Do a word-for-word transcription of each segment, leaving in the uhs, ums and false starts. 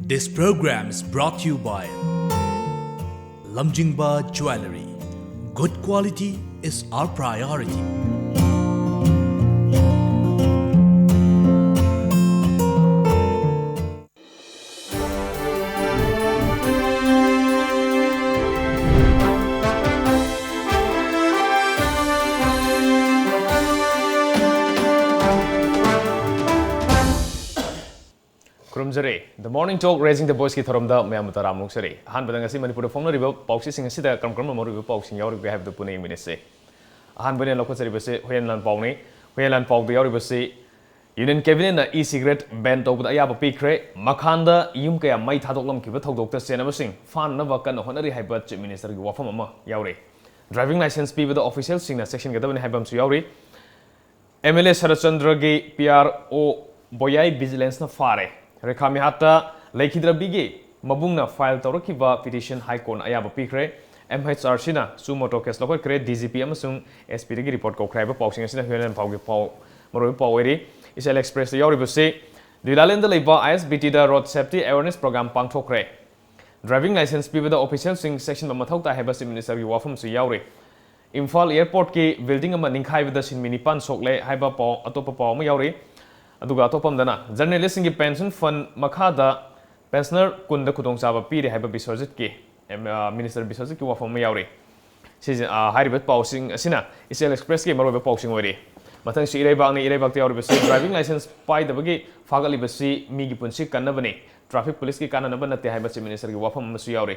This program is brought to you by Lamjingba Jewellery. Good quality is our priority. ꯈꯨꯔꯨꯝꯖꯔꯤ꯫ The Morning Talk, Raising the Voice ꯀꯤ ꯊꯧꯔꯝꯗ ꯃꯌꯥꯝꯕꯨ ꯇꯔꯥꯝꯅ ꯑꯣꯛꯆꯔꯤ꯫ ꯑꯍꯥꯟꯕꯗ ꯉꯁꯤ ꯃꯅꯤꯄꯨꯔꯗ ꯐꯣꯡꯅꯔꯤꯕ ꯄꯥꯎꯆꯦꯁꯤꯡ ꯑꯁꯤꯗ ꯀꯔꯝ ꯀꯔꯝꯕ ꯃꯔꯨꯑꯣꯏꯕ ꯄꯥꯎꯁꯤꯡ ꯌꯥꯎꯔꯤꯕꯒꯦ ꯍꯥꯏꯕꯗꯨ ꯄꯨꯟꯅ ꯌꯦꯡꯃꯤꯟꯅꯁꯤ꯫ ꯑꯍꯥꯟꯕ ꯑꯣꯏꯅ ꯂꯧꯈꯠꯆꯔꯤꯕꯁꯤ ꯍꯨꯏꯌꯦꯟ ꯂꯥꯟꯄꯥꯎꯅꯤ꯫ ꯍꯨꯏꯌꯦꯟ ꯂꯥꯟꯄꯥꯎꯗ ꯌꯥꯎꯔꯤꯕꯁꯤ, Union Cabinet ꯅ e-cigarette ban ꯇꯧꯕꯗ ꯑꯌꯥꯕ ꯄꯤꯈ꯭ꯔꯦ꯫ ꯃꯈꯥꯟꯗ ꯌꯨꯝ ꯀꯌꯥ ꯃꯩ ꯊꯥꯗꯣꯛꯂꯝꯈꯤꯕ ꯊꯧꯗꯣꯛꯇ ꯆꯦꯟꯅꯕꯁꯤꯡ ꯐꯥꯅꯅꯕ ꯀꯟꯅ ꯍꯣꯠꯅꯔꯤ ꯍꯥꯏꯕ Chief Minister ꯒꯤ ꯋꯥꯐꯝ ꯑꯃ ꯌꯥꯎꯔꯤ꯫ Driving licence ꯄꯤꯕꯗ official ꯁꯤꯡꯅ ꯆꯦꯛꯁꯤꯟꯒꯗꯕꯅꯤ ꯍꯥꯏꯕ ꯑꯃꯁꯨ ꯌꯥꯎꯔꯤ꯫ MLA ꯁꯔꯠꯆꯟꯗ꯭ꯔꯒꯤ PRO ꯕꯣꯌꯥꯏ Vigilance ꯅ ꯐꯥꯔꯦ꯫ ꯔꯦꯈꯥ ꯃꯤꯍꯥꯠꯇ ꯂꯩꯈꯤꯗ꯭ꯔꯕꯤꯒꯤ ꯃꯕꯨꯡꯅ file ꯇꯧꯔꯛꯈꯤꯕ petition High Court ꯅ ꯑꯌꯥꯕ ꯄꯤꯈ꯭ꯔꯦ꯫ MHRC ꯅ suo motu case ꯂꯧꯈꯠꯈ꯭ꯔꯦ꯫ DGP ꯑꯃꯁꯨꯡ SP ꯗꯒꯤ report ꯀꯧꯈ꯭ꯔꯦ ꯍꯥꯏꯕ ꯄꯥꯎꯁꯤꯡ ꯑꯁꯤꯅ ꯍꯨꯏꯌꯦꯟ ꯂꯥꯟꯄꯥꯎꯒꯤ ꯄꯥꯎ, ꯃꯔꯨꯑꯣꯏꯕ ꯄꯥꯎ ꯑꯣꯏꯔꯤ꯫ ꯏꯆꯦꯜ Express ꯇ ꯌꯥꯎꯔꯤꯕꯁꯤ, ꯗꯨꯏꯂꯥꯂꯦꯟꯗ ꯂꯩꯕ ISBT ꯗ road safety awareness program ꯄꯥꯡꯊꯣꯛꯈ꯭ꯔꯦ꯫ Driving licence ꯄꯤꯕꯗ official ꯁꯤꯡ ꯆꯦꯛꯁꯤꯟꯕ ꯃꯊꯧ ꯇꯥꯏ ꯍꯥꯏꯕ Chief Minister ꯒꯤ ꯋꯥꯐꯝꯁꯨ ꯌꯥꯎꯔꯤ꯫ ꯏꯝꯐꯥꯜ airport ꯀꯤ building ꯑꯃ ꯅꯤꯡꯈꯥꯏꯕꯗ ꯁꯤꯟꯃꯤ ꯅꯤꯄꯥꯟ ꯁꯣꯛꯂꯦ ꯍꯥꯏꯕ ꯄꯥꯎ, ꯑꯇꯣꯞꯄ ꯄꯥꯎ ꯑꯃ ꯌꯥꯎꯔꯤ꯫ ꯑꯗꯨꯒ ꯑꯇꯣꯞꯄ ꯑꯃꯗꯅ, journalist ꯁꯤꯡꯒꯤ pension fund ꯃꯈꯥꯗ pensioner ꯀꯨꯟꯗ ꯈꯨꯗꯣꯡꯆꯥꯕ ꯄꯤꯔꯦ ꯍꯥꯏꯕ ꯕꯤꯁ꯭ꯋꯖꯤꯠꯀꯤ, ꯑꯦꯝ, ꯑ, Minister ꯕꯤꯁ꯭ꯋꯖꯤꯠꯀꯤ ꯋꯥꯐꯝ ꯑꯃ ꯌꯥꯎꯔꯤ꯫ ꯁꯤꯁꯦ, ꯑ, ꯍꯥꯏꯔꯤꯕ ꯄꯥꯎꯁꯤꯡ ꯑꯁꯤꯅ ꯏꯆꯦꯜ Express ꯀꯤ ꯃꯔꯨꯑꯣꯏꯕ ꯄꯥꯎꯁꯤꯡ ꯑꯣꯏꯔꯤ꯫ ꯃꯊꯪꯁꯤ ꯏꯔꯩꯕꯥꯛꯅꯤ꯫ ꯏꯔꯩꯕꯥꯛꯇ ꯌꯥꯎꯔꯤꯕꯁꯤ, driving licence ꯄꯥꯏꯗꯕꯒꯤ ꯐꯥꯒꯠꯂꯤꯕꯁꯤ ꯃꯤꯒꯤ ꯄꯨꯟꯁꯤ ꯀꯟꯅꯕꯅꯤ, traffic police ꯀꯤ ꯀꯥꯟꯅꯅꯕ ꯅꯠꯇꯦ ꯍꯥꯏꯕ Chief Minister ꯒꯤ ꯋꯥꯐꯝ ꯑꯃꯁꯨ ꯌꯥꯎꯔꯤ꯫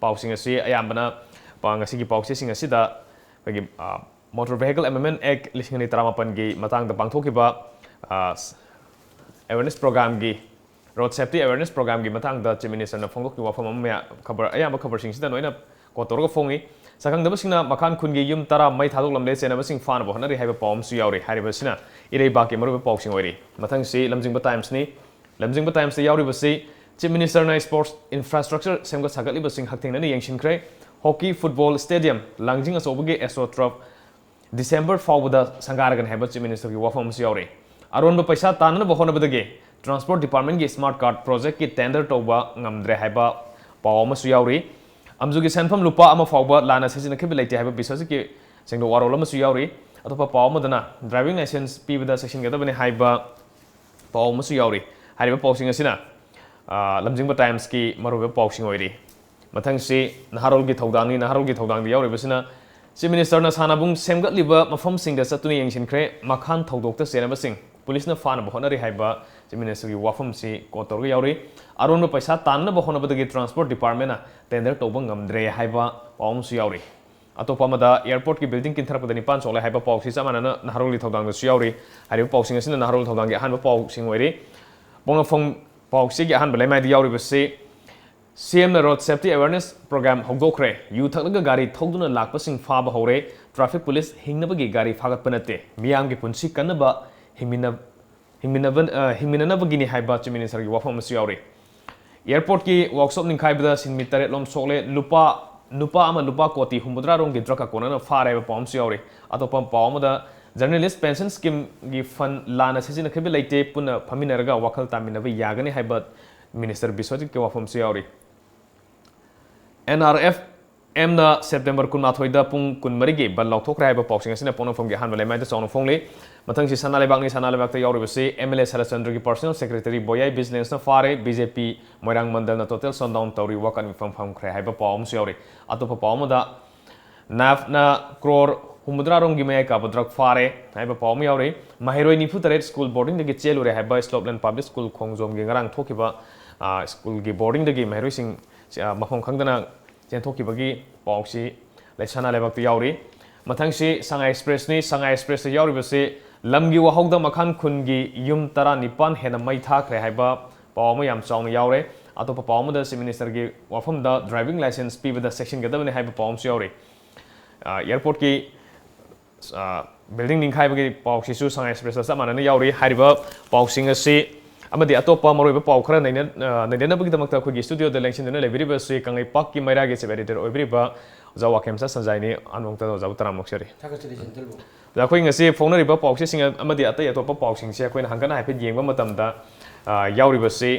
ꯄꯥꯎꯁꯤꯡ ꯑꯁꯤ ꯑꯌꯥꯝꯕꯅ, ꯄ-, ꯉꯁꯤꯒꯤ ꯄꯥꯎꯆꯦꯁꯤꯡ ꯑꯁꯤꯗ ꯑꯩꯈꯣꯏꯒꯤ, ꯑ, Motor Vehicle Amendment Act ꯂꯤꯁꯤꯡ ꯑꯅꯤ ꯇꯔꯥꯃꯥꯄꯟꯒꯤ ꯃꯇꯥꯡꯗ ꯄꯥꯡꯊꯣꯛꯈꯤꯕ, ꯑ, awareness program ꯒꯤ, road safety awareness program ꯒꯤ ꯃꯇꯥꯡꯗ Chief Minister ꯅ ꯐꯣꯡꯗꯣꯛꯈꯤꯕ ꯋꯥꯐꯝ ꯑꯃ ꯃꯌꯥ-, ꯈꯕꯔ, ꯑꯌꯥꯝꯕ ꯈꯕꯔꯁꯤꯡꯁꯤꯗ ꯂꯣꯏꯅ quote ꯇꯧꯔꯒ ꯐꯣꯡꯉꯤ꯫ ꯁꯛꯈꯪꯗꯕꯁꯤꯡꯅ ꯃꯈꯥꯟ ꯈꯨꯟꯒꯤ ꯌꯨꯝ ꯇꯔꯥ ꯃꯩ ꯊꯥꯗꯣꯛꯂꯝꯂꯦ, ꯆꯦꯟꯅꯕꯁꯤꯡ ꯐꯥꯅꯕ ꯍꯣꯠꯅꯔꯤ ꯍꯥꯏꯕ ꯄꯥꯎ ꯑꯃꯁꯨ ꯌꯥꯎꯔꯤ꯫ ꯍꯥꯏꯔꯤꯕꯁꯤꯅ ꯏꯔꯩꯕꯥꯛꯀꯤ ꯃꯔꯨꯑꯣꯏꯕ ꯄꯥꯎꯁꯤꯡ ꯑꯣꯏꯔꯤ꯫ ꯃꯊꯪꯁꯤ ꯂꯝꯖꯤꯡꯕ Times ꯅꯤ꯫ ꯂꯝꯖꯤꯡꯕ Times ꯇ ꯌꯥꯎꯔꯤꯕꯁꯤ, Chief Minister ꯅ sports infrastructure ꯁꯦꯝꯒꯠ ꯁꯥꯒꯠꯂꯤꯕꯁꯤꯡ ꯍꯛꯊꯦꯡꯅꯅ ꯌꯦꯡꯁꯤꯟꯈ꯭ꯔꯦ꯫ Hockey, football stadium, ꯂꯥꯡꯖꯤꯡ ꯑꯆꯧꯕꯒꯤ AstroTurf December ꯐꯥꯎꯕꯗ ꯁꯪꯒꯥꯔꯒꯅꯤ ꯍꯥꯏꯕ Chief Minister ꯒꯤ ꯋꯥꯐꯝ ꯑꯃꯁꯨ ꯌꯥꯎꯔꯤ꯫ ꯑꯔꯣꯟꯕ ꯄꯩꯁꯥ ꯇꯥꯟꯅꯅꯕ ꯍꯣꯠꯅꯕꯗꯒꯤ Transport Departmentꯀꯤ Smart Card Projectꯀꯤ tender ꯇꯧꯕ ꯉꯝꯗ꯭ꯔꯦ ꯍꯥꯏꯕ ꯄꯥꯎ ꯑꯃꯁꯨ ꯌꯥꯎꯔꯤ꯫ ꯑꯝꯖꯨꯒꯤ ꯁꯦꯟꯐꯝ ꯂꯨꯄꯥ ꯑꯃ ꯐꯥꯎꯕ ꯂꯥꯟꯅ ꯁꯤꯖꯤꯟꯅꯈꯤꯕ ꯂꯩꯇꯦ ꯍꯥꯏꯕ ꯕꯤꯁ꯭ꯋꯖꯤꯠꯀꯤ ꯁꯦꯡꯗꯣꯛ ꯋꯥꯔꯣꯜ ꯑꯃꯁꯨ ꯌꯥꯎꯔꯤ꯫ ꯑꯇꯣꯞꯄ ꯄꯥꯎ ꯑꯃꯗꯅ driving licence ꯄꯤꯕꯗ ꯆꯦꯛꯁꯤꯟꯒꯗꯕꯅꯤ ꯍꯥꯏꯕ ꯄꯥꯎ ꯑꯃꯁꯨ ꯌꯥꯎꯔꯤ꯫ ꯍꯥꯏꯔꯤꯕ ꯄꯥꯎꯁꯤꯡ ꯑꯁꯤꯅ, ꯑ, ꯂꯝꯖꯤꯡꯕ Timesꯀꯤ ꯃꯔꯨꯑꯣꯏꯕ ꯄꯥꯎꯁꯤꯡ ꯑꯣꯏꯔꯤ꯫ ꯃꯊꯪꯁꯤ ꯅꯍꯥꯔꯣꯜꯒꯤ ꯊꯧꯗꯥꯡꯅꯤ꯫ ꯅꯍꯥꯔꯣꯜꯒꯤ ꯊꯧꯗꯥꯡꯗ ꯌꯥꯎꯔꯤꯕꯁꯤꯅ, Chief Ministerꯅ ꯁꯥꯟꯅꯕꯨꯡ ꯁꯦꯝꯒꯠꯂꯤꯕ ꯃꯐꯝꯁꯤꯡꯗ ꯆꯠꯇꯨꯅ ꯌꯦꯡꯁꯤꯟꯈ꯭ꯔꯦ꯫ ꯃꯈꯥꯟ ꯊꯧꯗꯣꯛꯇ ꯆꯦꯟꯅꯕꯁꯤꯡ ꯄꯨꯂꯤꯁꯅ ꯐꯥꯅꯕ ꯍꯣꯠꯅꯔꯤ ꯍꯥꯏꯕ Chief Ministerꯒꯤ ꯋꯥꯐꯝꯁꯤ quote ꯇꯧꯔꯒ ꯌꯥꯎꯔꯤ꯫ ꯑꯔꯣꯟꯕ ꯄꯩꯁꯥ ꯇꯥꯟꯅꯕ ꯍꯣꯠꯅꯕꯗꯒꯤ Transport Departmentꯅ tender ꯇꯧꯕ ꯉꯝꯗ꯭ꯔꯦ ꯍꯥꯏꯕ ꯄꯥꯎ ꯑꯃꯁꯨ ꯌꯥꯎꯔꯤ꯫ ꯑꯇꯣꯞꯄ ꯑꯃꯗ, airportꯀꯤ building ꯀꯤꯟꯊꯔꯛꯄꯗ ꯅꯤꯄꯥꯟ ꯁꯣꯛꯂꯦ ꯍꯥꯏꯕ ꯄꯥꯎꯁꯤ ꯆꯞ ꯃꯥꯟꯅꯅ ꯅꯍꯥꯔꯣꯜꯒꯤ ꯊꯧꯗꯥꯡꯗꯁꯨ ꯌꯥꯎꯔꯤ꯫ ꯍꯥꯏꯔꯤꯕ ꯄꯥꯎꯁꯤꯡ ꯑꯁꯤꯅ ꯅꯍꯥꯔꯣꯜ ꯊꯧꯗꯥꯡꯒꯤ ꯑꯍꯥꯟꯕ ꯄꯥꯎꯁꯤꯡ ꯑꯣꯏꯔꯤ꯫ ꯄꯣꯛꯅꯐꯝ ꯄꯥꯎꯆꯦꯒꯤ ꯑꯍꯥꯟꯕ ꯂꯩꯃꯥꯏꯗ ꯌꯥꯎꯔꯤꯕꯁꯤ, CMꯅ Road Safety Awareness Program ꯍꯧꯗꯣꯛꯈ꯭ꯔꯦ꯫ ꯌꯨ ꯊꯛꯂꯒ ꯒꯥꯔꯤ ꯊꯧꯗꯨꯅ ꯂꯥꯛꯄꯁꯤꯡ ꯐꯥꯕ ꯍꯧꯔꯦ꯫ Traffic police ꯍꯤꯡꯅꯕꯒꯤ ꯒꯥꯔꯤ ꯐꯥꯒꯠꯄ ꯅꯠꯇꯦ, ꯃꯤꯌꯥꯝꯒꯤ ꯄꯨꯟꯁꯤ ꯀꯟꯅꯕ ꯍꯤꯡꯃꯤꯟꯅ-, ꯍꯤꯡꯃꯤꯟꯅꯕ-, ꯑ, ꯍꯤꯡꯃꯤꯟꯅꯅꯕꯒꯤꯅꯤ ꯍꯥꯏꯕ Chief Ministerꯒꯤ ꯋꯥꯐꯝ ꯑꯃꯁꯨ ꯌꯥꯎꯔꯤ꯫ Airportꯀꯤ workshop ꯅꯤꯡꯈꯥꯏꯕꯗ ꯁꯤꯟꯃꯤ ꯇꯔꯦꯠ ꯂꯣꯝ ꯁꯣꯛꯂꯦ꯫ ꯂꯨꯄꯥ, ꯅꯨꯄꯥ ꯑꯃ ꯂꯨꯄꯥ ꯀꯣꯇꯤ ꯍꯨꯝꯐꯨꯇꯔꯥ ꯔꯣꯝꯒꯤ drugꯀ ꯀꯣꯟꯅꯅ ꯐꯥꯔꯦ ꯍꯥꯏꯕ ꯄꯥꯎ ꯑꯃꯁꯨ ꯌꯥꯎꯔꯤ꯫ ꯑꯇꯣꯞꯄ ꯄꯥꯎ ꯑꯃꯗ, journalist pension schemeꯒꯤ fund ꯂꯥꯟꯅ ꯁꯤꯖꯤꯟꯅꯈꯤꯕ ꯂꯩꯇꯦ, ꯄꯨꯟꯅ ꯐꯝꯃꯤꯟꯅꯔꯒ ꯋꯥꯈꯜ ꯇꯥꯃꯤꯟꯅꯕ ꯌꯥꯒꯅꯤ ꯍꯥꯏꯕ Minister ꯕꯤꯁ꯭ꯋꯖꯤꯠꯀꯤ ꯋꯥꯐꯝꯁꯨ ꯌꯥꯎꯔꯤ꯫ NRFMꯅ September ꯀꯨꯟꯃꯥꯊꯣꯏꯗ ꯄꯨꯡ ꯀꯨꯟꯃꯔꯤꯒꯤ ꯕꯟ ꯂꯥꯎꯊꯣꯛꯈ꯭ꯔꯦ ꯍꯥꯏꯕ ꯄꯥꯎꯁꯤꯡ ꯑꯁꯤꯅ ꯄꯣꯛꯅꯐꯝꯒꯤ ꯑꯍꯥꯟꯕ ꯂꯩꯃꯥꯏꯗ ꯆꯥꯎꯅ ꯐꯣꯡꯂꯤ꯫ ꯃꯊꯪꯁꯤ ꯁꯅꯥ ꯂꯩꯕꯥꯛꯅꯤ꯫ ꯁꯅꯥ ꯂꯩꯕꯥꯛꯇ ꯌꯥꯎꯔꯤꯕꯁꯤ, MLA ꯁꯔꯠꯆꯟꯗ꯭ꯔꯒꯤ personal secretary ꯕꯣꯌꯥꯏ ꯕꯤꯖꯤꯂꯦꯟꯁꯅ ꯐꯥꯔꯦ꯫ BJP ꯃꯣꯏꯔꯥꯡ ꯃꯟꯗꯜꯅ total shutdown ꯇꯧꯔꯤ, ꯋꯥꯀꯠ ꯃꯤꯐꯝ ꯐꯝꯈ꯭ꯔꯦ ꯍꯥꯏꯕ ꯄꯥꯎ ꯑꯃꯁꯨ ꯌꯥꯎꯔꯤ꯫ ꯑꯇꯣꯞꯄ ꯄꯥꯎ ꯑꯃꯗ, NAFꯅ ꯀ꯭ꯔꯣꯔ ꯍꯨꯝꯐꯨꯇꯔꯥ ꯔꯣꯝꯒꯤ ꯃꯌꯥꯏ ꯀꯥꯕ drug ꯐꯥꯔꯦ ꯍꯥꯏꯕ ꯄꯥꯎ ꯑꯃ ꯌꯥꯎꯔꯤ꯫ ꯃꯍꯩꯔꯣꯏ ꯅꯤꯐꯨ ꯇꯔꯦꯠ school boardingꯗꯒꯤ ꯆꯦꯜꯂꯨꯔꯦ ꯍꯥꯏꯕ Slopeland Public School ꯈꯣꯡꯖꯣꯝꯒꯤ ꯉꯔꯥꯡ ꯊꯣꯛꯈꯤꯕ, ꯑ, schoolꯒꯤ boardingꯗꯒꯤ ꯃꯍꯩꯔꯣꯏꯁꯤꯡ, ꯑ, ꯃꯐꯝ ꯈꯪꯗꯅ ꯆꯦꯟꯊꯣꯛꯈꯤꯕꯒꯤ ꯄꯥꯎꯁꯤ ꯂꯩ-, ꯁꯅꯥ ꯂꯩꯕꯥꯛꯇ ꯌꯥꯎꯔꯤ꯫ ꯃꯊꯪꯁꯤ ꯁꯉꯥꯏ Expressꯅꯤ꯫ ꯁꯉꯥꯏ Expressꯇ ꯌꯥꯎꯔꯤꯕꯁꯤ, ꯂꯝꯒꯤ ꯋꯥꯍꯧꯗ ꯃꯈꯥꯟ ꯈꯨꯟꯒꯤ ꯌꯨꯝ ꯇꯔꯥꯅꯤꯄꯥꯟ ꯍꯦꯟꯅ ꯃꯩ ꯊꯥꯈ꯭ꯔꯦ ꯍꯥꯏꯕ ꯄꯥꯎ ꯑꯃ ꯌꯥꯝ ꯆꯥꯎꯅ ꯌꯥꯎꯔꯦ꯫ ꯑꯇꯣꯞꯄ ꯄꯥꯎ ꯑꯃꯗ, Chief Ministerꯒꯤ ꯋꯥꯐꯝꯗ driving licence ꯄꯤꯕꯗ ꯆꯦꯛꯁꯤꯟꯒꯗꯕꯅꯤ ꯍꯥꯏꯕ ꯄꯥꯎ ꯑꯃꯁꯨ ꯌꯥꯎꯔꯤ꯫ ꯑ, airportꯀꯤ, ꯑ, building ꯅꯤꯡꯈꯥꯏꯕꯒꯤ ꯄꯥꯎꯁꯤꯁꯨ ꯁꯉꯥꯏ Expressꯇ ꯆꯞ ꯃꯥꯟꯅꯅ ꯌꯥꯎꯔꯤ꯫ ꯍꯥꯏꯔꯤꯕ ꯄꯥꯎꯁꯤꯡ ꯑꯁꯤ ꯑꯃꯗꯤ ꯑꯇꯣꯞꯄ ꯃꯔꯨꯑꯣꯏꯕ ꯄꯥꯎ ꯈꯔ ꯅꯩꯅ-, ꯑ, ꯅꯩꯅꯅꯕꯒꯤꯗꯃꯛꯇ ꯑꯩꯈꯣꯏꯒꯤ studioꯗ ꯂꯦꯡꯁꯤꯟꯗꯨꯅ ꯂꯩꯕꯤꯔꯤꯕꯁꯤ ꯀꯪꯂꯩꯄꯥꯛꯀꯤ ꯃꯩꯔꯥꯒꯤ chief editor ꯑꯣꯏꯕꯤꯔꯤꯕ ꯑꯣꯖꯥ ꯋꯥꯀꯦꯝꯆꯥ ꯁꯟꯖꯥꯏꯅꯤ꯫ ꯑꯍꯥꯟꯕꯃꯛꯇꯗ ꯑꯣꯖꯥꯕꯨ ꯇꯔꯥꯝꯅ ꯑꯣꯛꯆꯔꯤ꯫ ꯊꯥꯒꯠꯆꯔꯤ, ꯖꯦꯅꯤꯇꯜꯕꯨ꯫ ꯑꯗ ꯑꯩꯈꯣꯏ ꯉꯁꯤ ꯐꯣꯡꯅꯔꯤꯕ ꯄꯥꯎꯆꯦꯁꯤꯡ ꯑꯃꯗꯤ ꯑꯇꯩ ꯑꯇꯣꯞꯄ ꯄꯥꯎꯁꯤꯡꯁꯦ ꯑꯩꯈꯣꯏꯅ ꯍꯪꯒꯠꯅ ꯍꯥꯏꯐꯦꯠ ꯌꯦꯡꯕ ꯃꯇꯝꯗ, ꯑ, ꯌꯥꯎꯔꯤꯕꯁꯤ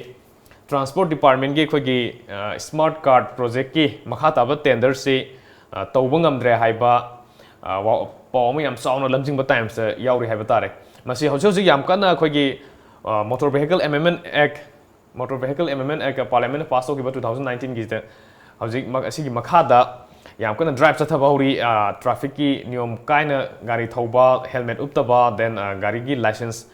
ꯇ꯭ꯔꯥꯟꯁꯄꯣꯔꯠ ꯗꯤꯄꯥꯔꯠꯃꯦꯟꯒꯤ ꯑꯩꯈꯣꯏꯒꯤ, ꯑ, ꯁ꯭ꯃꯥꯔꯠ ꯀꯥꯔꯗ ꯄ꯭ꯔꯣꯖꯦꯛꯀꯤ ꯃꯈꯥ ꯇꯥꯕ ꯇꯦꯟꯗꯔꯁꯤ, ꯑ, ꯇꯧꯕ ꯉꯝꯗ꯭ꯔꯦ ꯍꯥꯏꯕ, ꯑ, ꯋꯥ-, ꯄꯥꯎ ꯑꯃ ꯌꯥꯝ ꯆꯥꯎꯅ ꯂꯝꯖꯤꯡꯕ ꯇꯥꯏꯝꯁꯇ ꯌꯥꯎꯔꯤ ꯍꯥꯏꯕ ꯇꯥꯔꯦ꯫ ꯃꯁꯤ ꯍꯧꯖꯤꯛ ꯍꯧꯖꯤꯛ ꯌꯥꯝ ꯀꯟꯅ ꯑꯩꯈꯣꯏꯒꯤ, ꯑ, Motor Vehicle Amendment Act, Motor Vehicle Amendment Act Parliament ꯅ ꯄꯥꯁ ꯇꯧꯈꯤꯕ two thousand nineteen ꯒꯤꯁꯤꯗ ꯍꯧꯖꯤꯛ ꯃ-, ꯑꯁꯤꯒꯤ ꯃꯈꯥꯗ ꯌꯥꯝ ꯀꯟꯅ ꯗ꯭ꯔꯥꯏꯚ ꯆꯠꯊꯕ ꯍꯧꯔꯤ꯫ ꯑ, ꯇ꯭ꯔꯥꯐꯤꯛꯀꯤ ꯅꯤꯌꯣꯝ ꯀꯥꯏꯅ ꯒꯥꯔꯤ ꯊꯧꯕ, ꯍꯦꯜꯃꯦꯠ ꯎꯞꯇꯕ, then, ꯑ, ꯒꯥꯔꯤꯒꯤ ꯂꯥꯏꯁꯦꯟꯁ,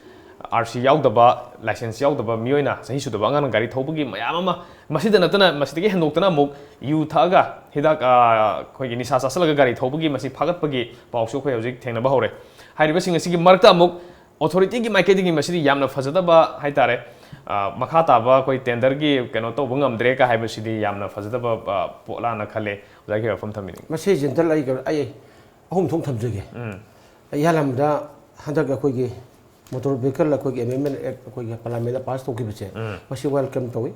ꯑꯥꯔ ꯁꯤ ꯌꯥꯎꯗꯕ, ꯂꯥꯏꯁꯦꯟꯁ ꯌꯥꯎꯗꯕ ꯃꯤꯑꯣꯏꯅ ꯆꯍꯤ ꯁꯨꯗꯕ ꯑꯉꯥꯡꯅ ꯒꯥꯔꯤ ꯊꯧꯕꯒꯤ ꯃꯌꯥꯝ ꯑꯃ, ꯃꯁꯤꯗ ꯅꯠꯇꯅ, ꯃꯁꯤꯗꯒꯤ ꯍꯦꯟꯗꯣꯛꯇꯅ ꯑꯃꯨꯛ ꯌꯨ ꯊꯛꯑꯒ ꯍꯤꯗꯥꯛ, ꯑ, ꯑꯩꯈꯣꯏꯒꯤ ꯅꯤꯁꯥ ꯆꯥꯁꯤꯜꯂꯒ ꯒꯥꯔꯤ ꯊꯧꯕꯒꯤ ꯃꯁꯤ ꯐꯥꯒꯠꯄꯒꯤ ꯄꯥꯎꯁꯨ ꯑꯩꯈꯣꯏ ꯍꯧꯖꯤꯛ ꯊꯦꯡꯅꯕ ꯍꯧꯔꯦ꯫ ꯍꯥꯏꯔꯤꯕꯁꯤꯡ ꯑꯁꯤꯒꯤ ꯃꯔꯛꯇ ꯑꯃꯨꯛ ꯑꯣꯊꯣꯔꯤꯇꯤꯒꯤ ꯃꯥꯏꯀꯩꯗꯒꯤ ꯃꯁꯤꯗꯤ ꯌꯥꯝꯅ ꯐꯖꯗꯕ ꯍꯥꯏꯇꯥꯔꯦ꯫ ꯑ, ꯃꯈꯥ ꯇꯥꯕ ꯑꯩꯈꯣꯏ ꯇꯦꯟꯗꯔꯒꯤ ꯀꯩꯅꯣ ꯇꯧꯕ ꯉꯝꯗ꯭ꯔꯦ ꯀ ꯍꯥꯏꯕꯁꯤꯗꯤ ꯌꯥꯝꯅ ꯐꯖꯗꯕ, ꯑ, ꯄꯣꯠꯂꯥꯅ ꯈꯜꯂꯦ꯫ ꯑꯣꯖꯥꯒꯤ ꯋꯥꯐꯝ ꯊꯝꯕꯤꯅꯤꯡꯉꯤ꯫ ꯃꯁꯤ ꯖꯦꯟꯇꯜ ꯑꯩ ꯀꯩꯅꯣ, ꯑꯩ ꯑꯍꯨꯝ ꯊꯣꯛꯅ ꯊꯝꯖꯒꯦ꯫ ꯎꯝ꯫ ꯑꯩ ꯏꯍꯥꯟ ꯍꯥꯟꯕꯗ ꯍꯟꯗꯛ ꯑꯩꯈꯣꯏꯒꯤ ꯃꯣꯇꯣꯔ ꯚꯦꯍꯤꯀꯜ ꯑꯩꯈꯣꯏꯒꯤ ꯑꯦꯃꯦꯟꯃꯦꯟ ꯑꯦꯛ ꯑꯩꯈꯣꯏꯒꯤ ꯄꯥꯔꯂꯥꯃꯦꯟꯗ ꯄꯥꯁ ꯇꯧꯈꯤꯕꯁꯦ, ꯎꯝ꯫ ꯃꯁꯤ ꯋꯦꯜꯀꯝ ꯇꯧꯏ꯫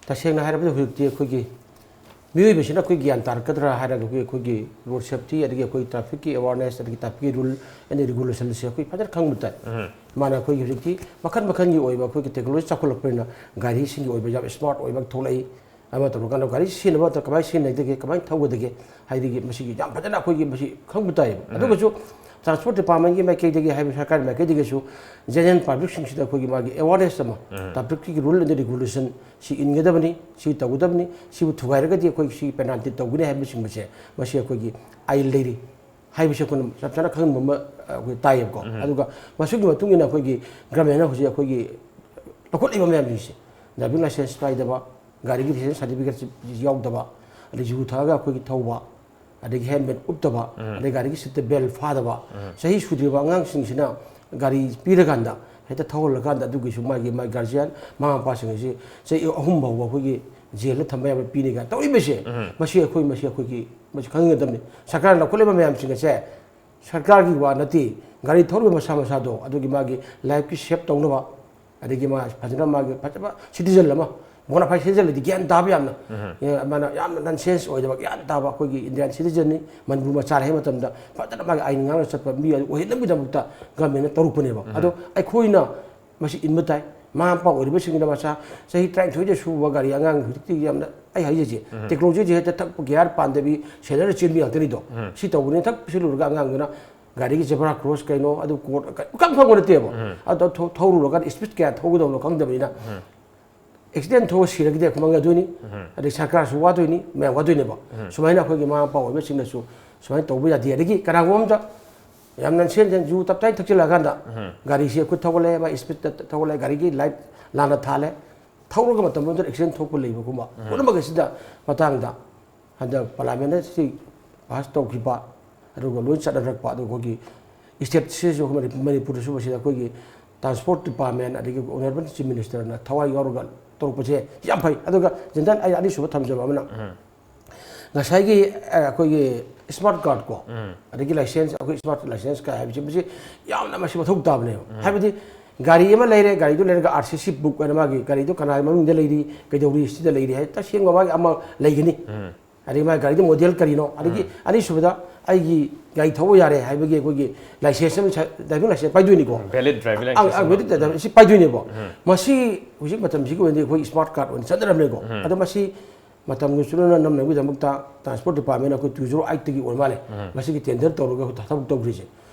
ꯇꯁꯦꯡꯅ ꯍꯥꯏꯔꯕꯗ ꯍꯧꯖꯤꯛꯇꯤ ꯑꯩꯈꯣꯏꯒꯤ ꯃꯤꯑꯣꯏꯕꯁꯤꯅ ꯑꯩꯈꯣꯏ ꯒ꯭ꯌꯥꯟ ꯇꯥꯔꯛꯀꯗ꯭ꯔꯥ ꯍꯥꯏꯔꯒ ꯑꯩꯈꯣꯏ, ꯑꯩꯈꯣꯏꯒꯤ ꯔꯣꯗ ꯁꯦꯐꯇꯤ, ꯑꯗꯒꯤ ꯑꯩꯈꯣꯏ ꯇ꯭ꯔꯥꯐꯤꯛꯀꯤ ꯑꯦꯋꯥꯔꯅꯦꯁ, ꯑꯗꯒꯤ ꯇ꯭ꯔꯥꯐꯤꯛꯀꯤ ꯔꯨꯜ ꯑꯦꯟ ꯔꯤꯒꯨꯂꯦꯁꯟꯁꯦ ꯑꯩꯈꯣꯏ ꯐꯖꯅ ꯈꯪꯕ ꯇꯥꯏ꯫ ꯎꯝ꯫ ꯃꯥꯅ ꯑꯩꯈꯣꯏꯒꯤ ꯍꯧꯖꯤꯛꯇꯤ ꯃꯈꯜ ꯃꯈꯜꯒꯤ ꯑꯣꯏꯕ ꯑꯩꯈꯣꯏꯒꯤ ꯇꯦꯛꯅꯣꯂꯣꯖꯤ ꯆꯥꯎꯈꯠꯂꯛꯄꯅꯤꯅ ꯒꯥꯔꯤꯁꯤꯡꯒꯤ ꯑꯣꯏꯕ ꯌꯥꯝ ꯁ꯭ꯃꯥꯔꯠ ꯑꯣꯏꯕ ꯊꯣꯛꯂꯛꯏ꯫ ꯑꯃ ꯇꯧꯔꯀꯥꯟꯗ ꯒꯥꯔꯤ ꯁꯤꯖꯤꯟꯅꯕ ꯃꯇꯝꯗ ꯀꯃꯥꯏꯅ ꯁꯤꯖꯤꯟꯅꯒꯗꯒꯦ, ꯀꯃꯥꯏꯅ ꯊꯧꯒꯗꯒꯦ ꯍꯥꯏꯗꯒꯤ ꯃꯁꯤꯒꯤ ꯌꯥꯝ ꯐꯖꯅ ꯑꯩꯈꯣꯏꯒꯤ ꯃꯁꯤ ꯈꯪꯕ ꯇꯥꯏꯌꯦꯕ꯫ ꯎꯝ꯫ ꯑꯗꯨꯒꯁꯨ ꯇ꯭ꯔꯥꯟꯁꯄꯣꯔꯠ ꯗꯤꯄꯥꯔꯠꯃꯦꯟꯒꯤ ꯃꯥꯏꯀꯩꯗꯒꯤ ꯍꯥꯏꯕ ꯁꯔꯀꯥꯔꯒꯤ ꯃꯥꯏꯀꯩꯗꯒꯤꯁꯨ ꯖꯦꯅꯔꯦꯜ ꯄꯕ꯭ꯂꯤꯛꯁꯤꯡꯁꯤꯗ ꯑꯩꯈꯣꯏꯒꯤ ꯃꯥꯒꯤ ꯑꯦꯋꯥꯔꯅꯦꯁ ꯑꯃ, ꯎꯝ꯫ ꯇ꯭ꯔꯥꯐꯤꯛꯀꯤ ꯔꯨꯜ ꯑꯦꯟ ꯔꯤꯒꯨꯂꯦꯁꯟ ꯁꯤ ꯏꯟꯒꯗꯕꯅꯤ, ꯁꯤ ꯇꯧꯒꯗꯕꯅꯤ, ꯁꯤꯕꯨ ꯊꯨꯒꯥꯏꯔꯒꯗꯤ ꯑꯩꯈꯣꯏ ꯁꯤ ꯄꯦꯅꯥꯜꯇꯤ ꯇꯧꯒꯅꯤ ꯍꯥꯏꯕꯁꯤꯡꯕꯁꯦ ꯃꯁꯤ ꯑꯩꯈꯣꯏꯒꯤ ꯑꯥꯏꯟ ꯂꯩꯔꯤ ꯍꯥꯏꯕꯁꯤ ꯑꯩꯈꯣꯏꯅ ꯆꯞ ꯆꯥꯅ ꯈꯪꯍꯟꯕ ꯑꯃ ꯑꯩꯈꯣꯏ ꯇꯥꯏꯌꯦꯕꯀꯣ꯫ ꯎꯝ꯫ ꯑꯗꯨꯒ ꯃꯁꯤꯒꯤ ꯃꯇꯨꯡ ꯏꯟꯅ ꯑꯩꯈꯣꯏꯒꯤ ꯒꯚꯔꯟꯃꯦꯟꯅ ꯍꯧꯖꯤꯛ ꯑꯩꯈꯣꯏꯒꯤ ꯂꯧꯈꯠꯂꯤꯕ ꯃꯌꯥꯝꯁꯤꯡꯁꯦ, ꯗ꯭ꯔꯥꯏꯚꯤꯡ ꯂꯥꯏꯁꯦꯟꯁ ꯄꯥꯏꯗꯕ, ꯒꯥꯔꯤꯒꯤ ꯔꯦꯖꯤꯁꯇ꯭ꯔꯦꯁꯟ ꯁꯥꯔꯇꯤꯐꯤꯀꯦꯠꯁꯤ ꯌꯥꯎꯗꯕ, ꯑꯗꯒꯤ ꯌꯨ ꯊꯛꯑꯒ ꯑꯩꯈꯣꯏꯒꯤ ꯊꯧꯕ, ꯑꯗꯒꯤ ꯍꯦꯜꯃꯦꯠ ꯎꯞꯇꯕ, ꯎꯝ꯫ ꯑꯗꯩ ꯒꯥꯔꯤꯒꯤ ꯁꯤꯠꯇ ꯕꯦꯜ ꯐꯥꯗꯕ, ꯎꯝ꯫ ꯆꯍꯤ ꯁꯨꯗ꯭ꯔꯤꯕ ꯑꯉꯥꯡꯁꯤꯡꯁꯤꯅ ꯒꯥꯔꯤ ꯄꯤꯔꯀꯥꯟꯗ ꯍꯦꯛꯇ ꯊꯧꯍꯜꯂꯀꯥꯟꯗ ꯑꯗꯨꯒꯤꯁꯨ ꯃꯥꯒꯤ, ꯃꯥꯒꯤ ꯒꯥꯔꯖꯤꯌꯥꯟ, ꯃꯃꯥ ꯃꯄꯥꯁꯤꯡ ꯑꯁꯤ ꯆꯍꯤ ꯑꯍꯨꯝ ꯐꯥꯎꯕ ꯑꯩꯈꯣꯏꯒꯤ ꯖꯦꯜꯗ ꯊꯝꯕ ꯌꯥꯕ ꯄꯤꯅꯤ ꯀꯥꯏꯅ ꯇꯧꯔꯤꯕꯁꯦ, ꯎꯝ꯫ ꯃꯁꯤ ꯑꯩꯈꯣꯏ, ꯃꯁꯤ ꯑꯩꯈꯣꯏꯒꯤ, ꯃꯁꯤ ꯈꯪꯍꯟꯒꯗꯕꯅꯤ꯫ ꯁꯔꯀꯥꯔꯅ ꯂꯧꯈꯠꯂꯤꯕ ꯃꯌꯥꯝꯁꯤꯡ ꯑꯁꯦ ꯁꯔꯀꯥꯔꯒꯤ ꯋꯥ ꯅꯠꯇꯦ, ꯒꯥꯔꯤ ꯊꯧꯔꯤꯕ ꯃꯁꯥ ꯃꯁꯥꯗꯣ ꯑꯗꯨꯒꯤ ꯃꯥꯒꯤ ꯂꯥꯏꯐꯀꯤ ꯁꯦꯞ ꯇꯧꯅꯕ, ꯑꯗꯒꯤ ꯃꯥ ꯐꯖꯅ ꯃꯥꯒꯤ ꯐꯖꯕ ꯁꯤꯇꯤꯖꯟ ꯑꯃ, ꯕꯣꯅꯥꯐꯥꯏ ꯁꯤꯇꯤꯖꯟ ꯂꯩꯗꯤ ꯒ꯭ꯌꯥꯟ ꯇꯥꯕ ꯌꯥꯝꯅ, ꯎꯝ꯫ ꯑꯦ, ꯃꯥꯅ ꯌꯥꯝꯅ ꯅꯟꯁꯦꯟꯁ ꯑꯣꯏꯗꯕ ꯒ꯭ꯌꯥꯟ ꯇꯥꯕ ꯑꯩꯈꯣꯏꯒꯤ ꯏꯟꯗꯤꯌꯥꯟ ꯁꯤꯇꯤꯖꯟꯅꯤ, ꯃꯅꯤꯄꯨꯔ ꯃꯆꯥ ꯍꯥꯏꯕ ꯃꯇꯝꯗ ꯐꯖꯅ ꯃꯥꯒꯤ ꯑꯥꯏꯟ ꯉꯥꯡꯅ ꯆꯠꯄ ꯃꯤ ꯑꯗꯨ ꯑꯣꯏꯍꯟꯅꯕꯒꯤꯗꯃꯛꯇ ꯒꯚꯔꯟꯃꯦꯟꯅ ꯇꯧꯔꯛꯄꯅꯦꯕ꯫ ꯎꯝ꯫ ꯑꯗꯣ ꯑꯩꯈꯣꯏꯅ ꯃꯁꯤ ꯏꯟꯕ ꯇꯥꯏ꯫ ꯃꯃꯥ ꯃꯄꯥ ꯑꯣꯏꯔꯤꯕꯁꯤꯡꯅ ꯃꯆꯥ ꯆꯍꯤ ꯇꯔꯥꯅꯤꯊꯣꯏꯗ ꯁꯨꯕ ꯒꯥꯔꯤ, ꯑꯉꯥꯡ ꯍꯧꯖꯤꯛꯇꯤ ꯌꯥꯝꯅ, ꯑꯩ ꯍꯥꯏꯖꯩꯁꯦ, ꯇꯦꯛꯅꯣꯂꯣꯖꯤꯁꯦ ꯍꯦꯛꯇ ꯊꯛꯄ ꯒꯤꯌꯥꯔ ꯄꯥꯟꯗꯕꯤ ꯁꯦꯂꯔ ꯆꯦꯟꯕꯤ ꯉꯥꯛꯇꯅꯤꯗꯣ꯫ ꯁꯤ ꯇꯧꯕꯅꯤꯅ ꯊꯛ ꯄꯤꯁꯤꯜꯂꯨꯔꯒ ꯑꯉꯥꯡꯗꯨꯅ ꯒꯥꯔꯤꯒꯤ ꯖꯦꯕ꯭ꯔꯥ ꯀ꯭ꯔꯣꯁ ꯀꯩꯅꯣ ꯑꯗꯨ ꯀꯣꯔꯠ ꯏꯀꯪ ꯈꯪꯕ ꯅꯠꯇꯦꯕ꯫ ꯑꯗꯣ ꯊꯧ- ꯊꯧꯔꯨꯔꯒ ꯏꯁꯄꯤꯠ ꯀꯌꯥ ꯊꯧꯒꯗꯧꯅꯣ ꯈꯪꯗꯕꯅꯤꯅ ꯑꯦꯛꯁꯤꯗꯦꯟ ꯊꯣꯛꯑ ꯁꯤꯔꯒꯗꯤ ꯑꯩꯈꯣꯏ ꯃꯥꯡꯖꯗꯣꯏꯅꯤ꯫ ꯑꯗꯩ ꯁꯔꯀꯥꯔꯁꯨ ꯋꯥꯗꯣꯏꯅꯤ, ꯃꯌꯥꯝ ꯋꯥꯗꯣꯏꯅꯦꯕ꯫ ꯁꯨꯃꯥꯏꯅ ꯑꯩꯈꯣꯏꯒꯤ ꯃꯃꯥ ꯃꯄꯥ ꯑꯣꯏꯕꯁꯤꯡꯅꯁꯨ ꯁꯨꯃꯥꯏꯅ ꯇꯧꯕ ꯌꯥꯗꯦ꯫ ꯑꯗꯒꯤ ꯀꯅꯥꯒꯨꯝꯕ ꯑꯃꯗ ꯌꯥꯝꯅ ꯁꯦꯟ ꯁꯦꯟ ꯌꯨ ꯇꯞꯇꯥꯏ ꯊꯛꯆꯤꯜꯂꯛꯑꯀꯥꯟꯗ ꯒꯥꯔꯤꯁꯤ ꯑꯩꯈꯣꯏ ꯊꯧꯒꯠꯂꯛꯑꯦ, ꯃꯥ ꯏꯁꯄꯤꯠꯇ ꯊꯧꯒꯠꯂꯦ, ꯒꯥꯔꯤꯒꯤ ꯂꯥꯏꯠ ꯂꯥꯟꯅ ꯊꯥꯜꯂꯦ, ꯊꯧꯔꯒ ꯃꯇꯝ ꯑꯃꯗ ꯑꯦꯛꯁꯤꯗꯦꯟ ꯊꯣꯛꯄ ꯂꯩꯕꯒꯨꯝꯕ ꯄꯨꯝꯅꯃꯛ ꯑꯁꯤꯗ ꯃꯇꯥꯡꯗ ꯍꯟꯗꯛ ꯄꯥꯔꯂꯤꯌꯥꯃꯦꯟꯅ ꯁꯤ ꯄꯥꯁ ꯇꯧꯈꯤꯕ, ꯑꯗꯨꯒ ꯂꯣꯏ ꯆꯠꯅꯔꯛꯄ, ꯑꯗꯨ ꯑꯩꯈꯣꯏꯒꯤ ꯁ꯭ꯇꯦꯠꯁꯤꯁꯨ ꯑꯩꯈꯣꯏ ꯃꯅꯤ-, ꯃꯅꯤꯄꯨꯔꯗꯁꯨ ꯃꯁꯤꯗ ꯑꯩꯈꯣꯏꯒꯤ ꯇ꯭ꯔꯥꯟꯁꯄꯣꯔꯠ ꯗꯤꯄꯥꯔꯠꯃꯦꯟ ꯑꯗꯒꯤ ꯑꯣꯅꯔꯦꯕꯜ ꯆꯤꯐ ꯃꯤꯅꯤꯁꯇꯔꯅ ꯊꯋꯥꯏ ꯌꯥꯎꯔꯒ ꯇꯧꯔꯛꯄꯁꯦ ꯌꯥꯝ ꯐꯩ꯫ ꯑꯗꯨꯒ ꯖꯦꯟꯗꯟ, ꯑꯩ ꯑꯅꯤꯁꯨꯕ ꯊꯝꯖꯕ ꯑꯃꯅ, ꯉꯁꯥꯏꯒꯤ, ꯑ, ꯑꯩꯈꯣꯏꯒꯤ ꯁ꯭ꯃꯥꯔꯠ ꯀꯥꯔꯗ ꯀꯣ, ꯑꯗꯒꯤ ꯂꯥꯏꯁꯦꯟꯁ, ꯑꯩꯈꯣꯏ ꯁ꯭ꯃꯥꯔꯠ ꯂꯥꯏꯁꯦꯟꯁ ꯀꯥꯏ ꯍꯥꯏꯕꯁꯤ, ꯃꯁꯤ ꯌꯥꯝꯅ ꯃꯁꯤ ꯃꯊꯧ ꯇꯥꯕꯅꯦꯕ꯫ ꯍꯥꯏꯕꯗꯤ ꯒꯥꯔꯤ ꯑꯃ ꯂꯩꯔꯦ, ꯒꯥꯔꯤꯗꯨ ꯂꯩꯔꯒ ꯑꯥꯔ ꯁꯤ ꯁꯤ ꯕꯨꯛ ꯍꯥꯏꯅ ꯃꯥꯒꯤ ꯒꯥꯔꯤꯗꯨ ꯀꯅꯥꯒꯤ ꯃꯃꯤꯡꯗ ꯂꯩꯔꯤ, ꯀꯩꯗꯧꯔꯤ, ꯁꯤꯗ ꯂꯩꯔꯤ ꯍꯥꯏ ꯇꯁꯦꯡꯕ ꯃꯥꯒꯤ ꯑꯃ ꯂꯩꯒꯅꯤ꯫ ꯑꯗꯒꯤ ꯃꯥꯒꯤ ꯒꯥꯔꯤꯗꯨ ꯃꯣꯗꯦꯜ ꯀꯔꯤꯅꯣ, ꯑꯗꯒꯤ ꯑꯅꯤꯁꯨꯕꯗ ꯑꯩꯒꯤ ꯒꯥꯔꯤ ꯊꯧꯕ ꯌꯥꯔꯦ ꯍꯥꯏꯕꯒꯤ ꯑꯩꯈꯣꯏꯒꯤ ꯂꯥꯏꯁꯦꯟꯁ ꯑꯃ ꯁ-, ꯗ꯭ꯔꯥꯏꯚꯤꯡ ꯂꯥꯏꯁꯦꯟꯁ ꯄꯥꯏꯗꯣꯏꯅꯤꯀꯣ꯫ ꯚꯦꯂꯤꯠ ꯗ꯭ꯔꯥꯏꯚꯤꯡ ꯑ, ꯑ, ꯂꯥꯏꯁꯦꯟꯁ ꯑꯃ꯫ ꯚꯦꯂꯤꯠ ꯗ꯭ꯔꯥꯏꯚꯤꯡ ꯁꯤ ꯄꯥꯏꯗꯣꯏꯅꯦꯕ꯫ ꯃꯁꯤ ꯍꯧꯖꯤꯛ ꯃꯇꯝꯁꯤꯒꯤ ꯑꯣꯏꯅꯗꯤ ꯑꯩꯈꯣꯏ ꯁ꯭ꯃꯥꯔꯠ ꯀꯥꯔꯗ ꯑꯣꯏꯅ ꯆꯠꯅꯔꯝꯅꯤꯀꯣ꯫ ꯑꯗꯣ ꯃꯁꯤ ꯃꯇꯝꯒꯤ ꯆꯨꯅꯅ ꯅꯝꯅꯕꯒꯤꯗꯃꯛꯇ ꯇ꯭ꯔꯥꯟꯁꯄꯣꯔꯠ ꯗꯤꯄꯥꯔꯠꯃꯦꯟꯅ ꯑꯩꯈꯣꯏ ꯇꯨ ꯖꯤꯔꯣ ꯑꯩꯠꯇꯒꯤ ꯑꯣꯏꯔ ꯃꯥꯜꯂꯦ꯫ ꯃꯁꯤꯒꯤ ꯇꯦꯟꯗꯔ ꯇꯧꯔꯒ ꯑꯩꯈꯣꯏ ꯊꯕꯛ ꯇꯧꯈ꯭ꯔꯤꯁꯦ꯫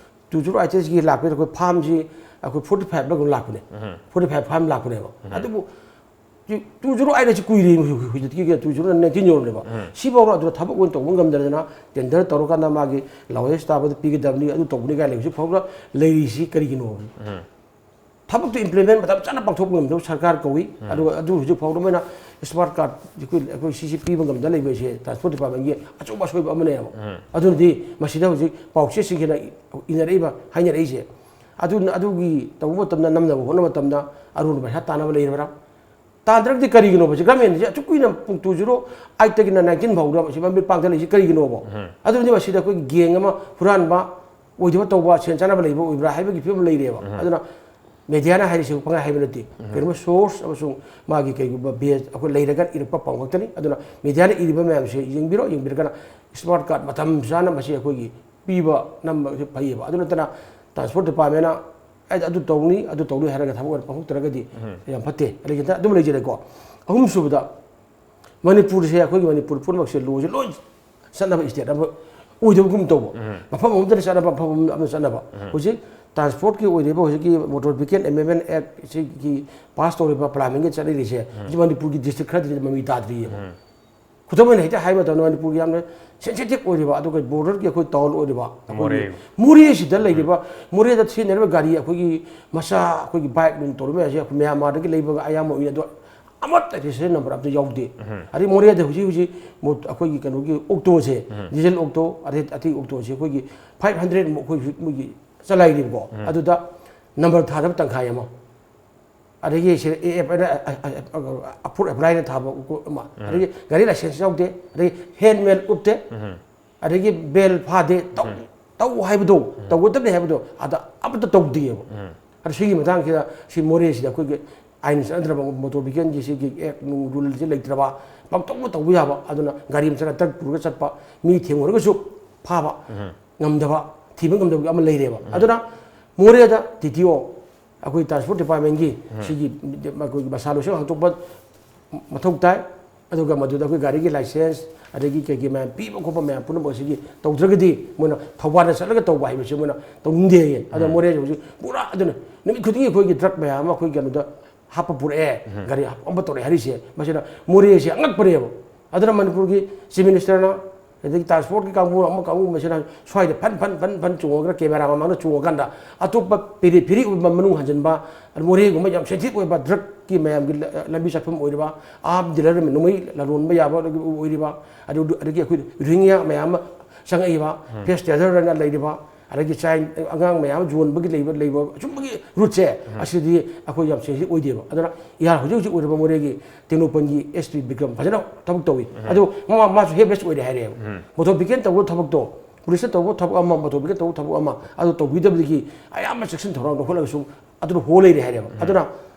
ꯇꯨ ꯖꯤꯔꯣ ꯑꯩꯠꯇꯒꯤ ꯂꯥꯛꯄꯁꯤꯗ ꯑꯩꯈꯣꯏ ꯐꯥꯔꯝꯁꯤ ꯑꯩꯈꯣꯏ ꯐꯣꯔꯇꯤ ꯐꯥꯏꯚ ꯂꯥꯛꯄꯅꯦ꯫ ꯐꯣꯔꯇꯤ ꯐꯥꯏꯚ ꯐꯥꯔꯝ ꯂꯥꯛꯄꯅꯦꯕ꯫ ꯑꯗꯨꯕꯨ ꯇꯨ ꯖꯤꯔꯣ ꯑꯩꯠ ꯑꯁꯤ ꯀꯨꯏꯔꯦ, ꯍꯧꯖꯤꯛ, ꯍꯧꯖꯤꯛꯇꯤ ꯇꯨ ꯖꯤꯔꯣ ꯅꯥꯏꯟꯇꯤꯟ ꯌꯧꯔꯕꯅꯦꯕ꯫ ꯁꯤꯐꯥꯎꯗ ꯑꯗꯨꯗ ꯊꯕꯛ ꯑꯣꯏꯅ ꯇꯧꯕ ꯉꯝꯗꯗꯅ ꯇꯦꯟꯗꯔ ꯇꯧꯔꯀꯥꯟꯗ ꯃꯥꯒꯤ ꯂꯣꯋꯦꯁ ꯇꯥꯕꯗ ꯄꯤꯒꯗꯕꯅꯤ, ꯑꯗꯨ ꯇꯧꯕꯅꯤ ꯀꯥꯏꯅ ꯍꯧꯖꯤꯛ ꯐꯥꯎꯕ ꯂꯩꯔꯤꯁꯤ ꯀꯔꯤꯒꯤꯅꯣ? ꯊꯕꯛꯇꯨ ꯏꯝꯄ꯭ꯂꯤꯃꯦꯟ ꯃꯇꯝ ꯆꯥꯅ ꯄꯥꯡꯊꯣꯛꯄ ꯉꯝꯗꯕ ꯁꯔꯀꯥꯔ ꯀꯧꯏ꯫ ꯑꯗꯨꯒ ꯑꯗꯨ ꯍꯧꯖꯤꯛ ꯐꯥꯎꯕ ꯃꯣꯏꯅ ꯁ꯭ꯃꯥꯔꯠ ꯀꯥꯔꯗ ꯑꯩꯈꯣꯏ, ꯑꯩꯈꯣꯏ ꯁꯤꯁꯤ ꯄꯤꯕ ꯉꯝꯗ ꯂꯩꯕꯁꯦ ꯇ꯭ꯔꯥꯟꯁꯄꯣꯔꯠ ꯗꯤꯄꯥꯔꯠꯃꯦꯟꯒꯤ ꯑꯆꯧꯕ ꯑꯁꯣꯏꯕ ꯑꯃꯅꯦꯕ꯫ ꯑꯗꯨꯅꯗꯤ ꯃꯁꯤꯗ ꯍꯧꯖꯤꯛ ꯄꯥꯎꯆꯦꯁꯤꯡꯁꯤꯅ ꯏꯅꯔꯛꯏꯕ, ꯍꯥꯏꯅꯔꯛꯏꯁꯦ꯫ ꯑꯗꯨꯅ, ꯑꯗꯨꯒꯤ ꯇꯧꯕ ꯃꯇꯝꯗ, ꯅꯝꯅꯕ ꯍꯣꯠꯅꯕ ꯃꯇꯝꯗ ꯑꯔꯨꯕ ꯄꯩꯁꯥ ꯇꯥꯟꯅꯕ ꯂꯩꯔꯕ꯭ꯔꯥ? ꯇꯥꯟꯗ꯭ꯔꯒꯗꯤ ꯀꯔꯤꯒꯤꯅꯣꯕ? ꯁꯤ ꯒꯃꯦꯟꯁꯦ ꯑꯁꯨꯛ ꯀꯨꯏꯅ ꯄꯨꯡ ꯇꯨ ꯖꯤꯔꯣ ꯑꯩꯠꯇꯒꯤꯅ ꯅꯥꯏꯟꯇꯤꯟ ꯐꯥꯎꯗ ꯁꯤ ꯃꯃꯤꯠ ꯄꯥꯡꯊ ꯂꯩꯁꯤ ꯀꯔꯤꯒꯤꯅꯣꯕ? ꯑꯗꯨꯗꯤ ꯃꯁꯤꯗ ꯑꯩꯈꯣꯏꯒꯤ ꯒꯦꯡ ꯑꯃ ꯍꯨꯔꯥꯟꯕ ꯑꯣꯏꯗꯕ ꯇꯧꯕ, ꯁꯦꯟ ꯆꯥꯅꯕ ꯂꯩꯕ ꯑꯣꯏꯕ꯭ꯔꯥ ꯍꯥꯏꯕꯒꯤ ꯐꯤꯕꯝ ꯂꯩꯔꯦꯕ꯫ ꯑꯗꯨꯅ ꯃꯦꯗꯤꯌꯥꯅ ꯍꯥꯏꯔꯤꯁꯤ ꯄꯪꯍꯥꯏ ꯍꯥꯏꯕ ꯅꯠꯇꯦ꯫ ꯀꯔꯤꯒꯨꯝꯕ ꯁꯣꯔꯁ ꯑꯃꯁꯨꯡ ꯃꯥꯒꯤ ꯀꯩꯒꯨꯝꯕ ꯕꯦꯖ ꯑꯩꯈꯣꯏ ꯂꯩꯔꯒ ꯏꯔꯛꯄ ꯄꯥꯎ ꯉꯥꯛꯇꯅꯤ꯫ ꯑꯗꯨꯅ ꯃꯦꯗꯤꯌꯥꯅ ꯏꯔꯤꯕ ꯃꯌꯥꯝꯁꯦ ꯌꯦꯡꯕꯤꯔꯣ, ꯌꯦꯡꯕꯤꯔꯒꯅ ꯁ꯭ꯃꯥꯔꯠ ꯀꯥꯔꯗ ꯃꯇꯝ ꯆꯥꯅ ꯃꯁꯤ ꯑꯩꯈꯣꯏꯒꯤ ꯄꯤꯕ ꯅꯝꯕꯁꯦ ꯐꯩꯌꯦꯕ꯫ ꯑꯗꯨ ꯅꯠꯇꯅ ꯇ꯭ꯔꯥꯟꯁꯄꯣꯔꯠ ꯗꯤꯄꯥꯔꯠꯃꯦꯟꯅ ꯑꯩ ꯑꯗꯨ ꯇꯧꯅꯤ, ꯑꯗꯨ ꯇꯧꯅꯤ ꯍꯥꯏꯔꯒ ꯊꯕꯛ ꯑꯣꯏꯅ ꯄꯥꯡꯊꯣꯛꯇ꯭ꯔꯒꯗꯤ ꯌꯥꯝ ꯐꯠꯇꯦ꯫ ꯑꯗꯒꯤ ꯑꯗꯨꯝ ꯂꯩꯖꯔꯦꯀꯣ꯫ ꯑꯍꯨꯝꯁꯨꯕꯗ, ꯃꯅꯤꯄꯨꯔꯁꯦ, ꯑꯩꯈꯣꯏꯒꯤ ꯃꯅꯤꯄꯨꯔ ꯄꯨꯝꯅꯃꯛꯁꯦ ꯂꯣꯁꯦ ꯂꯣꯏ ꯆꯠꯅꯕ ꯏꯁꯇꯦꯠ ꯑꯃ ꯑꯣꯏꯗꯕꯒꯨꯝ ꯇꯧꯕ꯫ ꯃꯐꯝ ꯑꯃꯗꯅ ꯆꯠꯅꯕ, ꯃꯐꯝ ꯑꯃꯗ ꯆꯠꯅꯕ꯫ ꯍꯧꯖꯤꯛ ꯇ꯭ꯔꯥꯟꯁꯄꯣꯔꯠꯀꯤ ꯑꯣꯏꯔꯤꯕ ꯍꯧꯖꯤꯛꯀꯤ ꯃꯣꯇꯣꯔ ꯚꯤꯍꯤꯀꯜ ꯑꯦꯃꯦꯟꯃꯦꯟ ꯑꯦꯛ ꯁꯤꯒꯤ ꯄꯥꯁ ꯇꯧꯔꯤꯕ ꯄꯥꯔꯂꯤꯌꯥꯃꯦꯟꯒꯤ ꯆꯠꯅꯔꯤꯁꯦ, ꯍꯧꯖꯤꯛ ꯃꯅꯤꯄꯨꯔꯒꯤ ꯗꯤꯁꯇ꯭ꯔꯤꯛ ꯈꯔꯗꯗꯤ ꯃꯃꯤ ꯇꯥꯗ꯭ꯔꯤꯑꯕ꯫ ꯈꯨꯗꯝ ꯑꯣꯏꯅ ꯍꯦꯛꯇ ꯍꯥꯏꯕ ꯃꯇꯝꯗ, ꯃꯅꯤꯄꯨꯔꯒꯤ ꯌꯥꯝꯅ ꯁꯦꯟꯁꯤꯇꯤꯚ ꯑꯣꯏꯔꯤꯕ, ꯑꯗꯨꯒ ꯕꯣꯔꯗꯔꯒꯤ ꯑꯩꯈꯣꯏ ꯇꯥꯎꯟ ꯑꯣꯏꯔꯤꯕ ꯑꯩꯈꯣꯏꯒꯤ ꯃꯣꯔꯦ꯫ ꯃꯣꯔꯦꯁꯤꯗ ꯂꯩꯔꯤꯕ, ꯃꯣꯔꯦꯗ ꯁꯤꯖꯤꯟꯅꯔꯤꯕ ꯒꯥꯔꯤ, ꯑꯩꯈꯣꯏꯒꯤ ꯃꯆꯥ, ꯑꯩꯈꯣꯏꯒꯤ ꯕꯥꯏꯛ ꯅꯨꯡ ꯇꯧꯔꯤꯕ ꯃꯌꯥꯝꯁꯦ, ꯑꯩꯈꯣꯏ ꯃ꯭ꯌꯥꯟꯃꯥꯔꯗꯒꯤ ꯂꯩꯕ ꯑꯌꯥꯝꯕ ꯑꯣꯏꯅ, ꯑꯗꯣ ꯑꯃꯠꯇ ꯔꯦꯖꯤꯁꯇ꯭ꯔꯦꯁꯟ ꯅꯝꯕꯔ ꯑꯝꯇ ꯌꯥꯎꯗꯦ꯫ ꯑꯗꯩ ꯃꯣꯔꯦꯗ ꯍꯧꯖꯤꯛ ꯍꯧꯖꯤꯛ ꯃꯣ-, ꯑꯩꯈꯣꯏꯒꯤ ꯀꯩꯅꯣꯒꯤ ꯑꯣꯛꯇꯣꯁꯦ, ꯗꯤꯖꯜ ꯑꯣꯛꯇꯣ, ꯑꯗꯩ ꯑꯇꯩ ꯑꯣꯛꯇꯣꯁꯦ ꯑꯩꯈꯣꯏꯒꯤ ꯐꯥꯏꯚ ꯍꯟꯗ꯭ꯔꯦꯗ ꯃꯨꯛ ꯑꯩꯈꯣꯏ ꯍꯧꯖꯤꯛ ꯃꯣꯏꯒꯤ ꯆꯂꯥꯏꯔꯤꯕꯀꯣ꯫ ꯑꯗꯨꯗ ꯅꯝꯕꯔ ꯊꯥꯗꯕ ꯇꯪꯈꯥꯏ ꯑꯃ, ꯑꯗꯒꯤ ꯁꯤ ꯑꯦ ꯑꯦꯐ ꯑꯥꯏ ꯑꯥꯔ, ꯑꯐꯨꯠ ꯑꯦꯄ꯭ꯂꯥꯏꯅ ꯊꯥꯕ ꯑꯃ, ꯑꯗꯒꯤ ꯒꯥꯔꯤ ꯂꯥꯏꯁꯦꯟꯁ ꯌꯥꯎꯗꯦ, ꯑꯗꯒꯤ ꯍꯦꯜꯃꯦꯠ ꯎꯞꯇꯦ, ꯑꯗꯒꯤ ꯕꯦꯜ ꯐꯥꯗꯦ, ꯇꯧ, ꯇꯧ ꯍꯥꯏꯕꯗꯣ, ꯇꯧꯒꯗꯕꯅꯤ ꯍꯥꯏꯕꯗꯣ ꯑꯗ ꯑꯃꯠꯇ ꯇꯧꯗꯦꯕ꯫ ꯑꯗ ꯁꯤꯒꯤ ꯃꯇꯥꯡꯁꯤꯗ ꯁꯤ ꯃꯣꯔꯦꯁꯤꯗ ꯑꯩꯈꯣꯏꯒꯤ ꯑꯥꯏꯟ ꯆꯠꯅꯗ꯭ꯔꯕ, ꯃꯣꯇꯣꯔ ꯚꯤꯍꯤꯀꯜꯒꯤ ꯁꯤꯒꯤ ꯑꯦꯛ ꯅꯨꯡ ꯔꯨꯜꯁꯤ ꯂꯩꯇ꯭ꯔꯕ, ꯄꯪꯇꯧꯗ ꯇꯧꯕ ꯌꯥꯕ, ꯑꯗꯨꯅ ꯒꯥꯔꯤ ꯃꯆꯥ ꯇ꯭ꯔꯛ ꯄꯨꯔꯒ ꯆꯠꯄ, ꯃꯤ ꯊꯦꯡꯉꯨꯔꯒꯁꯨ ꯐꯥꯕ ꯉꯝꯗꯕ, ꯊꯤꯕ ꯉꯝꯗꯕꯒꯤ ꯑꯃ ꯂꯩꯔꯦꯕ꯫ ꯑꯗꯨꯅ ꯃꯣꯔꯦꯗ ꯇꯤ ꯇꯤ ꯑꯣ, ꯑꯩꯈꯣꯏ ꯇ꯭ꯔꯥꯟꯁꯄꯣꯔꯠ ꯗꯤꯄꯥꯔꯠꯃꯦꯟꯒꯤ ꯁꯤꯒꯤ ꯑꯩꯈꯣꯏꯒꯤ ꯃꯁꯥ ꯂꯣꯏꯁꯪ ꯍꯥꯡꯗꯣꯛꯄ ꯃꯊꯧ ꯇꯥꯏ꯫ ꯑꯗꯨꯒ ꯃꯗꯨꯗ ꯑꯩꯈꯣꯏ ꯒꯥꯔꯤꯒꯤ ꯂꯥꯏꯁꯦꯟꯁ, ꯑꯗꯒꯤ ꯀꯩꯀꯩ ꯃꯌꯥꯝ ꯄꯤꯕ ꯈꯣꯠꯄ ꯃꯌꯥꯝ ꯄꯨꯝꯅꯃꯛ ꯑꯁꯤꯒꯤ ꯇꯧꯗ꯭ꯔꯒꯗꯤ ꯃꯣꯏꯅ ꯊꯧꯕꯥꯜꯗ ꯆꯠꯂꯒ ꯇꯧꯕ ꯍꯥꯏꯕꯁꯤ ꯃꯣꯏꯅ ꯇꯧꯅꯤꯡꯗꯦ ꯍꯥꯏꯌꯦ꯫ ꯑꯗꯣ ꯃꯣꯔꯦꯁꯦ ꯍꯧꯖꯤꯛ ꯄꯨꯔꯥ ꯑꯗꯨꯅ ꯅꯨꯃꯤꯠ ꯈꯨꯗꯤꯡꯒꯤ ꯑꯩꯈꯣꯏꯒꯤ ꯗ꯭ꯔꯒ ꯃꯌꯥꯝ ꯑꯃ ꯑꯩꯈꯣꯏ ꯀꯩꯅꯣꯗ ꯍꯥꯞꯄ ꯄꯨꯔꯛꯑꯦ, ꯒꯥꯔꯤ ꯍꯥꯞꯄ ꯑꯃ ꯇꯧꯔꯛꯑꯦ ꯍꯥꯏꯔꯤꯁꯦ, ꯃꯁꯤꯅ ꯃꯣꯔꯦꯁꯦ ꯑꯉꯛꯄꯅꯦꯕ꯫ ꯑꯗꯨꯅ ꯃꯅꯤꯄꯨꯔꯒꯤ ꯆꯤꯐ ꯃꯤꯅꯤꯁꯇꯔꯅ, ꯑꯗꯒꯤ ꯇ꯭ꯔꯥꯟꯁꯄꯣꯔꯠꯀꯤ ꯀꯥꯡꯕꯨ ꯑꯃ ꯀꯥꯡꯕꯨ ꯃꯁꯤꯅ ꯁ꯭ꯋꯥꯏꯗ ꯐꯟ ꯐꯟ ꯐꯟ ꯐꯟ ꯆꯣꯡꯉꯒ ꯀꯦꯃꯦꯔꯥ ꯃꯃꯥꯡꯗ ꯆꯣꯡꯉꯀꯥꯟꯗ ꯑꯇꯣꯞꯄ ꯄꯦꯔꯤ ꯐꯦꯔꯤ ꯑꯣꯏꯕ ꯃꯅꯨꯡ ꯍꯟꯖꯤꯟꯕ, ꯃꯣꯔꯦꯒꯨꯝꯕ ꯌꯥꯝ ꯁꯦꯟꯁꯤꯇꯤꯚ ꯑꯣꯏꯕ ꯗ꯭ꯔꯒꯀꯤ ꯃꯌꯥꯝꯒꯤ ꯂ-, ꯂꯝꯕꯤ ꯆꯠꯐꯝ ꯑꯣꯏꯔꯤꯕ, ꯑꯥꯔꯝ ꯗꯤꯂꯔ ꯅꯣꯡꯃꯩ ꯂꯂꯣꯟꯕ ꯌꯥꯕ ꯑꯣꯏꯔꯤꯕ, ꯑꯗꯨ, ꯑꯗꯒꯤ ꯑꯩꯈꯣꯏ ꯔꯣꯍꯤꯡꯒ꯭ꯌꯥ ꯃꯌꯥꯝ ꯑꯃ ꯆꯪꯉꯛꯏꯕ, ꯐꯦꯁ ꯇꯦꯗꯔ ꯍꯥꯏꯅ ꯂꯩꯔꯤꯕ, ꯑꯗꯒꯤ ꯆꯥꯏꯜ ꯑꯉꯥꯡ ꯃꯌꯥꯝ ꯑꯃ ꯌꯣꯟꯕꯒꯤ ꯂꯩꯕ, ꯂꯩꯕ ꯁꯨꯝꯕꯒꯤ ꯔꯨꯠꯁꯦ, ꯑꯁꯤꯗꯤ ꯑꯩꯈꯣꯏ ꯌꯥꯝ ꯁꯦꯟꯁꯤꯇꯤꯚ ꯑꯣꯏꯗꯦꯕ꯫ ꯑꯗꯨꯅ ꯏꯍꯥꯟ ꯍꯧꯖꯤꯛ ꯍꯧꯖꯤꯛ ꯑꯣꯏꯔꯤꯕ ꯃꯣꯔꯦꯒꯤ ꯇꯦꯡꯅꯧꯄꯜꯒꯤ ꯑꯦꯁ ꯄꯤ ꯕꯤꯀ꯭ꯔꯝ ꯐꯖꯅ ꯊꯕꯛ ꯇꯧꯏ꯫ ꯑꯗꯨ ꯃꯥ, ꯃꯥꯁꯨ ꯍꯦꯜꯞꯂꯦꯁ ꯑꯣꯏꯔꯦ ꯍꯥꯏꯔꯦꯕ꯫ ꯃꯣꯇꯣꯔ ꯚꯤꯍꯤꯀꯜ ꯇꯧꯕ ꯊꯕꯛꯇꯣ, ꯄꯨꯂꯤꯁꯅ ꯇꯧꯕ ꯊꯕꯛ ꯑꯃ, ꯃꯣꯇꯣꯔ ꯚꯤꯍꯤꯀꯜ ꯇꯧꯕ ꯊꯕꯛ ꯑꯃ, ꯑꯗꯨ ꯇꯧꯕꯤꯗꯕꯗꯒꯤ ꯑꯌꯥꯝꯕ ꯆꯦꯛꯁꯤꯟ ꯊꯧꯔꯥꯡ ꯂꯧꯈꯠꯂꯒꯁꯨ ꯑꯗꯨꯅ ꯍꯣ ꯂꯩꯔꯦ ꯍꯥꯏꯔꯦꯕ꯫ ꯑꯗꯨꯅ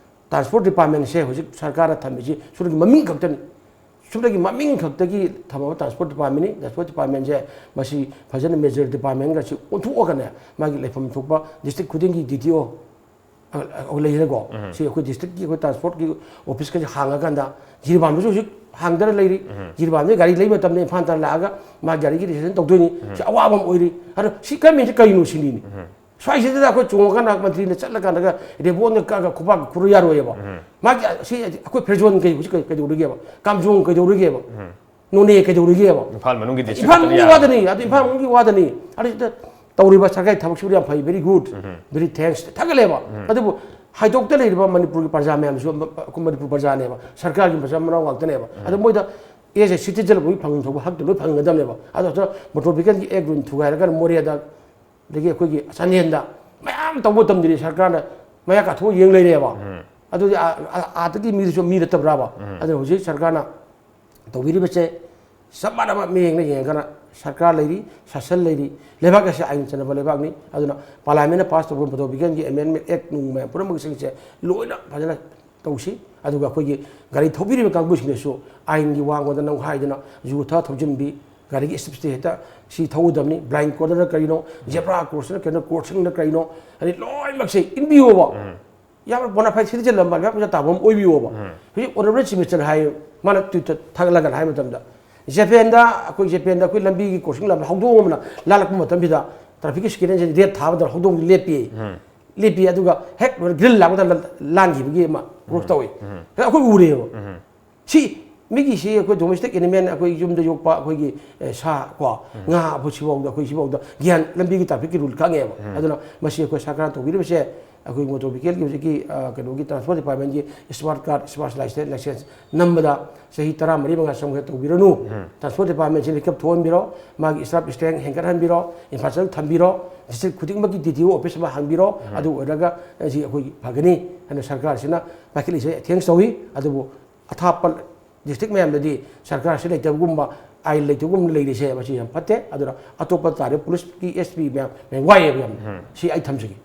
ꯇ꯭ꯔꯥꯟꯁꯄꯣꯔꯠ ꯗꯤꯄꯥꯔꯠꯃꯦꯟꯁꯦ ꯍꯧꯖꯤꯛ ꯁꯔꯀꯥꯔꯅ ꯊꯝꯃꯤꯁꯤ ꯁꯨꯞꯅꯒꯤ ꯃꯃꯤꯡ ꯈꯛꯇꯅꯤ꯫ ꯁꯨꯞꯅꯒꯤ ꯃꯃꯤꯡ ꯈꯛꯇꯒꯤ ꯊꯝꯃꯕ ꯇ꯭ꯔꯥꯟꯁꯄꯣꯔꯠ ꯗꯤꯄꯥꯔꯠꯃꯦꯟꯅꯤ꯫ ꯇ꯭ꯔꯥꯟꯁꯄꯣꯔꯠ ꯗꯤꯄꯥꯔꯠꯃꯦꯟꯁꯦ ꯃꯁꯤ ꯐꯖꯅ ꯃꯦꯖꯔ ꯗꯤꯄꯥꯔꯠꯃꯦꯟꯒꯁꯤ ꯑꯣꯟꯊꯣꯛꯑꯒꯅꯦ, ꯃꯥꯒꯤ ꯂꯩꯐꯝ ꯊꯣꯛꯄ ꯗꯤꯁꯇ꯭ꯔꯤꯛ ꯈꯨꯗꯤꯡꯒꯤ ꯗꯤ ꯇꯤ ꯑꯣ ꯂꯩꯔꯦꯀꯣ꯫ ꯁꯤ ꯑꯩꯈꯣꯏ ꯗꯤꯁꯇ꯭ꯔꯤꯛꯀꯤ ꯑꯩꯈꯣꯏ ꯇ꯭ꯔꯥꯟꯁꯄꯣꯔꯠꯀꯤ ꯑꯣꯐꯤꯁꯀꯁꯦ ꯍꯥꯡꯉꯀꯥꯟꯗ ꯖꯤꯔꯤꯕꯥꯝꯗꯁꯨ ꯍꯧꯖꯤꯛ ꯍꯥꯡꯗꯅ ꯂꯩꯔꯤ꯫ ꯖꯤꯔꯤꯕꯥꯝꯗꯒꯤ ꯒꯥꯔꯤ ꯂꯩꯕ ꯃꯇꯝꯗ ꯏꯝꯐꯥꯜ ꯇꯥꯟꯅ ꯂꯥꯛꯑꯒ ꯃꯥ ꯒꯥꯔꯤꯒꯤ ꯔꯦꯖꯤꯁꯇ꯭ꯔꯦꯁꯟ ꯇꯧꯗꯣꯏꯅꯤ꯫ ꯁꯤ ꯑꯋꯥꯕ ꯑꯃ ꯑꯣꯏꯔꯤ꯫ ꯑꯗꯣ ꯁꯤ ꯒꯃꯦꯟꯁꯤ ꯀꯔꯤꯅꯣ ꯁꯤꯅꯤꯅꯦ꯫ ꯁ꯭ꯋꯥꯏꯁꯤꯗ ꯑꯩꯈꯣꯏ ꯆꯣꯡꯉꯀꯥꯟꯗ ꯃꯟꯇ꯭ꯔꯤꯅ ꯆꯠꯂꯀꯥꯟꯗꯒ ꯔꯦꯕꯣꯟꯒ ꯀꯛꯑꯒ ꯈꯨꯄꯥꯛ ꯈꯨꯔ ꯌꯥꯔꯣꯏꯑꯕ꯫ ꯃꯥꯒꯤ ꯁꯤ ꯑꯩꯈꯣꯏ ꯐꯦꯔꯖꯣꯟ ꯀꯩ ꯍꯧꯖꯤꯛ ꯀꯩ-, ꯀꯩꯗꯧꯔꯤꯒꯦꯕ? ꯀꯥꯝꯖꯣꯡ ꯀꯩꯗꯧꯔꯤꯒꯦꯕ? ꯅꯣꯅꯦ ꯀꯩꯗꯧꯔꯤꯒꯦꯕ? ꯏꯝꯐꯥꯜ ꯃꯅꯨꯡꯒꯤ ꯗꯤꯁꯇ꯭ꯔꯤꯛ ꯏꯝꯐꯥꯜ ꯈꯛꯇꯅ ꯃꯅꯨꯡꯒꯤ ꯌꯥꯔꯦ꯫ ꯋꯥꯗꯅꯤ, ꯑꯗꯨ ꯏꯝꯐꯥꯜ ꯃꯅꯨꯡꯒꯤ ꯋꯥꯗꯅꯤ꯫ ꯑꯗꯨ ꯁꯤꯗ ꯇꯧꯔꯤꯕ ꯁꯔꯀꯥꯔꯒꯤ ꯊꯕꯛ ꯁꯨꯕ ꯌꯥꯝ ꯐꯩ, very good, very thanks, ꯊꯥꯒꯠꯂꯦꯕ꯫ ꯑꯗꯨꯕꯨ ꯍꯥꯏꯗꯣꯛꯇ ꯂꯩꯔꯤꯕ ꯃꯅꯤꯄꯨꯔꯒꯤ ꯄ꯭ꯔꯖꯥ ꯃꯌꯥꯝꯁꯨ ꯑꯩꯈꯣꯏ ꯃꯅꯤꯄꯨꯔ ꯄ꯭ꯔꯖꯥꯅꯦꯕ, ꯁꯔꯀꯥꯔꯒꯤ ꯃꯆꯥ ꯃꯅꯥꯎ ꯉꯥꯛꯇꯅꯦꯕ꯫ ꯑꯗꯣ ꯃꯣꯏꯗ as a citizen ꯑꯣꯏꯕꯒꯤ ꯐꯪꯐꯝ ꯊꯣꯛꯄ ꯍꯛꯇ ꯂꯣꯏ ꯐꯪꯒꯗꯕꯅꯦꯕ꯫ ꯑꯗꯣ ꯁꯤꯗ ꯃꯣꯇꯣꯔ ꯚꯤꯍꯤꯀꯜꯒꯤ ꯑꯦꯛ ꯔꯨꯜ ꯊꯨꯒꯥꯏꯔꯒ ꯃꯣꯔꯦꯗ ꯑꯗꯒꯤ ꯑꯩꯈꯣꯏꯒꯤ ꯆꯥꯟꯗꯦꯜꯗ ꯃꯌꯥꯝ ꯇꯧꯕ ꯃꯇꯝꯗꯗꯤ ꯁꯔꯀꯥꯔꯅ ꯃꯌꯥ ꯀꯥꯊꯣꯛꯑ ꯌꯦꯡ ꯂꯩꯔꯦꯕ꯫ ꯑꯗꯨꯗꯤ ꯑꯥ, ꯑꯥ, ꯑꯥꯗꯒꯤ ꯃꯤꯗꯨꯁꯨ ꯃꯤ ꯅꯠꯇꯕ꯭ꯔꯥꯕ? ꯑꯗꯨꯅ ꯍꯧꯖꯤꯛ ꯁꯔꯀꯥꯔꯅ ꯇꯧꯕꯤꯔꯤꯕꯁꯦ ꯆꯞ ꯃꯥꯟꯅꯕ ꯃꯤꯠꯌꯦꯡꯗ ꯌꯦꯡꯉꯒꯅ ꯁꯔꯀꯥꯔ ꯂꯩꯔꯤ, ꯁꯥꯁꯟ ꯂꯩꯔꯤ, ꯂꯩꯕꯥꯛ ꯑꯁꯤ ꯑꯥꯏꯟ ꯆꯠꯅꯕ ꯂꯩꯕꯥꯛꯅꯤ꯫ ꯑꯗꯨꯅ ꯄꯥꯔꯂꯤꯌꯥꯃꯦꯟꯅ ꯄꯥꯁ ꯇꯧꯕ ꯃꯣꯇꯣꯔ ꯚꯤꯍꯤꯀꯜꯒꯤ ꯑꯦꯃꯦꯟꯃꯦꯟ ꯑꯦꯛ ꯅꯨꯡ ꯃꯌꯥꯝ ꯄꯨꯝꯅꯃꯛꯁꯤꯡꯁꯦ ꯂꯣꯏꯅ ꯐꯖꯅ ꯇꯧꯁꯤ꯫ ꯑꯗꯨꯒ ꯑꯩꯈꯣꯏꯒꯤ ꯒꯥꯔꯤ ꯊꯧꯕꯤꯔꯤꯕ ꯀꯥꯡꯕꯨꯁꯤꯡꯗꯁꯨ ꯑꯥꯏꯟꯒꯤ ꯋꯥꯡꯃꯗ ꯅꯧꯈꯥꯏꯗꯅ ꯌꯨ ꯊꯛꯑ ꯊꯧꯖꯤꯟꯕꯤ, ꯒꯥꯔꯤꯒꯤ ꯏꯁꯄꯤꯠꯁꯦ ꯍꯦꯛꯇ ꯁꯤ ꯊꯧꯒꯗꯕꯅꯤ, ꯕ꯭ꯂꯥꯏꯟ ꯀꯣꯔꯅꯔꯅ ꯀꯔꯤꯅꯣ, ꯖꯦꯕ꯭ꯔꯥ ꯀ꯭ꯔꯣꯁꯅ ꯀꯔꯤꯅꯣ, ꯀ꯭ꯔꯣꯁꯤꯡꯅ ꯀꯔꯤꯅꯣ, ꯍꯥꯏꯗꯤ ꯂꯣꯏꯅꯃꯛꯁꯦ ꯏꯟꯕꯤꯌꯣꯕ꯫ ꯌꯥꯝꯅ ꯕꯣꯅꯥꯐꯥꯏ ꯁꯤꯇꯤꯖꯦꯟ ꯑꯃ ꯃꯌꯥꯝ ꯄꯩꯁꯥ ꯇꯥꯕ ꯑꯃ ꯑꯣꯏꯕꯤꯌꯣꯕ꯫ ꯍꯧꯖꯤꯛ ꯑꯣꯅꯔꯦꯕꯜ ꯆꯤꯐ ꯃꯤꯅꯤꯁꯇꯔ ꯍꯥꯏ, ꯃꯥꯅ ꯇ꯭ꯋꯤꯠꯇ ꯊꯥꯒꯠꯂꯒ ꯍꯥꯏ ꯃꯇꯝꯗ, ꯖꯄꯦꯟꯗ ꯑꯩꯈꯣꯏ, ꯖꯄꯦꯟꯗ ꯑꯩꯈꯣꯏ ꯂꯝꯕꯤꯒꯤ ꯀ꯭ꯔꯣꯁꯤꯡ ꯂꯥꯟꯕ ꯍꯧꯗꯣꯡ ꯑꯃꯅ ꯂꯥꯜꯂꯛꯄ ꯃꯇꯝꯁꯤꯗ ꯇ꯭ꯔꯥꯐꯤꯛꯀꯤ ꯁꯤꯒꯅꯦꯜꯁꯦ ꯔꯦꯗ ꯊꯥꯕꯗ ꯍꯧꯗꯣꯡꯁꯦ ꯂꯦꯞꯄꯤ꯫ ꯂꯦꯞꯄꯤ, ꯑꯗꯨꯒ ꯍꯦꯛ ꯂꯣꯏꯔ ꯒ꯭ꯔꯤꯜ ꯂꯥꯛꯄꯗ ꯂꯥꯟꯈꯤꯕꯒꯤ ꯑꯃ ꯄ꯭ꯔꯨꯐ ꯇꯧꯏ꯫ ꯑꯩꯈꯣꯏ ꯎꯔꯦꯕ꯫ ꯁꯤ ꯃꯤꯒꯤ ꯁꯤ ꯑꯩꯈꯣꯏ ꯗꯣꯃꯦꯁꯇꯤꯛ ꯑꯦꯅꯤꯃꯦꯜ, ꯑꯩꯈꯣꯏ ꯌꯨꯝꯗ ꯌꯣꯛꯄ ꯑꯩꯈꯣꯏꯒꯤ, ꯑꯦ, ꯁꯥ ꯀꯣ, ꯉꯥ ꯐꯥꯎ ꯁꯤꯐꯥꯎꯗ, ꯑꯩꯈꯣꯏ ꯁꯤꯐꯥꯎꯗ ꯒ꯭ꯌꯥꯟ, ꯂꯝꯕꯤꯒꯤ ꯇ꯭ꯔꯥꯐꯤꯛꯀꯤ ꯔꯨꯜ ꯈꯪꯉꯦꯕ꯫ ꯑꯗꯨꯅ ꯃꯁꯤ ꯑꯩꯈꯣꯏ ꯁꯔꯀꯥꯔꯅ ꯇꯧꯕꯤꯔꯤꯕꯁꯦ, ꯑꯩꯈꯣꯏ ꯃꯣꯇꯣꯔ ꯚꯤꯍꯤꯀꯜꯒꯤ ꯍꯧꯖꯤꯛꯀꯤ, ꯑ, ꯀꯩꯅꯣꯒꯤ ꯇ꯭ꯔꯥꯟꯁꯄꯣꯔꯠ ꯗꯤꯄꯥꯔꯠꯃꯦꯟꯒꯤ smart card, smart licence, licence ꯅꯝꯕꯗ ꯆꯍꯤ ꯇꯔꯥꯃꯔꯤ ꯃꯉꯥ ꯆꯪꯕꯗ ꯇꯧꯕꯤꯔꯅꯨ꯫ ꯇ꯭ꯔꯥꯟꯁꯄꯣꯔꯠ ꯗꯤꯄꯥꯔꯠꯃꯦꯟꯁꯤ ꯃꯤꯀꯞ ꯊꯣꯛꯍꯟꯕꯤꯔꯣ, ꯃꯥꯒꯤ ꯁ꯭ꯇꯥꯐ ꯁ꯭ꯇꯔꯦꯡ ꯍꯦꯟꯒꯠꯍꯟꯕꯤꯔꯣ, ꯏꯟꯐ꯭ꯔꯥꯁ꯭ꯇ꯭ꯔꯛꯆꯔ ꯊꯝꯕꯤꯔꯣ, ꯗꯤꯁꯇ꯭ꯔꯤꯛ ꯈꯨꯗꯤꯡꯃꯛꯀꯤ ꯗꯤ ꯇꯤ ꯑꯣ ꯑꯣꯐꯤꯁ ꯑꯃ ꯍꯥꯡꯕꯤꯔꯣ꯫ ꯑꯗꯨ ꯑꯣꯏꯔꯒ ꯁꯤ ꯑꯩꯈꯣꯏꯒꯤ ꯐꯒꯅꯤ ꯍꯥꯏꯅ ꯁꯔꯀꯥꯔꯁꯤꯅ ꯄꯥꯏꯈꯠꯂꯤꯁꯦ ꯊꯦꯡꯛꯁ ꯇꯧꯏ꯫ ꯑꯗꯨꯕꯨ ꯑꯊꯥꯞꯄ ꯗꯤꯁꯇ꯭ꯔꯤꯛ ꯃꯌꯥꯝꯗꯗꯤ ꯁꯔꯀꯥꯔꯁꯤ ꯂꯩꯇꯕꯒꯨꯝꯕ, ꯑꯥꯏꯟ ꯂꯩꯇꯕꯒꯨꯝꯅ ꯂꯩꯔꯤꯁꯦ ꯃꯁꯤ ꯌꯥꯝ ꯐꯠꯇꯦ꯫ ꯑꯗꯨꯅ ꯑꯇꯣꯞꯄ ꯇꯥꯔꯤꯕ ꯄꯨꯂꯤꯁꯀꯤ ꯑꯦꯁ ꯄꯤ ꯃꯌꯥꯝ, ꯃꯌꯥꯝ ꯋꯥꯏꯌꯦꯕ ꯌꯥꯝꯅ꯫ ꯁꯤ ꯑꯩ ꯊꯝꯖꯒꯦ꯫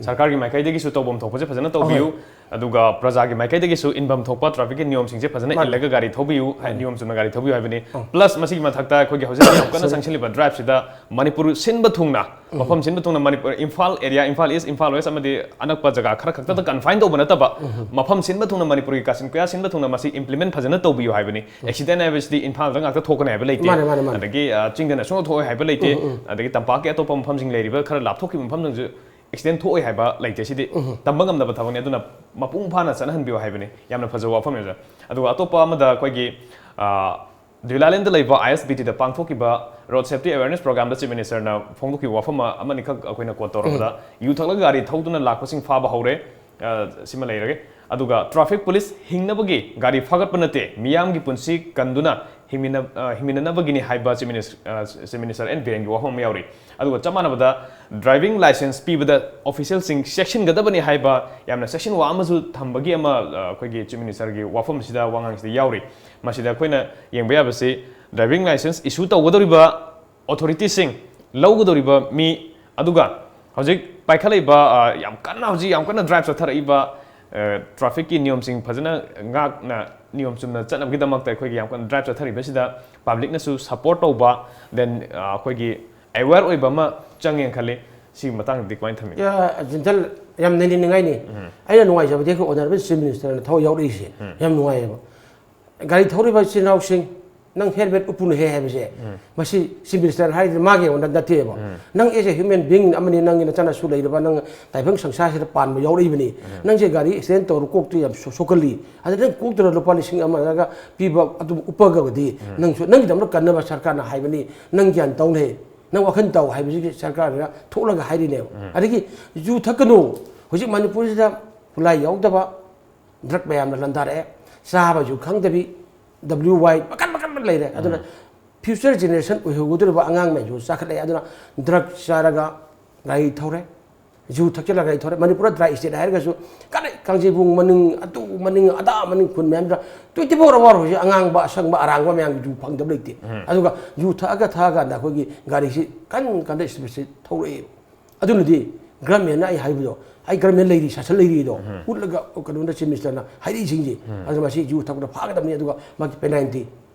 ꯁꯔꯀꯥꯔꯒꯤ ꯃꯥꯏꯀꯩꯗꯒꯤꯁꯨ ꯇꯧꯐꯝ ꯊꯣꯛꯄꯁꯦ ꯐꯖꯅ ꯇꯧꯕꯤꯌꯨ, ꯑꯗꯨꯒ ꯄ꯭ꯔꯖꯥꯒꯤ ꯃꯥꯏꯀꯩꯗꯒꯤꯁꯨ ꯏꯟꯐꯝ ꯊꯣꯛꯄ ꯇ꯭ꯔꯥꯐꯤꯛꯀꯤ ꯅꯤꯌꯣꯝꯁꯤꯡꯁꯦ ꯐꯖꯅ ꯏꯜꯂꯒ ꯒꯥꯔꯤ ꯊꯧꯕꯤꯌꯨ, ꯍꯥꯏ, ꯅꯤꯌꯣꯝ ꯆꯨꯝꯅ ꯒꯥꯔꯤ ꯊꯧꯕꯤꯌꯨ ꯍꯥꯏꯕꯅꯤ꯫ ꯄ꯭ꯂꯁ ꯃꯁꯤꯒꯤ ꯃꯊꯛꯇ ꯑꯩꯈꯣꯏꯒꯤ ꯍꯧꯖꯤꯛ ꯌꯥꯝ ꯀꯟꯅ ꯆꯪꯁꯤꯜꯂꯤꯕ ꯗ꯭ꯔꯥꯏꯕꯁꯤꯗ ꯃꯅꯤꯄꯨꯔ ꯁꯤꯟꯕ ꯊꯨꯡꯅ, ꯃꯐꯝ ꯁꯤꯟꯕ ꯊꯨꯡꯅ ꯃꯅꯤꯄꯨꯔ, ꯏꯝꯐꯥꯜ ꯑꯦꯔꯤꯌꯥ, ꯏꯝꯐꯥꯜ ꯏꯁ, ꯏꯝꯐꯥꯜ ꯋꯦꯁ ꯑꯃꯗꯤ ꯑꯅꯛꯄ ꯖꯒꯥ ꯈꯔ ꯈꯛꯇꯗ ꯀꯟꯐꯥꯏꯟ ꯇꯧꯕ ꯅꯠꯇꯕ, ꯃꯐꯝ ꯁꯤꯟꯕ ꯊꯨꯡꯅ ꯃꯅꯤꯄꯨꯔꯒꯤ ꯀꯥꯆꯤꯟ ꯀꯣꯌꯥ ꯁꯤꯟꯕ ꯊꯨꯡꯅ ꯃꯁꯤ ꯏꯝꯄ꯭ꯂꯤꯃꯦꯟ ꯐꯖꯅ ꯇꯧꯕꯤꯌꯨ ꯍꯥꯏꯕꯅꯤ꯫ ꯑꯦꯛꯁꯤꯗꯦꯟ ꯍꯥꯏꯕꯁꯤꯗꯤ ꯏꯝꯐꯥꯜꯗ ꯉꯥꯛꯇ ꯊꯣꯛꯀꯅꯤ ꯍꯥꯏꯕ ꯂꯩꯇꯦ꯫ ꯃꯥꯅꯦ, ꯃꯥꯅꯦ, ꯃꯥꯅꯦ꯫ ꯑꯗꯒꯤ, ꯑ, ꯆꯤꯡꯗꯅ ꯁꯨꯡꯊꯣꯛ ꯊꯣꯛꯑꯣꯏ ꯍꯥꯏꯕ ꯂꯩꯇꯦ꯫ ꯑꯗꯒꯤ ꯇꯝꯄꯥꯛꯀꯤ ꯑꯇꯣꯞꯄ ꯃꯐꯝꯁꯤꯡ ꯂꯩꯔꯤꯕ ꯈꯔ ꯂꯥꯞꯊꯣꯛꯈꯤꯕ ꯃꯐꯝꯁꯤꯡꯁꯨ ꯑꯦꯛꯁꯤꯗꯦꯟ ꯊꯣꯛꯑꯣꯏ ꯍꯥꯏꯕ ꯂꯩꯇꯦ꯫ ꯁꯤꯗꯤ ꯇꯝꯕ ꯉꯝꯗꯕ ꯊꯕꯛꯅꯤ꯫ ꯑꯗꯨꯅ ꯃꯄꯨꯡ ꯐꯥꯅ ꯆꯠꯅꯍꯟꯕꯤꯌꯨ ꯍꯥꯏꯕꯅꯤ꯫ ꯌꯥꯝꯅ ꯐꯖꯕ ꯋꯥꯐꯝꯅꯤ, ꯑꯣꯖꯥ꯫ ꯑꯗꯨꯒ ꯑꯇꯣꯞꯄ ꯑꯃꯗ ꯑꯩꯈꯣꯏꯒꯤ, ꯑ, ꯗ꯭ꯌꯨꯂꯥꯂꯦꯟꯗ ꯂꯩꯕ ꯑꯥꯏ ꯑꯦꯁ ꯕꯤ ꯇꯤꯗ ꯄꯥꯡꯊꯣꯛꯈꯤꯕ ꯔꯣꯗ ꯁꯦꯐꯇꯤ ꯑꯦꯋꯦꯔꯅꯦꯁ ꯄ꯭ꯔꯣꯒ꯭ꯔꯥꯝꯗ ꯆꯤꯐ ꯃꯤꯅꯤꯁꯇꯔꯅ ꯐꯣꯡꯗꯣꯛꯈꯤꯕ ꯋꯥꯐꯝ ꯑꯃꯅꯤꯈꯛ ꯑꯩꯈꯣꯏꯅ ꯀꯣꯠ ꯇꯧꯔꯕꯗ, ꯌꯨ ꯊꯛꯂꯒ ꯒꯥꯔꯤ ꯊꯧꯗꯨꯅ ꯂꯥꯛꯄꯁꯤꯡ ꯐꯥꯕ ꯍꯧꯔꯦ꯫ ꯑ, ꯁꯤꯃ ꯂꯩꯔꯒꯦ꯫ ꯑꯗꯨꯒ ꯇ꯭ꯔꯥꯐꯤꯛ ꯄꯨꯂꯤꯁ ꯍꯤꯡꯅꯕꯒꯤ ꯒꯥꯔꯤ ꯐꯥꯒꯠꯄ ꯅꯠꯇꯦ, ꯃꯤꯌꯥꯝꯒꯤ ꯄꯨꯟꯁꯤ ꯀꯟꯗꯨꯅ ꯍꯤꯡꯃꯤꯟꯅ-, ꯑ, ꯍꯤꯡꯃꯤꯟꯅꯅꯕꯒꯤꯅꯤ ꯍꯥꯏꯕ ꯆꯤꯐ ꯃꯤꯅꯤꯁ-, ꯑ, ꯆꯤꯐ ꯃꯤꯅꯤꯁꯇꯔ ꯑꯦꯟ ꯕꯤꯔꯦꯟꯒꯤ ꯋꯥꯐꯝ ꯑꯃ ꯌꯥꯎꯔꯤ꯫ ꯑꯗꯨꯒ ꯆꯞ ꯃꯥꯟꯅꯕꯗ ꯗ꯭ꯔꯥꯏꯚꯤꯡ ꯂꯥꯏꯁꯦꯟꯁ ꯄꯤꯕꯗ ꯑꯣꯐꯤꯁꯦꯜꯁꯤꯡ ꯆꯦꯛꯁꯤꯟꯒꯗꯕꯅꯤ ꯍꯥꯏꯕ ꯌꯥꯝꯅ ꯆꯦꯛꯁꯤꯟꯋꯥ ꯑꯃꯁꯨ ꯊꯝꯕꯒꯤ ꯑꯃ, ꯑ, ꯑꯩꯈꯣꯏꯒꯤ ꯆꯤꯐ ꯃꯤꯅꯤꯁꯇꯔꯒꯤ ꯋꯥꯐꯝꯁꯤꯗ, ꯋꯥꯉꯥꯡꯁꯤꯗ ꯌꯥꯎꯔꯤ꯫ ꯃꯁꯤꯗ ꯑꯩꯈꯣꯏꯅ ꯌꯦꯡꯕ ꯌꯥꯕꯁꯤ ꯗ꯭ꯔꯥꯏꯚꯤꯡ ꯂꯥꯏꯁꯦꯟꯁ ꯏꯁꯨ ꯇꯧꯒꯗꯧꯔꯤꯕ ꯑꯣꯊꯣꯔꯤꯇꯤꯁꯤꯡ, ꯂꯧꯒꯗꯧꯔꯤꯕ ꯃꯤ, ꯑꯗꯨꯒ ꯍꯧꯖꯤꯛ ꯄꯥꯏꯈꯠꯂꯛꯏꯕ, ꯑ, ꯌꯥꯝ ꯀꯟꯅ, ꯍꯧꯖꯤꯛ ꯌꯥꯝ ꯀꯟꯅ ꯗ꯭ꯔꯥꯏꯚ ꯆꯠꯊꯔꯛꯏꯕ, ꯑ, ꯇ꯭ꯔꯥꯐꯤꯛꯀꯤ ꯅꯤꯌꯣꯝꯁꯤꯡ ꯐꯖꯅ ꯉꯥꯛꯅ, ꯅꯤꯌꯣꯝ ꯆꯨꯝꯅ ꯆꯠꯅꯕꯒꯤꯗꯃꯛꯇ ꯑꯩꯈꯣꯏꯒꯤ ꯌꯥꯝ ꯀꯟꯅ ꯗ꯭ꯔꯥꯏꯚ ꯆꯠꯊꯔꯤꯕꯁꯤꯗ ꯄꯕ꯭ꯂꯤꯛꯅꯁꯨ ꯁꯄꯣꯔꯠ ꯇꯧꯕ, then, ꯑ, ꯑꯩꯈꯣꯏꯒꯤ ꯑꯦꯋꯦꯌꯔ ꯑꯣꯏꯕ ꯑꯃ ꯆꯪꯉꯦꯅ ꯈꯜꯂꯤ꯫ ꯁꯤꯒꯤ ꯃꯇꯥꯡꯗꯗꯤ ꯀꯃꯥꯏꯅ ꯊꯝꯕꯤꯒꯦ? ꯌꯥ, ꯖꯤꯟꯇꯜ, ꯌꯥꯝ ꯅꯩꯅꯅꯤꯡꯉꯥꯏꯅꯤ꯫ ꯑꯩꯅ ꯅꯨꯡꯉꯥꯏꯖꯕꯗꯤ ꯑꯩꯈꯣꯏ ꯑꯣꯅꯔꯦꯕꯜ ꯆꯤꯐ ꯃꯤꯅꯤꯁꯇꯔꯅ ꯊꯕꯛ ꯌꯥꯎꯔꯛꯏꯁꯦ ꯌꯥꯝ ꯅꯨꯡꯉꯥꯏꯌꯦꯕ꯫ ꯒꯥꯔꯤ ꯊꯧꯔꯤꯕ ꯏꯆꯤꯜ ꯏꯅꯥꯎꯁꯤꯡ, ꯅꯪ ꯍꯦꯜꯃꯦꯠ ꯎꯞꯄꯨꯅꯦꯍꯦ ꯍꯥꯏꯕꯁꯦ, ꯃꯁꯤ ꯆꯤꯐ ꯃꯤꯅꯤꯁꯇꯔꯅ ꯍꯥꯏꯔꯤꯗꯤ ꯃꯥꯒꯤ ꯑꯣꯏꯅ ꯅꯠꯇꯦꯕ꯫ ꯅꯪ as a human being ꯑꯃꯅꯤ, ꯅꯪꯒꯤ ꯅꯆꯥꯅꯁꯨ ꯂꯩꯔꯕ, ꯅꯪ ꯇꯥꯏꯕꯪ ꯁꯪꯁꯥꯔꯁꯤꯗ ꯄꯥꯟꯕ ꯌꯥꯎꯔꯛꯏꯕꯅꯤ꯫ ꯅꯪꯁꯦ ꯒꯥꯔꯤ ꯑꯦꯛꯁꯤꯗꯦꯟ ꯇꯧꯔ ꯀꯣꯛꯇꯨ ꯌꯥꯝ ꯁꯣ-, ꯁꯣꯛꯀꯜꯂꯤ꯫ ꯑꯗ ꯅꯪ ꯀꯣꯛꯇꯨꯗ ꯂꯨꯄꯥ ꯂꯤꯁꯤꯡ ꯑꯃ ꯅꯠꯇ꯭ꯔꯒ ꯄꯤꯕ ꯑꯗꯨꯝ ꯎꯞꯄꯒꯕꯨꯗꯤ ꯅꯪꯁꯨ ꯅꯪꯒꯤꯗꯃꯛ ꯀꯟꯅꯕ ꯁꯔꯀꯥꯔꯅ ꯍꯥꯏꯕꯅꯤ, ꯅꯪ ꯒ꯭ꯌꯥꯟ ꯇꯧꯅꯦ, ꯅꯪ ꯋꯥꯈꯜ ꯇꯧ ꯍꯥꯏꯕꯁꯤꯒꯤ ꯁꯔꯀꯥꯔꯅ ꯊꯣꯛꯂꯒ ꯍꯥꯏꯔꯤꯅꯦꯕ꯫ ꯑꯗꯒꯤ ꯌꯨ ꯊꯛꯀꯅꯨ꯫ ꯍꯧꯖꯤꯛ ꯃꯅꯤꯄꯨꯔꯁꯤꯗ ꯈꯨꯠꯂꯥꯏ ꯌꯥꯎꯗꯕ ꯗ꯭ꯔꯒ ꯃꯌꯥꯝꯅ ꯂꯟꯗꯥꯔꯛꯑꯦ꯫ ꯆꯥꯕꯁꯨ ꯈꯪꯗꯕꯤ, ꯗꯕ꯭ꯂꯤꯌꯨ ꯋꯥꯏ ꯃꯈꯟ ꯃꯈꯟ ꯂꯩꯔꯦ꯫ ꯑꯗꯨꯅ ꯐ꯭ꯌꯨꯆꯔ ꯖꯦꯅꯦꯔꯦꯁꯟ ꯑꯣꯏꯍꯧꯒꯗꯧꯔꯤꯕ ꯑꯉꯥꯡ ꯃꯌꯥꯝꯁꯨ ꯆꯥꯈꯠꯂꯛꯑꯦ꯫ ꯑꯗꯨꯅ ꯗ꯭ꯔꯒ ꯆꯥꯔꯒ ꯒꯥꯔꯤ ꯊꯧꯔꯦ, ꯌꯨ ꯊꯛꯆꯜꯂꯒ ꯒꯥꯔꯤ ꯊꯧꯔꯦ꯫ ꯃꯅꯤꯄꯨꯔꯗ ꯗ꯭ꯔꯥꯏ ꯁ꯭ꯇꯦꯠ ꯍꯥꯏꯔꯒꯁꯨ ꯀꯗꯥꯏ ꯀꯥꯡꯖꯩꯕꯨꯡ ꯃꯅꯤꯡ, ꯑꯗꯨ ꯃꯅꯤꯡ, ꯑꯗꯥ ꯃꯅꯤꯡ ꯈꯨꯟ ꯃꯌꯥꯝꯗ twenty four hour ꯍꯧꯖꯤꯛ ꯑꯉꯥꯡꯕ, ꯑꯁꯪꯕ, ꯑꯔꯥꯡꯕ ꯃꯌꯥꯝꯒꯤ ꯌꯨ ꯐꯪꯗꯕ ꯂꯩꯇꯦ꯫ ꯑꯗꯨꯒ ꯌꯨ ꯊꯛꯑꯒ ꯊꯛꯑꯀꯥꯟꯗ ꯑꯩꯈꯣꯏꯒꯤ ꯒꯥꯔꯤꯁꯤ ꯀꯟ ꯀꯟꯗ ꯁ꯭ꯄꯤꯗꯁꯤ ꯊꯧꯔꯛꯑꯦꯕ꯫ ꯑꯗꯨꯅꯗꯤ ꯒꯔꯃꯦꯟꯅ ꯑꯩ ꯍꯥꯏꯕꯗꯣ, ꯑꯩ ꯒꯔꯃꯦꯟ ꯂꯩꯔꯤ, ꯁꯥꯁꯟ ꯂꯩꯔꯤ ꯑꯗꯣ ꯎꯠꯂꯒ ꯀꯩꯅꯣꯗ ꯆꯤꯐ ꯃꯤꯅꯤꯁꯇꯔꯅ ꯍꯥꯏꯔꯛꯏꯁꯤꯡꯁꯦ, ꯑꯗꯨ ꯃꯁꯤ ꯌꯨ ꯊꯛꯄꯗ ꯐꯥꯒꯗꯕꯅꯤ꯫ ꯑꯗꯨꯒ ꯃꯥꯒꯤ ꯄꯦꯅꯥꯜꯇꯤ,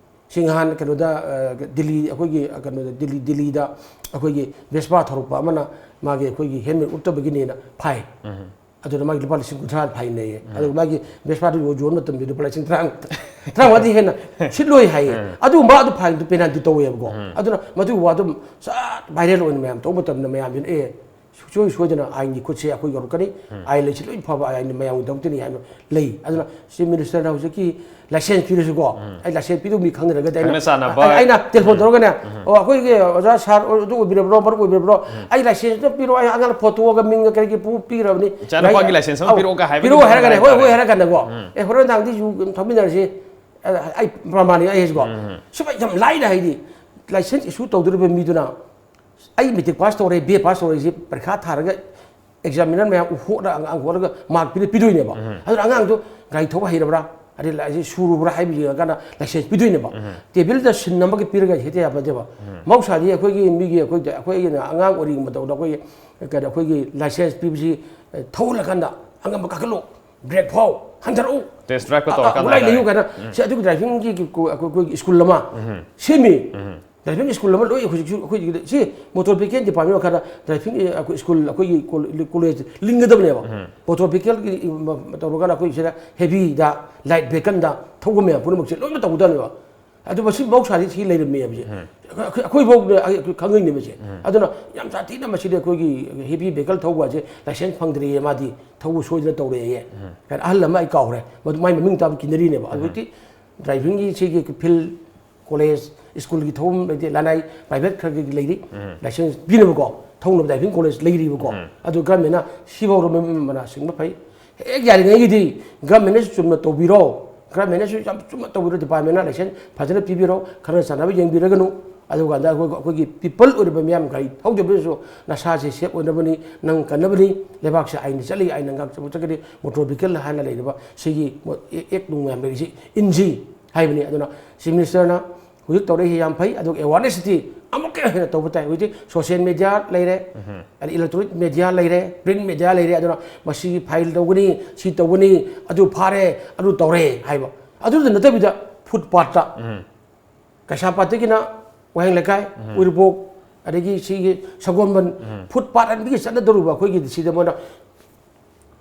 ꯁꯤ ꯅꯍꯥꯟ ꯀꯩꯅꯣꯗ, ꯑ, ꯗꯤꯜꯂꯤ, ꯑꯩꯈꯣꯏꯒꯤ, ꯑ, ꯀꯩꯅꯣꯗ, ꯗꯤꯜꯂꯤ, ꯗꯤꯜꯂꯤꯗ ꯑꯩꯈꯣꯏꯒꯤ ꯚꯦꯁꯄꯥ ꯊꯧꯔꯛꯄ ꯑꯃꯅ ꯃꯥꯒꯤ ꯑꯩꯈꯣꯏꯒꯤ ꯍꯦꯜꯃꯦꯠ ꯎꯞꯇꯕꯒꯤꯅꯦꯅ ꯐꯥꯏ꯫ ꯑꯗꯨꯅ ꯃꯥꯒꯤ ꯂꯨꯄꯥ ꯂꯤꯁꯤꯡ ꯀꯨꯟꯊ꯭ꯔꯥ ꯐꯥꯏꯟ ꯂꯩꯌꯦ꯫ ꯑꯗꯨꯒ ꯃꯥꯒꯤ ꯚꯦꯁꯄꯥꯗꯨ ꯌꯣꯟ-, ꯌꯣꯟꯕ ꯃꯇꯝꯗ ꯂꯨꯄꯥ ꯂꯤꯁꯤꯡ ꯇꯔꯥ, ꯇꯔꯥꯃꯉꯥꯗꯤ ꯍꯦꯟꯅ ꯁꯤꯠꯂꯣꯏ ꯍꯥꯏꯌꯦ꯫ ꯑꯗꯨꯒꯨꯝꯕ ꯑꯗꯨ ꯐꯥꯏꯟꯗꯨ ꯄꯦꯅꯥꯜꯇꯤ ꯇꯧꯋꯦꯕꯀꯣ꯫ ꯑꯗꯨꯅ ꯃꯗꯨꯒꯤ ꯋꯥꯗꯨ ꯆꯠ ꯚꯥꯏꯔꯦꯜ ꯑꯣꯏꯅ ꯃꯌꯥꯝ ꯇꯧꯕ ꯃꯇꯝꯗ ꯃꯌꯥꯝꯁꯤꯅ, "ꯑꯦ, ꯁꯨꯡꯁꯣꯏ ꯁꯣꯏꯗꯅ ꯑꯥꯏꯟꯒꯤ ꯈꯨꯠꯁꯦ ꯑꯩꯈꯣꯏ ꯌꯧꯔꯛꯀꯅꯤ꯫ ꯑꯥꯏꯟ ꯂꯩꯁꯤ ꯂꯣꯏ ꯐꯕ ꯑꯥꯏꯟ ꯃꯌꯥꯝꯒꯤꯗꯃꯛꯇꯅꯤ" ꯍꯥꯏꯅ ꯂꯩ꯫ ꯑꯗꯨꯅ ꯆꯤꯐ ꯃꯤꯅꯤꯁꯇꯔꯅ ꯍꯧꯖꯤꯛꯀꯤ ꯂꯥꯏꯁꯦꯟꯁ ꯄꯤꯔꯁꯨꯀꯣ, ꯑꯩ ꯂꯥꯏꯁꯦꯟꯁ ꯄꯤꯗꯧ ꯃꯤ ꯈꯪꯅꯔꯒꯗꯤ ꯑꯩꯅ, ꯈꯪꯅ ꯆꯥꯟꯅꯕ꯫ ꯑꯩ-, ꯑꯩꯅ ꯇꯦꯂꯤꯐꯣꯟ ꯇꯧꯔꯒꯅꯦ, "ꯑꯣ, ꯑꯩꯈꯣꯏꯒꯤ ꯑꯣꯖꯥ ꯁꯥꯔ ꯑꯗꯨ ꯑꯣꯏꯕꯤꯔꯕ꯭ꯔꯣ, ꯃꯔꯨꯞ ꯑꯣꯏꯕꯤꯔꯕ꯭ꯔꯣ? ꯑꯩ ꯂꯥꯏꯁꯦꯟꯁ ꯑꯝꯇ ꯄꯤꯔꯛꯑꯣ, ꯑꯩ ꯑꯉꯥꯡ ꯐꯣꯇꯣꯒ ꯃꯤꯡꯒ ꯀꯔꯤꯒꯤ ꯄꯨ-, ꯄꯤꯈ꯭ꯔꯕꯅꯤ꯫ ꯏꯆꯥꯅꯨꯄꯥꯒꯤ ꯂꯥꯏꯁꯦꯟꯁ ꯑꯃ ꯑꯧ, ꯄꯤꯔꯛꯑꯣꯒ ꯍꯥꯏꯕꯒꯤ ꯄꯤꯔꯛꯑꯣ" ꯃꯑꯣꯡꯗ ꯍꯥꯏꯔꯒꯅꯦ, "ꯍꯣꯏ, ꯍꯣꯏ" ꯍꯥꯏꯇꯥꯔꯦ꯫ ꯍꯥꯏꯔꯒꯅꯦꯀꯣ꯫ "ꯑꯦ, ꯍꯣꯔꯦꯟ ꯅꯨꯡꯗꯥꯡꯗꯤ ꯌꯨ ꯊꯛꯃꯤꯟꯅꯔꯁꯤ꯫ ꯑꯩ ꯄ꯭ꯔꯃꯥꯟꯅꯤ ꯑꯩ ꯍꯥꯏꯁꯤꯀꯣ"꯫ ꯁꯨꯃꯥꯏꯅ ꯌꯥꯝ ꯂꯥꯏꯅ ꯍꯥꯏꯗꯤ ꯂꯥꯏꯁꯦꯟꯁ ꯏꯁꯨ ꯇꯧꯗꯣꯔꯤꯕ ꯃꯤꯗꯨꯅ ꯑꯩ ꯃꯦꯇ꯭ꯔꯤꯛ ꯄꯥꯁ ꯇꯧꯔꯦ, ꯕꯤ ꯑꯦ ꯄꯥꯁ ꯇꯧꯔꯦ, ꯁꯤ ꯄꯔꯤꯈꯥ ꯊꯥꯔꯒ ꯑꯦꯛꯖꯥꯃꯤꯅꯔ ꯃꯌꯥꯝ ꯎꯍꯣꯠꯂ, ꯑꯉꯥꯡ ꯎꯍꯣꯠꯂꯒ ꯃꯥꯔꯛ ꯄꯤꯔ ꯄꯤꯗꯣꯏꯅꯦꯕ꯫ ꯑꯗꯨꯅ ꯑꯉꯥꯡꯗꯣ ꯒꯥꯔꯤ ꯊꯧꯕ ꯍꯩꯔꯕ꯭ꯔꯥ, ꯑꯗꯩ ꯂꯥꯏꯁꯦꯟꯁ ꯁꯨꯔꯨꯕ꯭ꯔꯥ ꯍꯥꯏꯕ ꯌꯦꯡꯉꯀꯥꯟꯗ ꯂꯥꯏꯁꯦꯟꯁ ꯄꯤꯗꯣꯏꯅꯦꯕ꯫ ꯇꯦꯕꯜꯗ ꯁꯤꯟ ꯑꯃꯒ ꯄꯤꯔꯒ ꯍꯦꯛꯇ ꯌꯥꯄꯣꯠꯇꯦꯕ꯫ ꯃꯍꯧꯁꯥꯗꯤ ꯑꯩꯈꯣꯏꯒꯤ ꯃꯤꯒꯤ, ꯑꯩꯈꯣꯏꯗ, ꯑꯩꯈꯣꯏꯒꯤꯅ ꯑꯉꯥꯡ ꯑꯣꯏꯔꯤꯉꯩ ꯃꯇꯝꯗ ꯑꯩꯈꯣꯏꯒꯤ, ꯀꯩꯅꯣ, ꯑꯩꯈꯣꯏꯒꯤ ꯂꯥꯏꯁꯦꯟꯁ ꯄꯤꯕꯁꯤ, ꯑꯦ, ꯊꯧꯍꯜꯂꯀꯥꯟꯗ ꯑꯉꯝꯕ ꯀꯥꯈꯠꯂꯨ, ꯕ꯭ꯔꯦꯛ ꯐꯥꯎ, ꯍꯟꯊꯔꯛꯎ, ꯇꯦꯁ ꯗ꯭ꯔꯥꯏꯚꯀ ꯑ, ꯑ, ꯇꯧꯔꯀꯥꯟꯗ ꯒꯨꯂꯥꯏ ꯍꯥꯏꯇꯥꯔꯦ꯫ ꯂꯩꯌꯨ ꯀꯥꯏꯅ꯫ ꯁꯤ ꯑꯗꯨꯒꯤ ꯗ꯭ꯔꯥꯏꯚꯤꯡꯒꯤ ꯀꯣ-, ꯑꯩꯈꯣꯏ, ꯑꯩꯈꯣꯏꯒꯤ ꯁ꯭ꯀꯨꯜ ꯑꯃ ꯁꯦꯝꯃꯤ꯫ ꯗ꯭ꯔꯥꯏꯚꯤꯡ ꯁ꯭ꯀꯨꯜ ꯑꯃ ꯂꯣꯏ ꯍꯧꯖꯤꯛꯁꯨ ꯑꯩꯈꯣꯏꯒꯤ ꯁꯤ ꯃꯣꯇꯣꯔ ꯚꯤꯍꯤꯀꯜ ꯗꯤꯄꯥꯔꯠꯃꯦꯟ ꯃꯈꯥꯗ ꯗ꯭ꯔꯥꯏꯚꯤꯡ, ꯑꯩꯈꯣꯏ ꯁ꯭ꯀꯨꯜ, ꯑꯩꯈꯣꯏꯒꯤ ꯀꯣ-, ꯀꯣꯂꯦꯖ ꯂꯤꯡꯒꯗꯕꯅꯦꯕ꯫ ꯃꯣꯇꯣꯔ ꯚꯤꯍꯤꯀꯜꯒꯤ ꯇꯧꯔꯀꯥꯟꯗ ꯑꯩꯈꯣꯏ ꯁꯤꯗ ꯍꯦꯚꯤꯗ, ꯂꯥꯏꯠ ꯚꯤꯍꯤꯀꯜꯗ ꯊꯧꯕ ꯃꯌꯥꯝ ꯄꯨꯝꯅꯃꯛꯁꯦ ꯂꯣꯏꯅꯃꯛ ꯇꯧꯒꯗꯕꯅꯦꯕ꯫ ꯑꯗꯨ ꯃꯁꯤ ꯃꯍꯧꯁꯥꯗꯤ ꯁꯤ ꯂꯩꯔꯝꯃꯦ ꯍꯥꯏꯕꯁꯦ꯫ ꯑꯩꯈꯣꯏ, ꯑꯩꯈꯣꯏꯐꯥꯎꯗ ꯑꯩ ꯈꯪꯉꯤꯅꯦꯕ ꯁꯦ꯫ ꯑꯗꯨꯅ ꯌꯥꯝ ꯁꯥꯊꯤꯅ ꯃꯁꯤꯗꯤ ꯑꯩꯈꯣꯏꯒꯤ ꯍꯦꯚꯤ ꯚꯤꯍꯤꯀꯜ ꯊꯧꯕ ꯑꯁꯦ ꯂꯥꯏꯁꯦꯟꯁ ꯐꯪꯗ꯭ꯔꯤꯌꯦ, ꯃꯥꯗꯤ ꯊꯧꯕ ꯁꯣꯏꯗꯅ ꯇꯧꯔꯛꯑꯦ꯫ ꯀꯩꯅꯣ, ꯑꯍꯜ ꯑꯃ ꯑꯩ ꯀꯥꯎꯈ꯭ꯔꯦ, ꯃꯗꯨ ꯃꯥꯏ ꯃꯃꯤꯡ ꯇꯥꯕ ꯀꯤꯅꯔꯤꯅꯦꯕ꯫ ꯑꯗꯨ ꯍꯧꯖꯤꯛꯇꯤ ꯗ꯭ꯔꯥꯏꯚꯤꯡꯒꯤ ꯁꯤꯒꯤ ꯐꯤꯜ, ꯀꯣꯂꯦꯖ, ꯁ꯭ꯀꯨꯜꯒꯤ ꯊꯧꯐꯝ, ꯍꯥꯏꯗꯤ ꯂꯅꯥꯏ ꯄ꯭ꯔꯥꯏꯚꯦꯠ ꯈꯔꯒꯤ ꯂꯩꯔꯤ, ꯂꯥꯏꯁꯦꯟꯁ ꯄꯤꯅꯕꯀꯣ, ꯊꯧꯅꯕ ꯗ꯭ꯔꯥꯏꯚꯤꯡ ꯀꯣꯂꯦꯖ ꯂꯩꯔꯤꯕꯀꯣ꯫ ꯑꯗꯨ ꯒꯃꯦꯟꯅ ꯁꯤꯐꯥꯎꯗ ꯃ-, ꯃꯅꯥ ꯁꯤꯡꯕ ꯐꯩ꯫ ꯍꯦꯛ ꯌꯥꯔꯤꯉꯩꯒꯤꯗꯤ ꯒꯃꯦꯟꯅꯁꯨ ꯆꯨꯝꯅ ꯇꯧꯕꯤꯔꯣ, ꯒꯃꯦꯟꯅꯁꯨ ꯌꯥꯝ ꯆꯨꯝꯅ ꯇꯧꯕꯤꯔꯣ, ꯗꯤꯄꯥꯔꯠꯃꯦꯟꯅ ꯂꯥꯏꯁꯦꯟꯁ ꯐꯖꯅ ꯄꯤꯕꯤꯔꯣ, ꯈꯪꯅ ꯆꯥꯟꯅꯕ ꯌꯦꯡꯕꯤꯔꯒꯅꯨ꯫ ꯑꯗꯨꯀꯥꯟꯗ ꯑꯩꯈꯣꯏ, ꯑꯩꯈꯣꯏꯒꯤ ꯄꯤꯄꯜ ꯑꯣꯏꯔꯤꯕ ꯃꯤꯌꯥꯝ ꯒꯥꯔꯤ ꯊꯧꯗꯕꯗꯁꯨ ꯅꯁꯥꯁꯦ ꯁꯦꯞ ꯑꯣꯏꯅꯕꯅꯤ, ꯅꯪ ꯀꯟꯅꯕꯅꯤ, ꯂꯩꯕꯥꯛꯁꯦ ꯑꯥꯏꯟꯗ ꯆꯠꯂꯤ, ꯑꯥꯏꯟꯅ ꯉꯥꯛꯆꯕ ꯆꯠꯀꯅꯤ, ꯃꯣꯇꯣꯔ ꯚꯤꯍꯤꯀꯜ ꯍꯥꯏꯅ ꯂꯩꯔꯤꯕ ꯁꯤꯒꯤ ꯃꯣ-, ꯑꯦ-, ꯑꯦꯛ ꯅꯨꯡ ꯃꯌꯥꯝ ꯂꯩꯔꯤꯁꯤ ꯏꯟꯁꯤ ꯍꯥꯏꯕꯅꯤ꯫ ꯑꯗꯨꯅ ꯆꯤꯐ ꯃꯤꯅꯤꯁꯇꯔꯅ ꯍꯧꯖꯤꯛ ꯇꯧꯔꯛꯏꯁꯤ ꯌꯥꯝ ꯐꯩ, ꯑꯗꯨꯒ ꯑꯦꯋꯥꯔꯅꯦꯁꯇꯤ ꯑꯃꯨꯛꯀ ꯍꯦꯟꯅ ꯇꯧꯕ ꯇꯥꯏ꯫ ꯍꯧꯖꯤꯛꯇꯤ social media ꯂꯩꯔꯦ, ꯑꯗꯩ electronic media ꯂꯩꯔꯦ, print media ꯂꯩꯔꯦ꯫ ꯑꯗꯨꯅ ꯃꯁꯤꯒꯤ file ꯇꯧꯒꯅꯤ, ꯁꯤ ꯇꯧꯒꯅꯤ, ꯑꯗꯨ ꯐꯥꯔꯦ, ꯑꯗꯨ ꯇꯧꯔꯦ ꯍꯥꯏꯕ꯫ ꯑꯗꯨꯗ ꯅꯠꯇꯕꯤꯗ footpathꯇ, ꯀꯩꯁꯥꯝꯄꯥꯠꯇꯒꯤꯅ ꯋꯥꯍꯦꯡ ꯂꯩꯀꯥꯏ, ꯎꯔꯤꯄꯣꯛ, ꯑꯗꯒꯤ ꯁꯤꯒꯤ ꯁꯒꯣꯜꯕꯟ, footpath ꯑꯅꯤꯒꯤ ꯆꯠꯅꯗꯧꯔꯤꯕ ꯑꯩꯈꯣꯏꯒꯤ ꯁꯤꯗ ꯃꯣꯏꯅ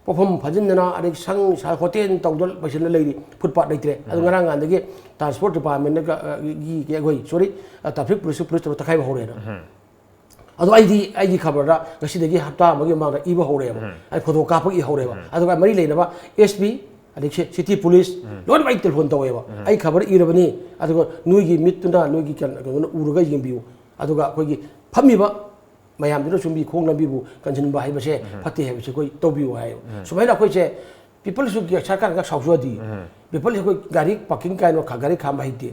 ꯄꯣꯠꯐꯝ ꯐꯥꯖꯤꯟꯗꯅ, ꯑꯗꯒꯤ ꯁꯪ ꯁꯥ ꯍꯣꯇꯦꯜ ꯇꯧꯗꯅ ꯂꯣꯏꯁꯤꯟꯅ ꯂꯩꯔꯤ꯫ Footpath ꯂꯩꯇ꯭ꯔꯦ꯫ ꯑꯗꯨ ꯉꯔꯥꯡ ꯅꯍꯥꯟꯗꯒꯤ transport department ꯒ, ꯑ, ꯒꯤ, ꯒꯤ, ꯑꯩꯈꯣꯏ, sorry, ꯑ, traffic police, police ꯇꯧꯔ ꯇꯛꯈꯥꯏꯕ ꯍꯧꯔꯦꯅ꯫ ꯑꯗꯣ ꯑꯩꯗꯤ ꯑꯩꯒꯤ ꯈꯕꯔꯗ ꯉꯁꯤꯗꯒꯤ ꯍꯞꯇꯥ ꯑꯃꯒꯤ ꯃꯃꯥꯡꯗ ꯏꯕ ꯍꯧꯔꯦꯕ꯫ ꯑꯩ photo ꯀꯥꯞꯄꯒꯤ ꯍꯧꯔꯦꯕ꯫ ꯑꯗꯨꯒ ꯃꯔꯤ ꯂꯩꯅꯕ S P, ꯑꯗꯒꯤ ꯁꯤ-, city police ꯂꯣꯏꯅꯃꯛ ꯑꯩ telephone ꯇꯧꯋꯦꯕ꯫ ꯑꯩ ꯈꯕꯔ ꯏꯔꯕꯅꯤ, ꯑꯗꯨꯒ ꯅꯣꯏꯒꯤ ꯃꯤꯠꯇꯨꯅ, ꯅꯣꯏꯒꯤ ꯀꯩꯅꯣ-, ꯀꯩꯅꯣꯅ ꯎꯔꯒ ꯌꯦꯡꯕꯤꯌꯨ꯫ ꯑꯗꯨꯒ ꯑꯩꯈꯣꯏꯒꯤ ꯐꯝꯃꯤꯕ ꯃꯌꯥꯝꯗꯨꯅꯁꯨ ꯃꯤ ꯈꯣꯡ ꯂꯝꯕꯤꯕꯨ ꯀꯟꯁꯤꯟꯕ ꯍꯥꯏꯕꯁꯦ ꯐꯠꯇꯦ ꯍꯥꯏꯕꯁꯦ ꯑꯩꯈꯣꯏ ꯇꯧꯕꯤꯌꯨ ꯍꯥꯏꯌꯦꯕ꯫ ꯁꯨꯃꯥꯏꯅ ꯑꯩꯈꯣꯏꯁꯦ peopleesꯁꯨ ꯁꯔꯀꯥꯔꯅ ꯁꯥꯎꯖꯗꯦ꯫ Peopleesꯁꯦ ꯑꯩꯈꯣꯏ ꯒꯥꯔꯤ parking ꯀꯥꯏꯅ ꯈ-, ꯒꯥꯔꯤ ꯈꯥꯝꯕ ꯍꯩꯇꯦ꯫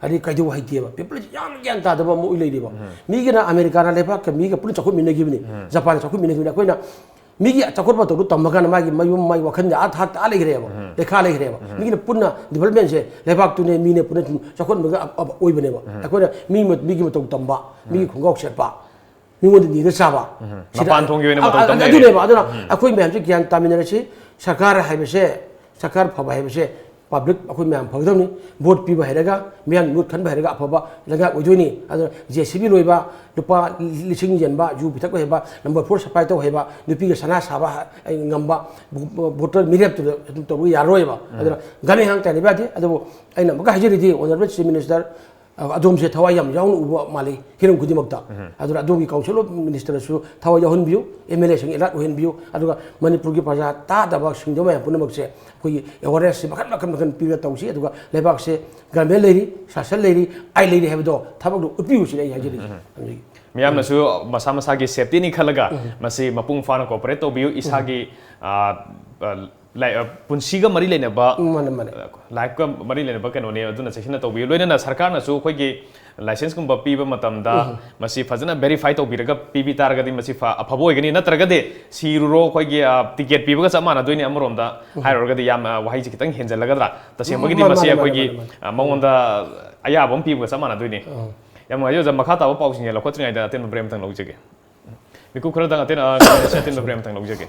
ꯍꯥꯏꯗꯤ ꯀꯩꯗꯧ ꯍꯩꯇꯦꯕ? Peopleesꯁꯦ ꯌꯥꯝꯅ ꯒ꯭ꯌꯥꯟ ꯇꯥꯗꯕ ꯑꯃ ꯑꯣꯏ ꯂꯩꯔꯦꯕ꯫ ꯃꯤꯒꯤꯅ ꯑꯃꯦꯔꯤꯀꯥꯅ ꯂꯩꯕꯥꯛꯀ ꯃꯤꯒ ꯄꯨꯟꯅ ꯆꯥꯎꯈꯠꯃꯤꯟꯅꯈꯤꯕꯅꯤ, ꯖꯄꯥꯟꯅ ꯆꯥꯎꯈꯠꯃꯤꯟꯅꯈꯤꯕꯅꯤ꯫ ꯑꯩꯈꯣꯏꯅ ꯃꯤꯒꯤ ꯆꯥꯎꯈꯠ ꯃꯇꯧꯗꯨ ꯇꯝꯃꯒꯅ ꯃꯥꯒꯤ ꯃꯌꯨꯝ, ꯃꯥꯒꯤ ꯋꯥꯈꯜꯗ ꯑꯥ ꯊꯥ-, ꯑꯥ ꯂꯩꯈ꯭ꯔꯦꯕ, ꯂꯩꯈꯥ ꯂꯩꯈ꯭ꯔꯦꯕ꯫ ꯃꯤꯒꯤꯅ ꯄꯨꯟꯅ developmentꯁꯦ ꯂꯩꯕꯥꯛꯇꯨꯅꯦ, ꯃꯤꯅꯦ ꯄꯨꯟꯅ ꯁꯨꯝ ꯆꯥꯎꯈꯠꯃꯤꯟꯅꯔꯒ ꯑ-, ꯑ-, ꯑꯣꯏꯕꯅꯦꯕ꯫ ꯑꯩꯈꯣꯏꯅ ꯃꯤ ꯃ-, ꯃꯤꯒꯤ ꯃꯇꯧ ꯇꯝꯕ, ꯃꯤꯒꯤ ꯈꯣꯡꯒ꯭ꯔꯥꯎ ꯁꯦꯠꯄ, ꯃꯤꯉꯣꯟꯗ ꯅꯤꯔ ꯆꯥꯕ꯫ ꯁꯤꯗ ꯃꯄꯥꯟ ꯊꯣꯡꯒꯤ ꯑꯣꯏꯅ ꯃꯇꯧ ꯑ-, ꯑ-, ꯇꯝ ꯂꯩꯔꯦ꯫ ꯑꯗꯨꯅꯦꯕ꯫ ꯑꯗꯨꯅ ꯑꯩꯈꯣꯏ ꯃꯌꯥꯝꯁꯦ ꯒ꯭ꯌꯥꯟ ꯇꯥꯃꯤꯟꯅꯔꯁꯤ꯫ ꯁꯔꯀꯥꯔ ꯍꯥꯏꯕꯁꯦ, ꯁꯔꯀꯥꯔ ꯐꯕ ꯍꯥꯏꯕꯁꯦ public ꯑꯩꯈꯣꯏ ꯃꯌꯥꯝ ꯐꯒꯗꯕꯅꯤ꯫ Vote ꯄꯤꯕ ꯍꯩꯔꯒ, ꯃꯤꯌꯥꯝꯒꯤ ꯃꯤꯍꯨꯠ ꯈꯟꯕ ꯍꯩꯔꯒ ꯑꯐꯕ ꯂꯩꯉꯥꯛ ꯑꯣꯏꯗꯣꯏꯅꯤ꯫ ꯑꯗꯨꯅ J C B ꯂꯣꯏꯕ, ꯂꯨꯄꯥ ꯂꯤꯁꯤꯡ ꯌꯦꯟꯕ, ꯌꯨ ꯄꯤꯊꯛꯄ ꯍꯩꯕ, number four supply ꯇꯧ ꯍꯩꯕ, ꯅꯨꯄꯤꯒ ꯁꯅꯥ ꯁꯥꯕ ꯍ-, ꯉꯝꯕ ꯚꯣ-, voter ꯃꯤꯔꯦꯞꯇꯨꯗ ꯑꯗꯨꯝ ꯇꯧꯕ ꯌꯥꯔꯣꯏꯕ꯫ ꯑꯗꯨꯅ ꯒꯥꯟ ꯃꯩ ꯍꯥꯡ ꯇꯥꯏꯅꯕ ꯌꯥꯗꯦ꯫ ꯑꯗꯨꯕꯨ ꯑꯩꯅ ꯑꯃꯨꯛꯀ ꯍꯥꯏꯖꯔꯤꯗꯤ, Honourable Chief Minister, ꯑ, ꯑꯗꯣꯝꯁꯦ ꯊꯋꯥꯏ ꯌꯥꯝ ꯌꯥꯎꯅ ꯎꯕ ꯃꯥꯜꯂꯤ ꯍꯤꯔꯝ ꯈꯨꯗꯤꯡꯃꯛꯇ꯫ ꯑꯗꯨꯅ ꯑꯗꯣꯝꯒꯤ Council of Ministerꯁꯨ ꯊꯋꯥꯏ ꯌꯥꯎꯍꯟꯕꯤꯌꯨ, MLAꯁꯤꯡ alert ꯑꯣꯏꯍꯟꯕꯤꯌꯨ꯫ ꯑꯗꯨꯒ ꯃꯅꯤꯄꯨꯔꯒꯤ ꯄ꯭ꯔꯖꯥ ꯇꯥꯗꯕ ꯁꯤꯡꯗꯕ ꯃꯌꯥꯝ ꯄꯨꯝꯅꯃꯛꯁꯦ ꯑꯩꯈꯣꯏꯒꯤ awarenessꯁꯦ ꯃꯈꯜ, ꯃꯈꯜ, ꯃꯈꯜ ꯄꯤꯔꯒ ꯇꯧꯁꯤ꯫ ꯑꯗꯨꯒ ꯂꯩꯕꯥꯛꯁꯦ government ꯂꯩꯔꯤ, ꯁꯥꯁꯟ ꯂꯩꯔꯤ, ꯑꯥꯏꯟ ꯂꯩꯔꯤ ꯍꯥꯏꯕꯗꯣ ꯊꯕꯛꯇꯣ ꯎꯠꯄꯤꯌꯨ ꯁꯤꯅꯤ ꯑꯩ ꯍꯥꯏꯖꯔꯤꯁꯦ꯫ ꯍꯧꯖꯤꯛ ꯃꯤꯌꯥꯝꯅꯁꯨ ꯃꯁꯥ ꯃꯁꯥꯒꯤ safetyꯅꯤ ꯈꯜꯂꯒ ꯃꯁꯤ ꯃꯄꯨꯡ ꯐꯥꯅ cooperate ꯇꯧꯕꯤꯌꯨ꯫ ꯏꯁꯥꯒꯤ, ꯑ, ꯑ, ꯂꯥꯏ-, ꯑ, ꯄꯨꯟꯁꯤꯒ ꯃꯔꯤ ꯂꯩꯅꯕ, ꯃꯥꯅꯦ, ꯃꯥꯅꯦ꯫ ꯑ, lifeꯀ ꯃꯔꯤ ꯂꯩꯅꯕ ꯀꯩꯅꯣꯅꯦ, ꯑꯗꯨꯅ ꯆꯦꯛꯁꯤꯟꯅ ꯇꯧꯕꯤꯌꯨ꯫ ꯂꯣꯏꯅꯅ ꯁꯔꯀꯥꯔꯅꯁꯨ ꯑꯩꯈꯣꯏꯒꯤ licenseꯀꯨꯝꯕ ꯄꯤꯕ ꯃꯇꯝꯗ ꯃꯁꯤ ꯐꯖꯅ verify ꯇꯧꯕꯤꯔꯒ ꯄꯤꯕꯤ ꯇꯥꯔꯒꯗꯤ ꯃꯁꯤ ꯐ-, ꯑꯐꯕ ꯑꯣꯏꯒꯅꯤ꯫ ꯅꯠꯇ꯭ꯔꯒꯗꯤ ꯁꯤꯔꯨꯔꯣ, ꯑꯩꯈꯣꯏꯒꯤ, ꯑ, ticket ꯄꯤꯕꯒ ꯆꯞ ꯃꯥꯟꯅꯗꯣꯏꯅꯤ꯫ ꯑꯃꯔꯣꯝꯗ ꯍꯥꯏꯔꯨꯔꯒꯗꯤ ꯌꯥꯝ, ꯑ, ꯋꯥꯍꯩꯁꯦ ꯈꯤꯇꯪ ꯍꯦꯟꯖꯜꯂꯒꯗ꯭ꯔꯥ? ꯇꯁꯦꯡꯕꯒꯤꯗꯤ ꯃꯥꯅꯦ, ꯃꯁꯤ ꯃꯥꯅꯦ, ꯑꯩꯈꯣꯏꯒꯤ, ꯃꯥꯅꯦ, ꯃꯥꯅꯦ꯫ ꯑ, ꯃꯉꯣꯟꯗ ꯑꯌꯥꯕ ꯑꯃ ꯄꯤꯕꯒ ꯆꯞ ꯃꯥꯟꯅꯗꯣꯏꯅꯤ꯫ ꯑ꯫ ꯌꯥꯝ ꯅꯨꯡꯉꯥꯏꯖꯩ ꯑꯣꯖꯥ, ꯃꯈꯥ ꯇꯥꯕ ꯄꯥꯎꯁꯤꯡꯁꯦ ꯂꯧꯈꯠꯇ꯭ꯔꯤꯉꯩꯗ ꯑꯇꯦꯟꯕ break ꯑꯃꯇꯪ ꯂꯧꯖꯒꯦ꯫ ꯃꯤꯀꯨꯞ ꯈꯔꯗꯪ ꯑꯇꯦꯟ-, ꯑ, ꯉꯥꯏꯈꯣ, ꯑꯇꯦꯟꯕ break ꯑꯃꯇꯪ ꯂꯧꯖꯒꯦ꯫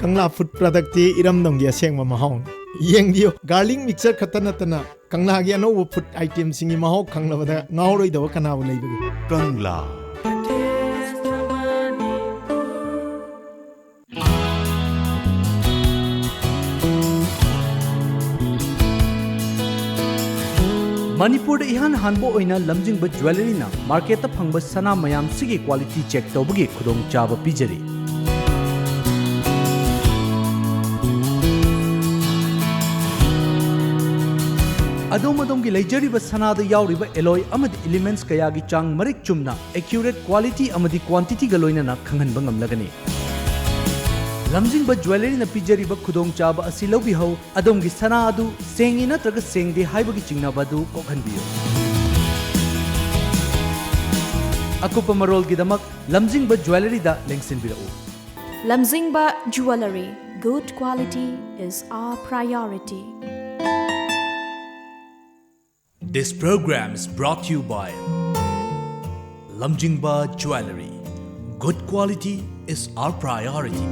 ꯀꯪꯂꯥ food productꯇꯤ ꯏꯔꯝꯗꯝꯒꯤ ꯑꯁꯦꯡꯕ ꯃꯍꯥꯎꯅꯤ꯫ ꯌꯦꯡꯕꯤꯌꯨ, garlic mixture ꯈꯛꯇ ꯅꯠꯇꯅ ꯀꯪꯂꯥꯒꯤ ꯑꯅꯧꯕ food itemꯁꯤꯡꯒꯤ ꯃꯍꯥꯎ ꯈꯪꯂꯕꯗ ꯉꯥꯎꯔꯣꯏꯗꯕ ꯀꯅꯥꯕꯨ ꯂꯩꯕꯒꯦ? ꯀꯪꯂꯥ꯫ ꯃꯅꯤꯄꯨꯔꯗ ꯏꯍꯥꯟ ꯍꯥꯟꯕ ꯑꯣꯏꯅ ꯂꯝꯖꯤꯡꯕ ꯖ꯭ꯋꯦꯂꯔꯤꯅ ꯃꯥꯔꯀꯦꯠꯇ ꯐꯪꯕ ꯁꯅꯥ ꯃꯌꯥꯝꯁꯤꯒꯤ quality check ꯇꯧꯕꯒꯤ ꯈꯨꯗꯣꯡꯆꯥꯕ ꯄꯤꯖꯔꯤ꯫ ꯑꯗꯣꯝ ꯑꯗꯣꯝꯒꯤ ꯂꯩꯖꯔꯤꯕ ꯁꯅꯥꯗ ꯌꯥꯎꯔꯤꯕ alloy ꯑꯃꯗꯤ elements ꯀꯌꯥꯒꯤ ꯆꯥꯡ ꯃꯔꯤꯛ ꯆꯨꯝꯅ, accurate quality ꯑꯃꯗꯤ quantityꯒ ꯂꯣꯏꯅꯅ ꯈꯪꯍꯟꯕ ꯉꯝꯂꯒꯅꯤ꯫ ꯂꯝꯖꯤꯡꯕ ꯖ꯭ꯋꯦꯂꯔꯤꯅ ꯄꯤꯖꯔꯤꯕ ꯈꯨꯗꯣꯡꯆꯥꯕ ꯑꯁꯤ ꯂꯧꯕꯤꯍꯧ꯫ ꯑꯗꯣꯝꯒꯤ ꯁꯅꯥ ꯑꯗꯨ ꯁꯦꯡꯉꯤ ꯅꯠꯇ꯭ꯔꯒ ꯁꯦꯡꯗꯦ ꯍꯥꯏꯕꯒꯤ ꯆꯤꯡꯅꯕ ꯑꯗꯨ ꯀꯣꯛꯍꯟꯕꯤꯌꯨ꯫ ꯑꯀꯨꯞꯄ ꯃꯔꯣꯜꯒꯤꯗꯃꯛ ꯂꯝꯖꯤꯡꯕ ꯖ꯭ꯋꯦꯂꯔꯤꯗ ꯂꯦꯡꯁꯤꯟꯕꯤꯔꯛꯎ꯫ Lamjingba Jewellery, good quality is our priority. This program is brought to you by Lamjingba Jewellery. Good quality is our priority.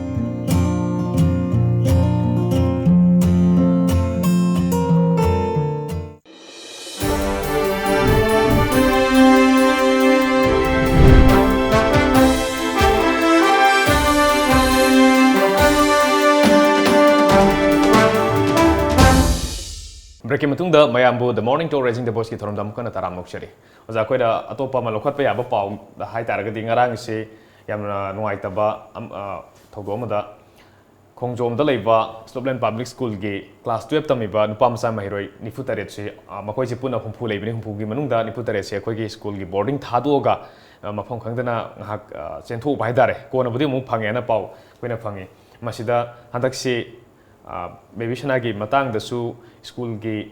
ꯒꯤ ꯃꯇꯨꯡꯗ ꯃꯌꯥꯝꯕꯨ The Morning Talk Raising the Voiceꯀꯤ ꯊꯧꯔꯝꯗ ꯑꯃꯨꯛ ꯍꯟꯅ ꯇꯔꯥꯝꯅ ꯑꯣꯛꯆꯔꯤ꯫ ꯑꯣꯖꯥ, ꯑꯩꯈꯣꯏꯅ ꯑꯇꯣꯞꯄ ꯑꯃ ꯂꯧꯈꯠꯄ ꯌꯥꯕ ꯄꯥꯎ ꯍꯥꯏ ꯇꯥꯔꯒꯗꯤ, ꯉꯔꯥꯡꯁꯤ ꯌꯥꯝꯅ ꯅꯨꯡꯉꯥꯏꯇꯕ ꯑꯝ-, ꯑ, ꯊꯧꯗꯣꯛ ꯑꯃꯗ ꯈꯣꯡꯖꯣꯝꯗ ꯂꯩꯕ Slopeland Public Schoolꯒꯤ class twelve ꯇꯝꯃꯤꯕ ꯅꯨꯄꯥ ꯃꯆꯥ ꯃꯍꯩꯔꯣꯏ ꯅꯤꯐꯨ ꯇꯔꯦꯠꯁꯤ, ꯑ, ꯃꯈꯣꯏꯁꯤ ꯄꯨꯟꯅ ꯍꯨꯝꯐꯨ ꯂꯩꯕꯅꯤ, ꯍꯨꯝꯐꯨꯒꯤ ꯃꯅꯨꯡꯗ ꯅꯤꯐꯨ ꯇꯔꯦꯠꯁꯤ ꯑꯩꯈꯣꯏꯒꯤ schoolꯒꯤ boarding ꯊꯥꯗꯣꯛꯑꯒ, ꯑ, ꯃꯐꯝ ꯈꯪꯗꯅ ꯉꯥꯏꯍꯥꯛ, ꯑ, ꯆꯦꯟꯊꯣꯛꯎꯕ ꯍꯥꯏ ꯇꯥꯔꯦ꯫ ꯀꯣꯟꯅꯕꯨꯗꯤ ꯑꯃꯨꯛ ꯐꯪꯉꯦꯅ ꯄꯥꯎ ꯑꯩꯈꯣꯏꯅ ꯐꯪꯉꯤ꯫ ꯃꯁꯤꯗ ꯍꯟꯗꯛꯁꯤ ꯑ, ꯕꯦꯕꯤ ꯁꯅꯥꯒꯤ ꯃꯇꯥꯡꯗꯁꯨ schoolꯒꯤ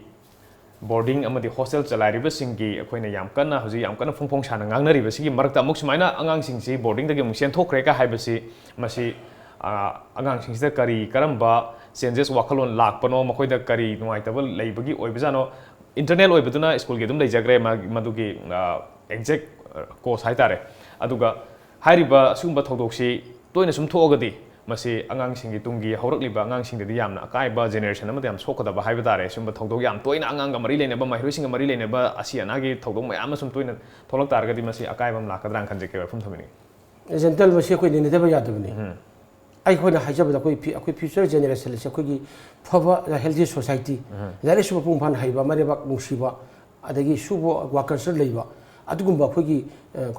boarding ꯑꯃꯗꯤ hostel ꯆꯂꯥꯏꯔꯤꯕꯁꯤꯡꯒꯤ ꯑꯩꯈꯣꯏꯅ ꯌꯥꯝ ꯀꯟꯅ, ꯍꯧꯖꯤꯛ ꯌꯥꯝ ꯀꯟꯅ ꯐꯣꯡ ꯐꯣꯡ ꯁꯥꯅ ꯉꯥꯡꯅꯔꯤꯕꯁꯤꯒꯤ ꯃꯔꯛꯇ ꯑꯃꯨꯛ ꯁꯨꯃꯥꯏꯅ ꯑꯉꯥꯡꯁꯤꯡꯁꯤ boardingꯗꯒꯤ ꯑꯃꯨꯛ ꯆꯦꯟꯊꯣꯛꯈ꯭ꯔꯦꯒ ꯍꯥꯏꯕꯁꯤ, ꯃꯁꯤ, ꯑ, ꯑꯉꯥꯡꯁꯤꯡꯁꯤꯗ ꯀꯔꯤ, ꯀꯔꯝꯕ changes, ꯋꯥꯈꯜꯂꯣꯟ ꯂꯥꯛꯄꯅꯣ, ꯃꯈꯣꯏꯗ ꯀꯔꯤ ꯅꯨꯡꯉꯥꯏꯇꯕ ꯂꯩꯕꯒꯤ ꯑꯣꯏꯕꯖꯥꯠꯅꯣ? Internal ꯑꯣꯏꯕꯗꯨꯅ schoolꯒꯤ ꯑꯗꯨꯝ ꯂꯩꯖꯈ꯭ꯔꯦ, ꯃꯥ-, ꯃꯗꯨꯒꯤ, ꯑ, exact, ꯑ, cause ꯍꯥꯏꯇꯥꯔꯦ꯫ ꯑꯗꯨꯒ ꯍꯥꯏꯔꯤꯕ ꯑꯁꯤꯒꯨꯝꯕ ꯊꯧꯗꯣꯛꯁꯤ ꯇꯣꯏꯅ ꯁꯨꯝ ꯊꯣꯛꯑꯒꯗꯤ, ꯃꯁꯤ ꯑꯉꯥꯡꯁꯤꯡꯒꯤ, ꯇꯨꯡꯒꯤ ꯍꯧꯔꯛꯂꯤꯕ ꯑꯉꯥꯡꯁꯤꯡꯗꯗꯤ ꯌꯥꯝꯅ ꯑꯀꯥꯏꯕ, generation ꯑꯃꯗ ꯌꯥꯝ ꯁꯣꯛꯀꯗꯕ ꯍꯥꯏꯕ ꯇꯥꯔꯦ꯫ ꯁꯤꯒꯨꯝꯕ ꯊꯧꯗꯣꯛ ꯌꯥꯝ ꯇꯣꯏꯅ, ꯑꯉꯥꯡꯒ ꯃꯔꯤ ꯂꯩꯅꯕ, ꯃꯍꯩꯔꯣꯏꯁꯤꯡꯒ ꯃꯔꯤ ꯂꯩꯅꯕ ꯑꯁꯤ ꯑꯅꯥꯒꯤ ꯊꯧꯗꯣꯛ ꯃꯌꯥꯝ ꯑꯃ ꯁꯨꯝ ꯇꯣꯏꯅ ꯊꯣꯛꯂꯛ ꯇꯥꯔꯒꯗꯤ, ꯃꯁꯤ ꯑꯀꯥꯏꯕ ꯑꯃ ꯂꯥꯛꯀꯗ꯭ꯔꯥꯅ ꯈꯟꯖꯩ꯫ ꯀꯩ ꯋꯥꯐꯝ ꯊꯝꯕꯤꯅꯤꯡꯉꯤ? Gentle, ꯃꯁꯤ ꯑꯩꯈꯣꯏ ꯅꯩꯅꯗꯕ ꯌꯥꯗꯕꯅꯤ꯫ ꯎꯝ꯫ ꯑꯩꯈꯣꯏꯅ ꯍꯥꯏꯖꯕꯗ, ꯑꯩꯈꯣꯏ ꯐꯤ-, ꯑꯩꯈꯣꯏ future generation ꯑꯁꯤ ꯑꯩꯈꯣꯏꯒꯤ ꯐꯕ, healthy society, ꯎꯝ, ꯂꯥꯏꯔꯤꯛꯁꯨ ꯃꯄꯨꯡ ꯐꯥꯅ ꯍꯩꯕ, ꯃꯔꯩꯕꯥꯛ ꯅꯨꯡꯁꯤꯕ, ꯑꯗꯒꯤ ꯁꯨꯕ work culture ꯂꯩꯕ, ꯑꯗꯨꯒꯨꯝꯕ ꯑꯩꯈꯣꯏꯒꯤ, ꯑ,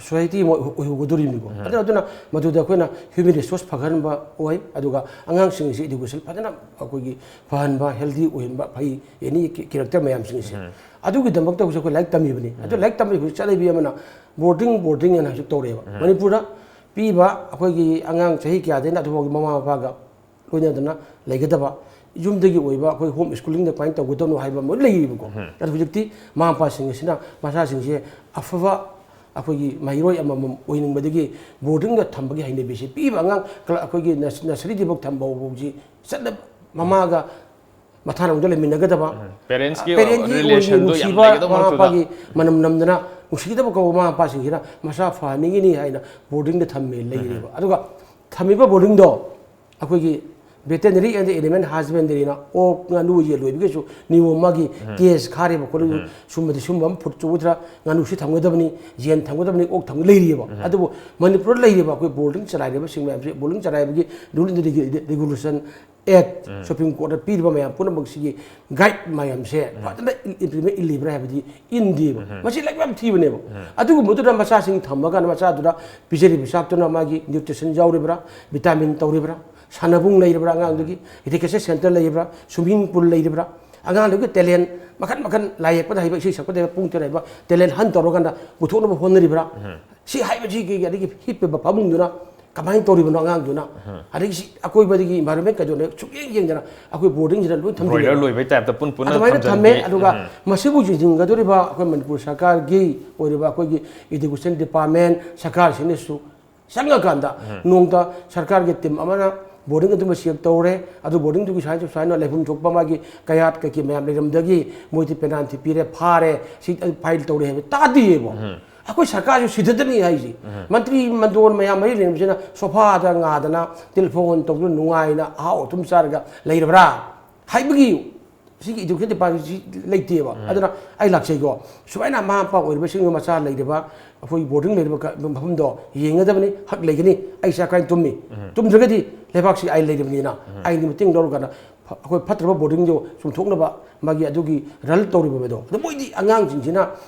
society ꯑꯃ ꯑꯣꯏ-, ꯑꯣꯏꯍꯧꯒꯗꯧꯔꯤꯕꯅꯤꯀꯣ꯫ ꯎꯝ꯫ ꯑꯗꯨꯅ, ꯑꯗꯨꯅ ꯃꯗꯨꯗ ꯑꯩꯈꯣꯏꯅ human resource ꯐꯒꯠꯍꯟꯕ ꯑꯣꯏ, ꯑꯗꯨꯒ ꯑꯉꯥꯡꯁꯤꯡ ꯑꯁꯤ education ꯐꯖꯅ ꯑꯩꯈꯣꯏꯒꯤ ꯐꯍꯟꯕ, healthy ꯑꯣꯏꯍꯟꯕ ꯐꯩ, any character ꯃꯌꯥꯝꯁꯤꯡ ꯑꯁꯤ꯫ ꯎꯝ꯫ ꯑꯗꯨꯒꯤꯗꯃꯛꯇ ꯍꯧꯖꯤꯛ ꯑꯩꯈꯣꯏ ꯂꯥꯏꯔꯤꯛ ꯇꯝꯃꯤꯕꯅꯤ꯫ ꯑꯗꯨ ꯎꯝ꯫ ꯂꯥꯏꯔꯤꯛ ꯇꯝꯕꯒꯤ ꯍꯧꯖꯤꯛ ꯆꯠꯅꯕꯤ ꯑꯃꯅ boarding, boarding ꯍꯥꯏꯅ ꯍꯧꯖꯤꯛ ꯇꯧꯔꯛꯑꯦꯕ꯫ ꯎꯝ꯫ ꯃꯅꯤꯄꯨꯔꯗ ꯄꯤꯕ ꯑꯩꯈꯣꯏꯒꯤ ꯑꯉꯥꯡ ꯆꯍꯤ ꯀꯌꯥꯗꯩꯅ ꯑꯗꯨꯐꯥꯎꯒꯤ ꯃꯃꯥ ꯃꯄꯥꯒ ꯂꯣꯏꯅꯗꯅ ꯂꯩꯒꯗꯕ, ꯌꯨꯝꯗꯒꯤ ꯑꯣꯏꯕ ꯑꯩꯈꯣꯏ home schoolingꯗ ꯀꯃꯥꯏꯅ ꯇꯧꯒꯗꯕꯅꯣ ꯍꯥꯏꯕ ꯑꯃ ꯂꯣꯏ ꯂꯩꯌꯦꯕꯀꯣ꯫ ꯎꯝ꯫ ꯑꯗꯨ ꯍꯧꯖꯤꯛꯇꯤ ꯃꯃꯥ ꯃꯄꯥꯁꯤꯡ ꯑꯁꯤꯅ ꯃꯆꯥꯁꯤꯡꯁꯦ ꯑꯐꯕ ꯑꯩꯈꯣꯏꯒꯤ ꯃꯍꯩꯔꯣꯏ ꯑꯃꯃꯝ ꯑꯣꯏꯅꯤꯡꯕꯗꯒꯤ boardingꯗ ꯊꯝꯕꯒꯤ ꯍꯩꯅꯕꯤꯁꯦ, ꯄꯤꯕ ꯑꯉꯥꯡ ꯀ꯭ꯂ-, ꯑꯩꯈꯣꯏꯒꯤ ꯅꯁ-, nurseryꯗꯒꯤꯐꯥꯎ ꯊꯝꯕ ꯐꯥꯎꯕꯁꯤ ꯆꯠꯅ-, ꯃꯃꯥꯒ ꯃꯊꯥꯅꯨꯡꯗ ꯂꯩꯃꯤꯟꯅꯒꯗꯕ, ꯎꯝ꯫ Parentsꯀꯤ parentsꯀꯤ ꯑꯣꯏꯅ relationꯗꯣ ꯌꯥꯝ ꯅꯨꯡꯁꯤꯕ ꯂꯩꯒꯗꯕ ꯃꯃꯥ ꯃꯔꯛꯇꯨꯗ꯫ ꯃꯄꯥꯒꯤ ꯃꯅꯝ ꯅꯝꯗꯅ ꯅꯨꯡꯁꯤꯒꯗꯕ ꯀꯧꯕ ꯃꯃꯥ ꯃꯄꯥꯁꯤꯡꯁꯤꯅ ꯃꯆꯥ ꯐꯍꯟꯅꯤꯡꯉꯤꯅꯤ ꯍꯥꯏꯅ boardingꯗ ꯊꯝꯃꯦ ꯂꯩꯔꯦꯕ꯫ ꯎꯝ꯫ ꯑꯗꯨꯒ ꯊꯝꯃꯤꯕ boardingꯗꯣ ꯑꯩꯈꯣꯏꯒꯤ Veterinary and Animal Husbandryꯅ ꯑꯣꯛ, ꯉꯥꯅꯨ, ꯌꯦꯟ ꯂꯣꯏꯕꯒꯤꯁꯨ ꯅꯤꯌꯣꯝ, ꯃꯥꯒꯤ ꯀꯦꯖ ꯈꯥꯔꯤꯕ ꯈꯣꯠꯂꯤꯕ, ꯁꯨꯝꯕꯗꯤ ꯁꯨꯝꯕ ꯑꯃ ꯐꯨꯠ ꯆꯧꯒꯗ꯭ꯔꯥ, ꯉꯥꯅꯨꯁꯤ ꯊꯝꯒꯗꯕꯅꯤ, ꯌꯦꯟ ꯊꯝꯒꯗꯕꯅꯤ, ꯑꯣꯛ ꯊꯝꯒ ꯂꯩꯔꯤꯑꯕ꯫ ꯑꯗꯨꯕꯨ ꯃꯅꯤꯄꯨꯔꯗ ꯂꯩꯔꯤꯕ ꯑꯩꯈꯣꯏ ꯕꯣꯔꯗꯤꯡ ꯆꯂꯥꯏꯔꯤꯕꯁꯤꯡ ꯃꯌꯥꯝꯁꯦ, ꯕꯣꯔꯗꯤꯡ ꯆꯂꯥꯏꯕꯒꯤ rule and regulation act, supreme ꯀꯣꯔꯠꯅ ꯄꯤꯔꯤꯕ ꯃꯌꯥꯝ ꯄꯨꯝꯅꯃꯛꯁꯤꯒꯤ ꯒꯥꯏꯗ ꯃꯌꯥꯝꯁꯦ ꯐꯖꯅ ꯏꯝꯄ꯭ꯂꯤꯃꯦꯟ ꯏꯜꯂꯤꯕ꯭ꯔꯥ ꯍꯥꯏꯕꯗꯤ ꯏꯟꯗꯦꯕ꯫ ꯃꯁꯤ ꯂꯥꯏꯔꯤꯛ ꯌꯥꯝ ꯊꯤꯕꯅꯦꯕ꯫ ꯑꯗꯨꯒꯨꯝꯕꯗꯨꯗ ꯃꯆꯥꯁꯤꯡ ꯊꯝꯃꯀꯥꯟꯗ ꯃꯆꯥꯗꯨꯗ ꯄꯤꯖꯔꯤꯕ ꯆꯥꯛꯇꯨꯅ ꯃꯥꯒꯤ ꯅ꯭ꯌꯨꯇ꯭ꯔꯤꯁꯟ ꯌꯥꯎꯔꯤꯕ꯭ꯔꯥ, ꯚꯤꯇꯥꯃꯤꯟ ꯇꯧꯔꯤꯕ꯭ꯔꯥ, ꯁꯥꯟꯅꯕꯨꯡ ꯂꯩꯔꯤꯕ꯭ꯔꯥ, ꯑꯉꯥꯡꯗꯨꯒꯤ ꯏꯗꯨꯀꯦꯁꯟ ꯁꯦꯟꯇꯔ ꯂꯩꯔꯤꯕ꯭ꯔꯥ, ꯁ꯭ꯋꯤꯃꯤꯡ ꯄꯨꯜ ꯂꯩꯔꯤꯕ꯭ꯔꯥ, ꯑꯉꯥꯡꯗꯨꯒꯤ ꯇꯦꯂꯦꯟ ꯃꯈꯟ ꯃꯈꯟ, ꯂꯥꯏ ꯌꯦꯛꯄꯗ ꯍꯩꯕ, ꯏꯁꯩ ꯁꯛꯄꯗ ꯍꯩꯕ, ꯄꯨꯡ ꯇꯔꯦꯠ ꯍꯩꯕ ꯇꯦꯂꯦꯟ ꯍꯟ ꯇꯧꯔꯀꯥꯟꯗ ꯄꯨꯊꯣꯛꯅꯕ ꯍꯣꯠꯅꯔꯤꯕ꯭ꯔꯥ, ꯁꯤ ꯍꯥꯏꯕꯁꯤꯒꯤ, ꯑꯗꯒꯤ ꯍꯤꯞꯄꯤꯕ ꯐꯃꯨꯡꯗꯨꯅ ꯀꯃꯥꯏꯅ ꯇꯧꯔꯤꯕꯅꯣ ꯑꯉꯥꯡꯗꯨꯅ, ꯑꯗꯒꯤ ꯁꯤ ꯑꯀꯣꯏꯕꯗꯒꯤ ꯏꯟꯚꯥꯏꯔꯣꯟꯃꯦꯟ ꯀꯩꯗꯧꯅ ꯁꯨꯛꯌꯦꯡ ꯌꯦꯡꯗꯅ ꯑꯩꯈꯣꯏ ꯕꯣꯔꯗꯤꯡꯁꯤꯗ ꯂꯣꯏ ꯊꯝꯖꯤꯜꯂꯦ꯫ ꯕ꯭ꯔꯣꯏꯂꯔ ꯂꯣꯏꯕꯩ ꯇꯥꯏꯞꯇ ꯄꯨꯟ ꯄꯨꯟꯅ ꯑꯗꯨꯃꯥꯏꯅ ꯊꯝꯃꯦ꯫ ꯊꯝꯖꯤꯟꯕꯤ꯫ ꯑꯗꯨꯒ ꯎꯝ꯫ ꯃꯁꯤꯕꯨ ꯌꯦꯡꯁꯤꯟꯒꯗꯧꯔꯤꯕ ꯑꯩꯈꯣꯏ ꯃꯅꯤꯄꯨꯔ ꯁꯔꯀꯥꯔꯒꯤ ꯑꯣꯏꯔꯤꯕ ꯑꯩꯈꯣꯏꯒꯤ ꯏꯗꯨꯀꯦꯁꯟ ꯗꯤꯄꯥꯔꯠꯃꯦꯟ, ꯁꯔꯀꯥꯔꯁꯤꯡꯅꯁꯨ ꯆꯪꯉꯀꯥꯟꯗ ꯅꯣꯡꯃꯇ ꯁꯔꯀꯥꯔꯒꯤ ꯇꯤꯝ ꯑꯃꯅ ꯕꯣꯔꯗꯤꯡ ꯑꯗꯨꯃ ꯆꯦꯛ ꯇꯧꯔꯦ, ꯑꯗꯨ ꯕꯣꯔꯗꯤꯡꯗꯨꯒꯤ ꯁꯨꯃꯥꯏꯅ ꯁꯨꯃꯥꯏꯅ ꯂꯩꯐꯝ ꯊꯣꯛꯄ ꯃꯥꯒꯤ ꯀꯌꯥꯠ ꯀꯩꯀꯩ ꯃꯌꯥꯝ ꯂꯩꯔꯝꯗꯒꯤ ꯃꯣꯏꯗꯤ ꯄꯦꯅꯥꯜꯇꯤ ꯄꯤꯔꯦ, ꯐꯥꯔꯦ, ꯁꯤ ꯐꯥꯏꯜ ꯇꯧꯔꯦ ꯍꯥꯏꯕ ꯇꯥꯗꯦꯕ꯫ ꯑꯩꯈꯣꯏ ꯁꯔꯀꯥꯔꯁꯨ ꯁꯤꯗꯗꯅꯤ ꯍꯥꯏꯁꯦ꯫ ꯃꯟꯇ꯭ꯔꯤ ꯃꯟꯗꯣꯟ ꯃꯌꯥꯝ ꯃꯔꯤ ꯂꯩꯅꯕꯁꯤꯅ ꯁꯣꯐꯥꯗ ꯉꯥꯗꯅ ꯇꯦꯂꯤꯐꯣꯟ ꯇꯧꯗꯨꯅ ꯅꯨꯡꯉꯥꯏꯅ ꯑꯍꯥꯎ ꯑꯊꯨꯝ ꯆꯥꯔꯒ ꯂꯩꯔꯕ꯭ꯔꯥ ꯍꯥꯏꯕꯒꯤ ꯁꯤꯒꯤ ꯏꯗꯨꯀꯦꯁꯟ ꯗꯤꯄꯥꯔꯠꯃꯦꯟꯁꯤ ꯂꯩꯇꯦꯕ꯫ ꯑꯗꯨꯅ ꯑꯩ ꯂꯥꯛꯆꯩꯀꯣ, ꯁꯨꯃꯥꯏꯅ ꯃꯃꯥ ꯃꯄꯥ ꯑꯣꯏꯔꯤꯕꯁꯤꯡ ꯃꯆꯥ ꯂꯩꯔꯤꯕ ꯑꯩꯈꯣꯏ ꯕꯣꯔꯗꯤꯡ ꯂꯩꯔꯤꯕ ꯀ-, ꯃꯐꯝꯗꯣ ꯌꯦꯡꯒꯗꯕꯅꯤ, ꯍꯛ ꯂꯩꯒꯅꯤ꯫ ꯑꯩ ꯏꯆꯥ ꯀꯥꯏꯅ ꯇꯨꯝꯃꯤ, ꯇꯨꯝꯗ꯭ꯔꯒꯗꯤ ꯂꯩꯕꯥꯛꯁꯤ ꯑꯩ ꯂꯩꯔꯕꯅꯤꯅ ꯑꯩꯅ ꯃꯇꯦꯡ ꯂꯧꯔꯀꯥꯟꯗ ꯐ-, ꯑꯩꯈꯣꯏ ꯐꯠꯇ꯭ꯔꯕ ꯕꯣꯔꯗꯤꯡꯗꯣ ꯆꯨꯝꯊꯣꯛꯅꯕ ꯃꯥꯒꯤ ꯑꯗꯨꯒꯤ ꯔꯟ ꯇꯧꯔꯤꯕ ꯃꯗꯣ꯫ ꯑꯗꯣ ꯃꯣꯏꯗꯤ ꯑꯉꯥꯡꯁꯤꯡꯁꯤꯅ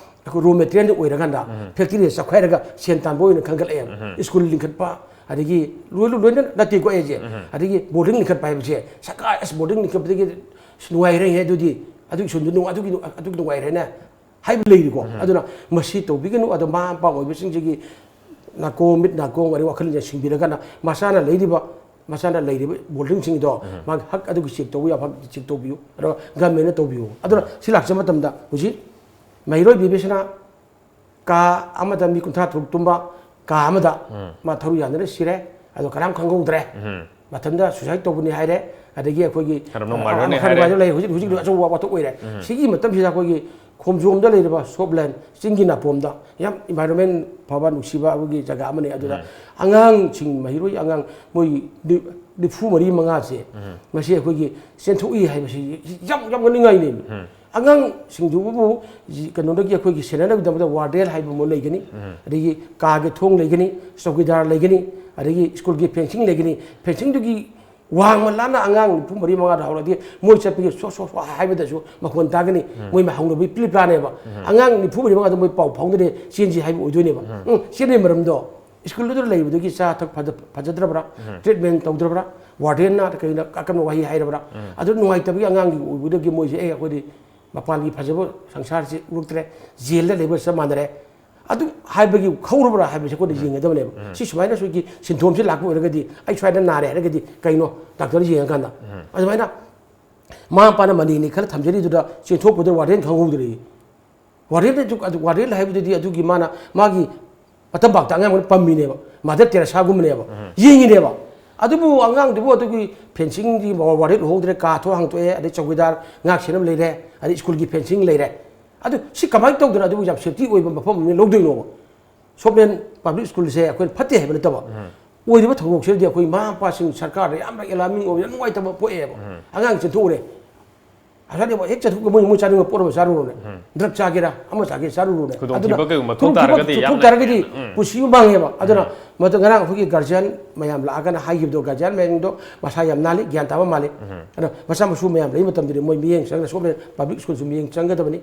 ꯑꯩꯈꯣꯏ ꯔꯣ ꯃꯦꯇꯔꯤꯌꯦꯜꯗ ꯑꯣꯏꯔꯀꯥꯟꯗ ꯐꯦꯛꯇꯔꯤꯗ ꯆꯞꯈꯥꯏꯔꯒ ꯁꯦꯟ ꯇꯥꯟꯕ ꯑꯣꯏꯅ ꯈꯟꯒꯠꯂꯛꯑꯦꯕ꯫ ꯁ꯭ꯀꯨꯜ ꯂꯤꯡꯈꯠꯄ, ꯑꯗꯒꯤ ꯂꯣꯏ-, ꯂꯣꯏꯅ ꯅꯠꯇꯦꯀꯣ ꯑꯩꯁꯦ꯫ ꯑꯗꯒꯤ ꯕꯣꯔꯗꯤꯡ ꯂꯤꯡꯈꯠꯄ ꯍꯥꯏꯕꯁꯦ, ꯁꯔꯀꯥꯔ ꯑꯁ ꯕꯣꯔꯗꯤꯡ ꯂꯤꯡꯈꯠꯄꯗꯒꯤ ꯑꯁ ꯅꯨꯡꯉꯥꯏꯔꯦꯍꯦ ꯑꯗꯨꯗꯤ, ꯑꯗꯨꯒꯤ ꯁꯣꯝꯗ ꯅꯨꯡ-, ꯑꯗꯨꯒꯤ, ꯑꯗꯨꯒꯤ ꯅꯨꯡꯉꯥꯏꯔꯦꯅꯦ ꯍꯥꯏꯕ ꯂꯩꯔꯤꯀꯣ꯫ ꯑꯗꯨꯅ ꯃꯁꯤ ꯇꯧꯕꯤꯒꯅꯨ꯫ ꯑꯗꯣ ꯃꯃꯥ ꯃꯄꯥ ꯑꯣꯏꯕꯁꯤꯡꯁꯤꯒꯤ ꯅꯥꯀꯣꯡ ꯃꯤꯠ ꯅꯥꯀꯣꯡ ꯑꯗꯩ ꯋꯥꯈꯜꯁꯦ ꯁꯤꯡꯕꯤꯔꯒꯅ ꯃꯆꯥꯅ ꯂꯩꯔꯤꯕ, ꯃꯆꯥꯅ ꯂꯩꯔꯤꯕ ꯕꯣꯔꯗꯤꯡꯁꯤꯡꯗꯣ ꯃꯥꯒꯤ ꯍꯛ ꯑꯗꯨꯒꯤ ꯆꯦꯛ ꯇꯧꯕ ꯌꯥꯕ ꯍꯛ ꯆꯦꯛ ꯇꯧꯕꯤꯌꯨ, ꯑꯗꯨꯒ ꯒꯃꯦꯟꯅ ꯇꯧꯕꯤꯌꯨ꯫ ꯑꯗꯨꯅ ꯁꯤ ꯂꯥꯛꯆꯕ ꯃꯇꯝꯗ ꯍꯧꯖꯤꯛ ꯃꯍꯩꯔꯣꯏ ꯕꯤꯕꯤꯁꯅ ꯀꯥ ꯑꯃꯗ ꯃꯤ ꯀꯨꯟꯊ꯭ꯔꯥ ꯇꯔꯨꯛ ꯇꯨꯝꯕ ꯀꯥ ꯑꯃꯗ ꯃꯥ ꯊꯧꯔꯤ ꯌꯥꯟꯗꯨꯅ ꯁꯤꯔꯦ꯫ ꯑꯗꯣ ꯀꯅꯥꯝ ꯈꯪꯍꯧꯗ꯭ꯔꯦ꯫ ꯃꯊꯟꯇ ꯁꯨꯁꯥꯏꯠ ꯇꯧꯕꯅꯤ ꯍꯥꯏꯔꯦ꯫ ꯑꯗꯒꯤ ꯑꯩꯈꯣꯏꯒꯤ ꯈꯔ ꯑꯃꯅ ꯃꯔꯗꯔꯅꯤ ꯈꯔ ꯍꯥꯏꯔꯦ꯫ ꯂꯩ, ꯍꯧꯖꯤꯛ ꯍꯧꯖꯤꯛ ꯑꯆꯧꯕ ꯋꯥꯊꯣꯛ ꯑꯣꯏꯔꯦ꯫ ꯁꯤꯒꯤ ꯃꯇꯝꯁꯤꯗ ꯑꯩꯈꯣꯏꯒꯤ ꯈꯣꯝꯖꯣꯝꯗ ꯂꯩꯔꯤꯕ ꯁꯣꯞꯂꯦꯟ ꯆꯤꯡꯒꯤ ꯅꯥꯄꯣꯝꯗ ꯌꯥꯝ environment ꯐꯕ, ꯅꯨꯡꯁꯤꯕ ꯑꯩꯈꯣꯏꯒꯤ ꯖꯒꯥ ꯑꯃꯅꯤ꯫ ꯑꯗꯨꯗ ꯑꯉꯥꯡꯁꯤꯡ, ꯃꯍꯩꯔꯣꯏ ꯑꯉꯥꯡ ꯃꯣꯏ ꯅꯤ-, ꯅꯤꯐꯨ ꯃꯔꯤ ꯃꯉꯥꯁꯦ ꯉꯁꯤ ꯑꯩꯈꯣꯏꯒꯤ ꯆꯦꯟꯊꯣꯛꯏ ꯍꯥꯏꯕꯁꯤ ꯌꯥꯝ ꯌꯥꯝꯅ ꯅꯤꯡꯉꯥꯏꯅꯦ꯫ ꯑꯉꯥꯡꯁꯤꯡꯗꯨꯕꯨ ꯀꯩꯅꯣꯗꯒꯤ ꯑꯩꯈꯣꯏꯒꯤ ꯁꯦꯟꯅꯅꯕꯒꯤꯗꯃꯛꯇ ꯋꯥꯔꯗꯦꯟ ꯍꯥꯏꯕ ꯑꯃ ꯂꯩꯒꯅꯤ, ꯑꯗꯒꯤ ꯀꯥꯒꯤ ꯊꯣꯡ ꯂꯩꯒꯅꯤ, ꯆꯧꯀꯤꯗꯥꯔ ꯂꯩꯒꯅꯤ, ꯑꯗꯒꯤ ꯁ꯭ꯀꯨꯜꯒꯤ ꯐꯦꯟꯁꯤꯡ ꯂꯩꯒꯅꯤ꯫ ꯐꯦꯟꯁꯤꯡꯗꯨꯒꯤ ꯋꯥꯡꯃ ꯂꯥꯟꯅ ꯑꯉꯥꯡ ꯅꯤꯐꯨ ꯃꯔꯤ ꯃꯉꯥꯗ ꯍꯧꯔꯗꯤ ꯃꯣꯏ ꯆꯠꯄꯒꯤ ꯁꯣ ꯁꯣ ꯁꯣ ꯍꯥꯏꯕꯗꯁꯨ ꯃꯈꯣꯟ ꯇꯥꯒꯅꯤ꯫ ꯃꯣꯏ ꯍꯧꯅꯕꯤ ꯄ꯭ꯂꯤ ꯄ꯭ꯂꯥꯅꯦꯕ꯫ ꯑꯉꯥꯡ ꯅꯤꯐꯨ ꯃꯔꯤ ꯃꯉꯥꯗ ꯃꯣꯏ ꯄꯥꯎ ꯐꯥꯎꯅꯔꯦ, ꯆꯦꯟꯁꯤ ꯍꯥꯏꯕ ꯑꯣꯏꯗꯣꯏꯅꯦꯕ꯫ ꯎꯝ, ꯆꯦꯟꯕꯒꯤ ꯃꯔꯝꯗꯣ ꯁ꯭ꯀꯨꯜꯗꯨꯗ ꯂꯩꯕꯗꯒꯤ ꯆꯥ ꯊꯛ ꯐꯖ-, ꯐꯖꯗ꯭ꯔꯕ꯭ꯔꯥ, treatment ꯇꯧꯗ꯭ꯔꯕ꯭ꯔꯥ, ꯋꯥꯔꯗꯦꯟꯅ ꯀꯩꯅ ꯑꯀꯟꯕ ꯋꯥꯍꯩ ꯍꯥꯏꯔꯕ꯭ꯔꯥ, ꯑꯗꯨ ꯅꯨꯡꯉꯥꯏꯇꯕꯒꯤ ꯑꯉꯥꯡꯒꯤ ꯑꯣꯏꯕꯗꯒꯤ ꯃꯣꯏꯁꯦ, "ꯑꯦ, ꯑꯩꯈꯣꯏꯗꯤ ꯃꯄꯥꯟꯒꯤ ꯐꯖꯕ ꯁꯪꯁꯥꯔꯁꯤ ꯎꯔꯛꯇ꯭ꯔꯦ, ꯖꯦꯜꯗ ꯂꯩꯕꯒ ꯆꯞ ꯃꯥꯟꯅꯔꯦ"꯫ ꯑꯗꯨ ꯍꯥꯏꯕꯒꯤ ꯍꯧꯔꯕ꯭ꯔꯥ ꯍꯥꯏꯕꯁꯦ ꯑꯩꯈꯣꯏꯅ ꯌꯦꯡꯒꯗꯕꯅꯦꯕ꯫ ꯁꯤ ꯁꯨꯃꯥꯏꯅ ꯁꯤꯒꯤ ꯁꯤꯟꯊꯣꯝꯁꯤ ꯂꯥꯛꯄ ꯑꯣꯏꯔꯒꯗꯤ, ꯑꯩ ꯁ꯭ꯋꯥꯏꯗ ꯅꯥꯔꯦ ꯍꯥꯏꯔꯒꯗꯤ ꯀꯩꯅꯣ ꯗꯥꯛꯇꯔꯗ ꯌꯦꯡꯉꯀꯥꯟꯗ? ꯑꯗꯨꯃꯥꯏꯅ ꯃꯃꯥ ꯃꯄꯥꯅ ꯃꯅꯤꯅꯤ ꯈꯜꯂ ꯊꯝꯖꯔꯤꯗꯨꯗ ꯆꯦꯟꯊꯣꯛꯄꯗ ꯋꯥꯔꯗꯦꯟ ꯈꯪꯍꯧꯗ꯭ꯔꯦ꯫ ꯋꯥꯔꯗꯦꯟ, ꯋꯥꯔꯗꯦꯟ ꯍꯥꯏꯕꯗꯨꯗꯤ ꯑꯗꯨꯒꯤ ꯃꯥꯅ ꯃꯥꯒꯤ ꯃꯇꯝꯄꯥꯛꯇ ꯑꯉꯥꯡ ꯑꯃ ꯄꯝꯃꯤꯅꯦꯕ, ꯃꯥꯗꯔ ꯇꯦꯔꯦꯁꯥꯒꯨꯝꯕꯅꯦꯕ, ꯌꯦꯡꯉꯤꯅꯦꯕ꯫ ꯑꯗꯨꯕꯨ ꯑꯉꯥꯡꯗꯨꯕꯨ ꯑꯗꯨꯒꯤ ꯐꯦꯟꯁꯤꯡꯒꯤ ꯋꯥꯔꯗꯦꯟ ꯎꯍꯧꯗ꯭ꯔꯦ, ꯀꯥ ꯊꯣꯡ ꯍꯥꯡꯇꯣꯛꯑꯦ, ꯑꯗꯩ ꯆꯧꯀꯤꯗꯥꯔ ꯉꯥꯛ ꯁꯦꯟꯅꯕ ꯂꯩꯔꯦ, ꯑꯗꯩ ꯁ꯭ꯀꯨꯜꯒꯤ ꯐꯦꯟꯁꯤꯡ ꯂꯩꯔꯦ꯫ ꯑꯗꯨ ꯁꯤ ꯀꯃꯥꯏꯅ ꯇꯧꯗꯅ ꯑꯗꯨꯕꯨ ꯌꯥꯝ ꯁꯦꯐꯇꯤ ꯑꯣꯏꯕ ꯃꯐꯝ ꯑꯃ ꯂꯧꯗꯣꯏꯅꯣꯕ? ꯁꯣꯞꯂꯦꯟ ꯄꯕ꯭ꯂꯤꯛ ꯁ꯭ꯀꯨꯜꯁꯦ ꯑꯩꯈꯣꯏꯅ ꯐꯠꯇꯦ ꯍꯥꯏꯕ ꯅꯠꯇꯕ, ꯑꯣꯏꯔꯤꯕ ꯊꯧꯗꯣꯛꯁꯤꯗꯗꯤ ꯑꯩꯈꯣꯏ ꯃꯃꯥ ꯃꯄꯥꯁꯤꯡ ꯁꯔꯀꯥꯔꯗ ꯌꯥꯝꯅ ꯑꯦꯂꯥꯔꯃꯤꯡ ꯑꯣꯏꯕ, ꯌꯥꯝ ꯅꯨꯡꯉꯥꯏꯇꯕ ꯄꯣꯛꯑꯦꯕ꯫ ꯑꯉꯥꯡ ꯆꯦꯟꯊꯣꯛꯎꯔꯦ, ꯑꯁꯥꯗꯤ ꯍꯦꯛ ꯆꯠꯊꯣꯛꯄ ꯃꯣꯏ, ꯃꯣꯏ ꯆꯥꯅꯤꯡꯕ ꯄꯣꯠ ꯑꯃ ꯆꯥꯔꯨꯔꯣꯅꯦ꯫ ꯗ꯭ꯔꯒ ꯆꯥꯒꯦꯔꯥ, ꯑꯃ ꯆꯥꯒꯦ ꯆꯥꯔꯨꯔꯣꯅꯦ꯫ ꯈꯨꯗꯣꯡꯊꯤꯕ ꯑꯗꯨꯅ ꯀꯩꯒꯨꯝꯕ ꯊꯣꯛ ꯈꯨꯗꯣꯡꯊꯤꯕ ꯇꯥꯔꯒꯗꯤ ꯊꯣꯛ ꯌꯥꯝꯅ ꯇꯥꯔꯒꯗꯤ ꯍꯦꯟꯅ, ꯎꯝ꯫ ꯄꯨꯟꯁꯤ ꯑꯃ ꯃꯥꯡꯉꯦꯕ꯫ ꯑꯗꯨꯅ ꯃꯗꯨ ꯉꯔꯥꯡ ꯑꯩꯈꯣꯏꯒꯤ ꯒꯥꯔꯖꯤꯌꯥꯟ ꯃꯌꯥꯝ ꯂꯥꯛꯑꯒꯅ ꯍꯥꯏꯈꯤꯕꯗꯣ, ꯒꯥꯔꯖꯤꯌꯥꯟ ꯃꯌꯥꯝꯗꯣ ꯃꯁꯥ ꯌꯥꯝ ꯅꯥꯜꯂꯤ, ꯒ꯭ꯌꯥꯟ ꯇꯥꯕ ꯃꯥꯜꯂꯤ꯫ ꯑꯗꯣ ꯃꯆꯥ ꯃꯁꯨ ꯃꯌꯥꯝ ꯂꯩꯕ ꯃꯇꯝꯗꯗꯤ ꯃꯣꯏ ꯃꯤꯠꯌꯦꯡ ꯆꯪꯅ ꯁꯣꯝꯗ ꯄꯕ꯭ꯂꯤꯛ ꯁ꯭ꯀꯨꯜꯁꯨ ꯃꯤꯠꯌꯦꯡ ꯆꯪꯒꯗꯕꯅꯤ꯫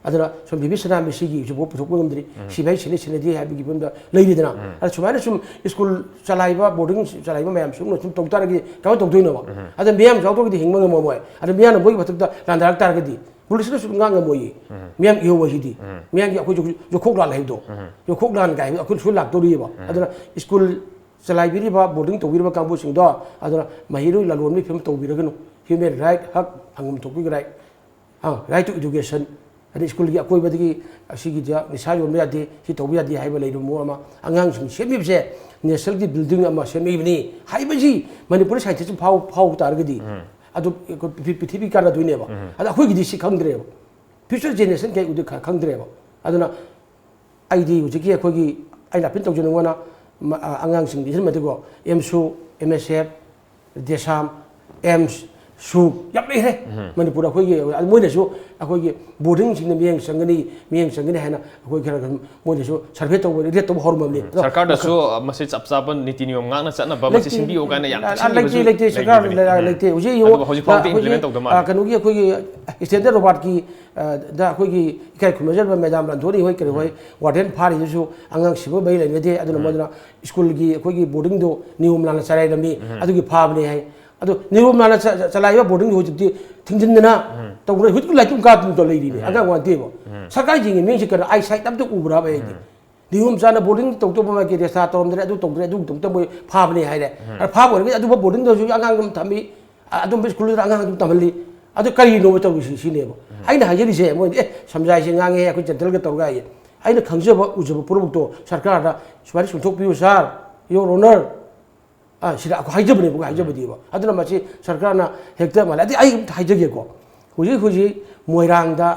ꯑꯗꯨꯅ ꯁꯣꯝ ꯕꯦꯕꯤ ꯁꯅꯥꯃꯍꯤꯁꯤꯒꯤ ꯍꯧꯖꯤꯛꯐꯥꯎ ꯄꯨꯊꯣꯛꯄ ꯉꯝꯗ꯭ꯔꯤ꯫ ꯁꯤꯕ ꯍꯥꯏ ꯁꯤꯅꯤ ꯁꯤꯅꯗꯦ ꯍꯥꯏꯕꯒꯤ ꯐꯤꯕꯝꯗ ꯂꯩꯔꯤꯗꯅ꯫ ꯑꯗ ꯁꯨꯃꯥꯏꯅ ꯁꯨꯝ ꯁ꯭ꯀꯨꯜ ꯆꯂꯥꯏꯕ, ꯕꯣꯔꯗꯤꯡ ꯆꯂꯥꯏꯕ ꯃꯌꯥꯝ ꯁꯨꯝꯅ ꯁꯨꯝ ꯇꯧ ꯇꯥꯔꯒꯗꯤ ꯀꯃꯥꯏꯅ ꯇꯧꯗꯣꯏꯅꯣꯕ? ꯑꯗ ꯃꯤꯌꯥꯝ ꯌꯥꯎꯗ꯭ꯔꯒꯗꯤ ꯍꯤꯡꯕ ꯉꯝꯃꯝꯃꯣꯏ꯫ ꯑꯗ ꯃꯤꯌꯥꯝꯅ ꯃꯣꯏꯒꯤ ꯃꯊꯛꯇ ꯂꯥꯟꯗꯥꯔꯛ ꯇꯥꯔꯒꯗꯤ ꯄꯨꯂꯤꯁꯅꯁꯨ ꯉꯥꯛ ꯉꯝꯃꯣꯏꯌꯦ꯫ ꯃꯤꯌꯥꯝ ꯏꯍꯧ ꯍꯥꯏꯁꯤꯗꯤ꯫ ꯃꯤꯌꯥꯝꯒꯤ ꯑꯩꯈꯣꯏꯁꯨ ꯌꯣꯛꯈꯣꯛ ꯂꯥꯟ ꯍꯥꯏꯕꯗꯣ, ꯌꯣꯛꯈꯣꯛ ꯂꯥꯟ ꯀꯥꯏ ꯍꯥꯏꯕꯗꯣ ꯑꯩꯈꯣꯏꯅꯁꯨ ꯂꯥꯛꯇꯧꯔꯤꯕ꯫ ꯑꯗꯨꯅ ꯁ꯭ꯀꯨꯜ ꯆꯂꯥꯏꯕꯤꯔꯤꯕ, ꯕꯣꯔꯗꯤꯡ ꯇꯧꯕꯤꯔꯤꯕ ꯀꯥꯡꯕꯨꯁꯤꯡꯗꯣ, ꯑꯗꯨꯅ ꯃꯍꯩꯔꯣꯏ ꯂꯂꯣꯟꯕꯒꯤ ꯐꯤꯕꯝ ꯇꯧꯕꯤꯔꯒꯅꯨ꯫ Human right, ꯍꯛ, ꯐꯪꯐꯝ ꯊꯣꯛꯄꯒꯤ right, ꯑ, right to education, ꯑꯗꯩ ꯁ꯭ꯀꯨꯜꯒꯤ ꯑꯀꯣꯏꯕꯗꯒꯤ ꯑꯁꯤꯒꯤꯗ ꯅꯤꯁꯥ ꯌꯣꯟꯕ ꯌꯥꯗꯦ, ꯁꯤ ꯇꯧꯕ ꯌꯥꯗꯦ ꯍꯥꯏꯕ ꯂꯩꯔꯤꯕ ꯃꯑꯣꯡ ꯑꯃ, ꯑꯉꯥꯡꯁꯤꯡ ꯁꯦꯝꯃꯤꯕꯁꯦ ꯅꯦꯁꯅꯦꯜꯒꯤ ꯕꯤꯜꯗꯤꯡ ꯑꯃ ꯁꯦꯝꯃꯛꯏꯕꯅꯤ ꯍꯥꯏꯕꯁꯤ ꯃꯅꯤꯄꯨꯔꯗ ꯁꯥꯏꯟꯇꯤꯁ ꯑꯃ ꯐꯥꯎ-, ꯐꯥꯎꯕ ꯇꯥꯔꯒꯗꯤ, ꯑꯗꯨ ꯑꯩꯈꯣꯏ ꯄ꯭ꯔꯤꯊꯤ-, ꯄ꯭ꯔꯤꯊꯤꯕꯤ ꯀꯥꯟꯅꯗꯣꯏꯅꯦꯕ꯫ ꯑꯗ ꯑꯩꯈꯣꯏꯒꯤꯗꯤ ꯁꯤ ꯈꯪꯗ꯭ꯔꯦꯕ꯫ ꯐ꯭ꯌꯨꯆꯔ ꯖꯦꯅꯦꯔꯦꯁꯟ ꯀꯩ ꯎꯗꯣꯏ ꯈ- ꯈꯪꯗ꯭ꯔꯦꯕ꯫ ꯑꯗꯨꯅ ꯑꯩꯗꯤ ꯍꯧꯖꯤꯛꯀꯤ ꯑꯩꯈꯣꯏꯒꯤ, ꯑꯩꯅ ꯑꯄꯤꯜ ꯇꯧꯖꯅꯤꯡꯕꯅ, ꯃ- ꯑ- ꯑꯉꯥꯡꯁꯤꯡꯗ ꯏꯟꯁꯤꯟꯕꯗꯀꯣ, ꯑꯦꯝꯁꯨ, ꯑꯦꯝ ꯑꯦꯁ ꯑꯦꯐ, ꯗꯦꯁꯥꯝ, ꯑꯦꯝꯁ, ꯁꯨ ꯌꯥꯝ ꯂꯩꯈ꯭ꯔꯦ ꯃꯅꯤꯄꯨꯔꯗ꯫ ꯑꯩꯈꯣꯏꯒꯤ, ꯑꯗꯨ ꯃꯣꯏꯅꯁꯨ ꯑꯩꯈꯣꯏꯒꯤ ꯕꯣꯔꯗꯤꯡꯁꯤꯡꯗ ꯃꯤꯠꯌꯦꯡ ꯆꯪꯒꯅꯤ, ꯃꯤꯠꯌꯦꯡ ꯆꯪꯒꯅꯤ ꯍꯥꯏꯅ ꯑꯩꯈꯣꯏ ꯈꯔ ꯈꯔ ꯃꯣꯏꯅꯁꯨ ꯁꯔꯚꯦ ꯇꯧꯕ, ꯔꯦꯠ ꯇꯧꯕ ꯍꯧꯔꯝꯃꯕꯅꯤ꯫ ꯑꯗꯣ ꯁꯔꯀꯥꯔꯗꯁꯨ ꯃꯁꯤ ꯆꯞ ꯆꯥꯕ ꯅꯤꯇꯤ ꯅꯤꯌꯣꯝ ꯉꯥꯛꯅ ꯆꯠꯅꯕ ꯃꯁꯤ ꯂꯩꯇꯦ꯫ ꯁꯤꯟꯕꯤꯌꯨ ꯀꯥꯏꯅ ꯌꯥꯝ ꯑ, ꯂꯩꯇꯦ, ꯆꯠꯅꯤꯡꯕꯁꯨ ꯂꯩꯇꯦ, ꯁꯔꯀꯥꯔ ꯂꯩꯈꯤꯕꯅꯤ꯫ ꯂꯩ-, ꯎꯝ꯫ ꯂꯩꯇꯦ꯫ ꯍꯧꯖꯤꯛ ꯌꯦꯡꯉꯨ, ꯑꯗꯨꯕꯨ ꯍꯧꯖꯤꯛ ꯐꯥꯎꯗꯤ ꯑꯩꯈꯣꯏꯒꯤ, implement ꯇꯧꯗ ꯑ, ꯃꯥꯜꯂꯦ꯫ ꯀꯩꯅꯣꯒꯤ ꯑꯩꯈꯣꯏꯒꯤ ꯏꯁꯇꯦꯟꯗꯔꯠ ꯔꯣꯕꯥꯔꯠꯀꯤ, ꯑ, ꯗ ꯑꯩꯈꯣꯏꯒꯤ ꯏꯀꯥꯏ ꯈꯨꯝꯅꯖꯔꯕ ꯃꯦꯗꯥꯝ ꯔꯟꯙꯣꯅꯤ ꯍꯣꯏ, ꯀꯔꯤ ꯍꯣꯏ, ꯎꯝ꯫ ꯋꯥꯔꯗꯦꯟ ꯐꯥꯔꯤꯗꯨꯁꯨ ꯑꯉꯥꯡ ꯁꯤꯕ ꯃꯔꯤ ꯂꯩꯅꯗꯦ꯫ ꯑꯗꯨꯅ ꯎꯝ꯫ ꯃꯣꯏꯗꯨꯅ ꯁ꯭ꯀꯨꯜꯒꯤ ꯑꯩꯈꯣꯏꯒꯤ ꯕꯣꯔꯗꯤꯡꯗꯣ ꯅꯤꯌꯣꯝ ꯂꯥꯟꯅ ꯆꯂꯥꯏꯔꯝꯃꯤ, ꯎꯝ꯫ ꯑꯗꯨꯒꯤ ꯐꯥꯕꯅꯤ ꯍꯥꯏ꯫ ꯑꯗꯣ ꯅꯤꯌꯣꯝ ꯂꯥꯟꯅ ꯆ-, ꯆ-, ꯆꯂꯥꯏꯕ ꯕꯣꯔꯗꯤꯡꯗꯣ ꯍꯧꯖꯤꯛꯇꯤ ꯊꯤꯡꯖꯤꯟꯗꯅ ꯎꯝ꯫ ꯇꯧꯗꯅ ꯍꯧꯖꯤꯛ ꯂꯥꯏꯔꯤꯛ ꯑꯗꯨꯝ ꯀꯥ ꯑꯗꯨꯝ ꯇꯧ ꯂꯩꯔꯤꯅꯦ꯫ ꯎꯝ꯫ ꯑꯉꯥꯡ ꯋꯥꯟꯗꯦꯕ꯫ ꯎꯝ꯫ ꯁꯔꯀꯥꯔ ꯌꯦꯡꯉꯤ ꯃꯤꯁꯦ ꯀꯩꯅꯣ, ꯑꯥꯏ ꯁꯥꯏꯠ ꯑꯝꯇ ꯎꯕ꯭ꯔꯥꯕ ꯑꯩꯗꯤ? ꯎꯝ꯫ ꯅꯤꯌꯣꯝ ꯆꯥꯅ ꯕꯣꯔꯗꯤꯡ ꯇꯧꯗꯧꯕ ꯃꯥꯒꯤ ꯔꯦꯁꯇꯥ ꯇꯧꯔꯝꯗ꯭ꯔꯦ, ꯑꯗꯨ ꯇꯧꯗ꯭ꯔꯦ, ꯑꯗꯨ ꯇꯧꯗꯕ ꯃꯣꯏ ꯐꯥꯕꯅꯤ ꯍꯥꯏꯔꯦ꯫ ꯎꯝ꯫ ꯑꯗ ꯐꯥꯕ ꯑꯣꯏꯔꯒꯗꯤ ꯑꯗꯨꯝꯕ ꯕꯣꯔꯗꯤꯡꯗꯁꯨ ꯑꯉꯥꯡ ꯑꯗꯨꯝ ꯊꯝꯃꯤ, ꯑ-, ꯑꯗꯨꯝꯕ ꯁ꯭ꯀꯨꯜꯗꯨꯗ ꯑꯉꯥꯡ ꯑꯗꯨꯝ ꯇꯝꯍꯜꯂꯤ꯫ ꯑꯗꯨ ꯀꯔꯤꯅꯣꯕ ꯇꯧꯔꯤꯁꯤ ꯁꯤꯅꯦꯕ꯫ ꯎꯝ꯫ ꯑꯩꯅ ꯍꯥꯏꯖꯔꯤꯁꯦ ꯃꯣꯏꯗꯤ, "ꯑꯦ, ꯁꯝꯖꯥꯏꯁꯦ ꯉꯥꯡꯉꯦ, ꯑꯩꯈꯣꯏ ꯖꯦꯟꯇꯜꯒ ꯇꯧꯔꯒ" ꯍꯥꯏꯌꯦ꯫ ꯑꯩꯅ ꯈꯪꯖꯕ ꯎꯖꯕ ꯄꯨꯝꯅꯃꯛꯇꯣ ꯁꯔꯀꯥꯔꯗ ꯁꯨꯃꯥꯏꯅ ꯆꯨꯝꯊꯣꯛꯄꯤꯌꯨ ꯁꯥꯔ, ꯌꯣꯔ ꯑꯣꯅꯔ꯫ ꯑ, ꯁꯤꯗ ꯑꯩꯈꯣꯏ ꯍꯥꯏꯖꯕꯅꯦꯕꯀꯣ, ꯍꯥꯏꯖꯕꯗꯤꯕ꯫ ꯑꯗꯨꯅ ꯃꯁꯤ ꯁꯔꯀꯥꯔꯅ ꯍꯦꯛꯇ ꯃꯥꯜꯂꯦ꯫ ꯑꯗꯩ ꯑꯩ ꯑꯝꯇ ꯍꯥꯏꯖꯒꯦꯀꯣ, ꯍꯧꯖꯤꯛ ꯍꯧꯖꯤꯛ ꯃꯣꯏꯔꯥꯡꯗ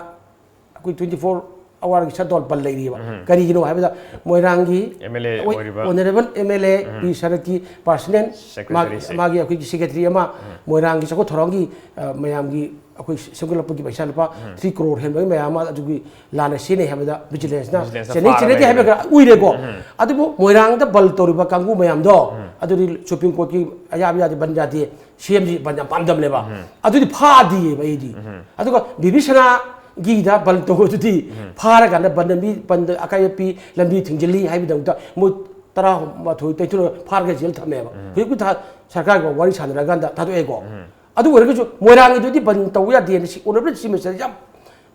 ꯑꯩꯈꯣꯏ twenty four hourꯒꯤ shutdown ꯕꯟ ꯂꯩꯔꯤꯕ꯫ ꯎꯝ꯫ ꯀꯔꯤꯒꯤꯅꯣ ꯍꯥꯏꯕꯗ ꯃꯣꯏꯔꯥꯡꯒꯤ ꯑꯦꯝ ꯑꯦꯜ ꯑꯦ ꯑꯣꯏ-, ꯑꯣꯏꯔꯤꯕ꯫ Honourable M L A um. P ꯁꯔꯠꯀꯤ ꯄꯥꯔꯁꯅꯦꯜ ꯁꯦꯀ꯭ꯔꯦꯇꯔꯤꯁꯦ꯫ ꯃꯥꯒꯤ, ꯃꯥꯒꯤ ꯑꯩꯈꯣꯏꯒꯤ ꯁꯦꯀ꯭ꯔꯦꯇꯔꯤ ꯑꯃ ꯎꯝ꯫ ꯃꯣꯏꯔꯥꯡꯒꯤ ꯆꯥꯎꯈꯠ ꯊꯧꯔꯥꯡꯒꯤ, ꯑ, ꯃꯌꯥꯝꯒꯤ ꯑꯩꯈꯣꯏ ꯁꯦꯝꯒꯠꯂꯛꯄꯒꯤ ꯄꯩꯁꯥ ꯂꯨꯄꯥ ꯎꯝ꯫ three crore ꯍꯦꯟꯕꯒꯤ ꯃꯌꯥꯝ ꯑꯃ ꯑꯗꯨꯒꯤ ꯂꯥꯟꯅ ꯁꯤꯖꯤꯟꯅꯩ ꯍꯥꯏꯕꯗ ꯚꯤꯖꯤꯂꯦꯟꯁꯅ ꯚꯤꯖꯤꯂꯦꯟꯁꯅ ꯆꯦꯟꯅꯩ, ꯐꯥꯔꯒ ꯆꯦꯟꯅꯗꯦ ꯍꯥꯏꯕ ꯂꯩꯔꯦ꯫ ꯈꯔ ꯎꯏꯔꯦꯀꯣ꯫ ꯎꯝ꯫ ꯑꯗꯨꯕꯨ ꯃꯣꯏꯔꯥꯡꯗ ꯕꯟ ꯇꯧꯔꯤꯕ ꯀꯥꯡꯕꯨ ꯃꯌꯥꯝꯗꯣ, ꯎꯝ꯫ ꯑꯗꯨꯗꯤ ꯁꯨꯄ꯭ꯔꯤꯝ ꯀꯣꯔꯠꯀꯤ ꯑꯌꯥꯕ ꯌꯥꯗꯦ, ꯕꯟ ꯌꯥꯗꯦ, ꯁꯤ ꯑꯦꯝꯁꯤ ꯕꯟ ꯌꯥꯝ ꯄꯥꯝꯗꯕꯅꯦꯕ꯫ ꯎꯝ꯫ ꯑꯗꯨꯗꯤ ꯐꯥꯗꯦꯕ ꯑꯩꯗꯤ꯫ ꯎꯝ꯫ ꯑꯗꯨꯒ ꯕꯤꯕꯤꯁꯅꯥꯒꯤꯗ ꯕꯟ ꯇꯧꯕꯗꯨꯗꯤ ꯎꯝ꯫ ꯐꯥꯔꯀꯥꯟꯗ ꯕꯟ ꯂꯝꯕꯤ, ꯕꯟꯗ ꯑꯀꯥꯏꯕ ꯄꯤ, ꯂꯝꯕꯤ ꯊꯤꯡꯖꯤꯜꯂꯤ ꯍꯥꯏꯕꯒꯤꯗꯃꯛꯇ ꯃꯣꯏ ꯇꯔꯥꯃꯥꯊꯣꯏ, ꯇꯔꯥꯅꯤꯊꯣꯏ ꯐꯥꯔꯒ ꯖꯦꯜ ꯊꯝꯃꯦꯕ꯫ ꯎꯝ꯫ ꯍꯧꯖꯤꯛꯄꯨ ꯊꯥ ꯁꯔꯀꯥꯔꯒ ꯋꯥꯔꯤ ꯁꯥꯟꯅꯔꯀꯥꯟꯗ ꯊꯥꯗꯣꯛꯑꯦꯀꯣ꯫ ꯎꯝ꯫ ꯑꯗꯨ ꯑꯣꯏꯔꯒꯁꯨ ꯃꯣꯏꯔꯥꯡꯒꯤꯗꯨꯗꯤ ꯕꯟ ꯇꯧꯕ ꯌꯥꯗꯦꯅ ꯁꯤ ꯑꯣꯅꯔꯦꯕꯜ ꯆꯤꯐ ꯃꯤꯅꯤꯁꯇꯔ ꯌꯥꯝ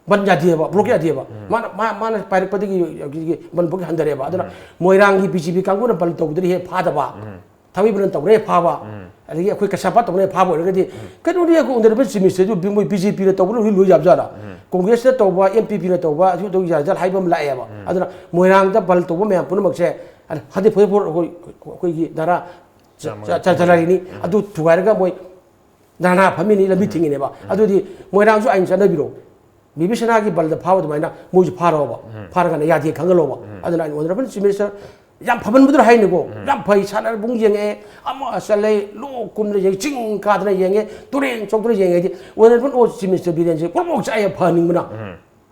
ꯕꯟ ꯌꯥꯗꯦꯕ, ꯕ꯭ꯂꯣꯛ ꯌꯥꯗꯦꯕ꯫ ꯎꯝ꯫ ꯃꯥꯅ, ꯃꯥ-, ꯃꯥꯅ ꯄꯥꯏꯔꯛꯄꯗꯒꯤ ꯍꯧꯖꯤꯛꯀꯤ ꯕꯟ ꯕ꯭ꯂꯣꯛ ꯍꯟꯊꯔꯦꯕ꯫ ꯑꯗꯨꯅ ꯎꯝ꯫ ꯃꯣꯏꯔꯥꯡꯒꯤ ꯕꯤ ꯖꯦ ꯄꯤ ꯀꯥꯡꯕꯨꯅ ꯕꯟ ꯇꯧꯕꯗꯨꯅ ꯍꯦꯛ ꯐꯥꯗꯕ꯫ ꯎꯝ꯫ ꯊꯥꯡꯃꯩꯕꯟꯗ ꯇꯧꯕꯅ ꯍꯦꯛ ꯐꯥꯕ꯫ ꯎꯝ꯫ ꯑꯗꯒꯤ ꯑꯩꯈꯣꯏ ꯀꯩꯁꯥꯝꯄꯥꯠ ꯇꯧꯕꯅ ꯍꯦꯛ ꯐꯥꯕ ꯑꯣꯏꯔꯒꯗꯤ ꯎꯝ꯫ ꯀꯩꯅꯣꯅꯤ ꯑꯩꯈꯣꯏ ꯑꯣꯅꯔꯦꯕꯜ ꯆꯤꯐ ꯃꯤꯅꯤꯁꯇꯔꯗꯨ ꯃꯣꯏ ꯕꯤ ꯖꯦ ꯄꯤꯅ ꯇꯧꯕꯅ ꯂꯣꯏ ꯂꯣꯏ ꯌꯥꯕꯖꯥꯠꯂ? ꯎꯝ꯫ ꯀꯣꯡꯒ꯭ꯔꯦꯁꯅ ꯇꯧꯕ, ꯑꯦꯝ ꯄꯤ ꯄꯤꯅ ꯇꯧꯕ, ꯑꯗꯨ ꯇꯧ ꯌꯥꯖꯥꯠꯂ ꯍꯥꯏꯕ ꯑꯃ ꯂꯥꯛꯑꯦꯕ꯫ ꯎꯝ꯫ ꯑꯗꯨꯅ ꯃꯣꯏꯔꯥꯡꯗ ꯕꯟ ꯇꯧꯕ ꯃꯌꯥꯝ ꯄꯨꯝꯅꯃꯛꯁꯦ ꯍꯟꯗꯛ ꯐꯣꯔꯇꯤ ꯐꯣꯔ ꯑꯩꯈꯣꯏ, ꯑꯩꯈꯣꯏꯒꯤ ꯙꯔꯥ ꯆ-, ꯆꯥꯝꯃꯒ ꯆ-, ꯆ-, ꯆꯂꯥꯏꯔꯤꯅꯤ꯫ ꯎꯝ꯫ ꯑꯗꯨ ꯊꯨꯒꯥꯏꯔꯒ ꯃꯣꯏ ꯙꯔꯅꯥ ꯐꯝꯃꯤꯅꯤ, ꯂꯝꯕꯤ ꯎꯝ꯫ ꯊꯤꯡꯉꯤꯅꯦꯕ꯫ ꯎꯝ꯫ ꯑꯗꯨꯗꯤ ꯃꯣꯏꯔꯥꯡꯁꯨ ꯑꯥꯏꯟ ꯆꯠꯅꯕꯤꯔꯣ꯫ ꯕꯤꯕꯤꯁꯅꯥꯒꯤ ꯕꯜꯗ ꯐꯥꯕ ꯑꯗꯨꯃꯥꯏꯅ ꯃꯣꯏꯁꯨ ꯐꯥꯔꯣꯕ꯫ ꯐꯥꯔꯀꯥꯟꯗ ꯌꯥꯗꯦ ꯈꯪꯍꯜꯂꯣꯕ꯫ ꯑꯗꯨꯅ ꯑꯩꯅ honourable chief minister ꯌꯥꯝ ꯐꯃꯟꯕꯗꯨꯅ ꯍꯥꯏꯅꯤꯀꯣ꯫ ꯌꯥꯝ ꯐꯩ, ꯁꯥꯟꯅꯕ ꯄꯨꯡ ꯌꯦꯡꯉꯛꯑꯦ, ꯑꯃ ꯆꯠꯂꯦ, ꯂꯣꯛ ꯀꯨꯝꯅ ꯌꯦꯡꯉꯦ, ꯆꯤꯡ ꯀꯥꯗꯅ ꯌꯦꯡꯉꯦ, ꯇꯨꯔꯦꯟ ꯆꯣꯛꯇꯅ ꯌꯦꯡꯉꯦ ꯍꯥꯏꯗꯤ honourable chief minister ꯕꯤꯔꯦꯟꯁꯦ ꯄꯨꯔꯥꯃꯛ ꯆꯥꯛꯑꯦ ꯐꯍꯟꯅꯤꯡꯕꯅ꯫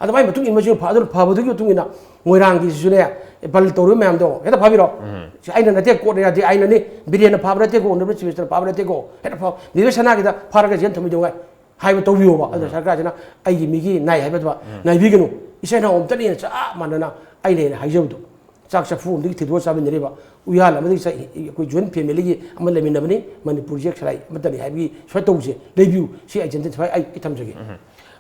ꯑꯗꯨꯃꯥꯏꯅ ꯃꯇꯨꯡ ꯏꯟꯕꯁꯨ ꯐ-, ꯑꯗꯨꯅ ꯐꯕꯗꯨꯒꯤ ꯃꯇꯨꯡ ꯏꯟꯅ ꯃꯣꯏꯔꯥꯡꯒꯤꯁꯤꯁꯨꯅꯦ, ꯕꯜ ꯇꯧꯔꯤꯕ ꯃꯌꯥꯝꯗꯣ ꯍꯦꯛꯇ ꯐꯥꯕꯤꯔꯣ꯫ ꯁꯤ ꯑꯩꯅ ꯅꯠꯇꯦ, courtꯅ ꯌꯥꯗꯦ, ꯑꯩꯅꯅꯤ, ꯕꯤꯔꯦꯟꯅ ꯐꯥꯕ ꯅꯠꯇꯦꯀꯣ, honourable chief ministerꯅ ꯐꯥꯕ ꯅꯠꯇꯦꯀꯣ, ꯍꯦꯛꯇ ꯐꯥꯎ, ꯕꯤꯕꯤꯁꯅꯥꯒꯤꯗ ꯐꯥꯔꯒ ꯖꯦꯜ ꯊꯝꯕꯤꯗꯧꯉꯥꯏ ꯍꯥꯏꯕ ꯇꯧꯕꯤꯌꯣꯕ꯫ ꯑꯗꯨꯅ ꯁꯔꯀꯥꯔꯁꯤꯅ ꯑꯩꯒꯤ ꯃꯤꯒꯤ ꯅꯥꯏ ꯍꯥꯏꯕꯗꯨ ꯉꯥꯏꯕꯤꯒꯅꯨ꯫ ꯏꯆꯤꯟ ꯏꯅꯥꯎ ꯑꯝꯇꯅꯦꯅ ꯆꯞ ꯃꯥꯟꯅꯅ ꯑꯩꯅ ꯍꯦꯟꯅ ꯍꯥꯏꯖꯕꯗꯣ꯫ ꯆꯥꯛ ꯆꯐꯨ ꯑꯃꯗꯒꯤ ꯊꯤꯗꯣꯛꯑ ꯆꯥꯃꯤꯟꯅꯔꯤꯕ ꯎꯌꯥꯜ ꯑꯃꯗꯒꯤ ꯆꯥ-, ꯑꯩꯈꯣꯏ joint familyꯒꯤ ꯑꯃ ꯂꯩꯃꯤꯟꯅꯕꯅꯤ꯫ ꯃꯅꯤꯄꯨꯔꯁꯦ ꯁꯂꯥꯏ ꯑꯃꯠꯇꯅꯤ ꯍꯥꯏꯕꯒꯤ ꯁꯨꯃꯥꯏꯅ ꯇꯧꯕꯁꯦ ꯂꯩꯕꯤꯌꯨ꯫ ꯁꯤ identify ꯑꯩ, ꯑꯩ ꯊꯝꯖꯒꯦ꯫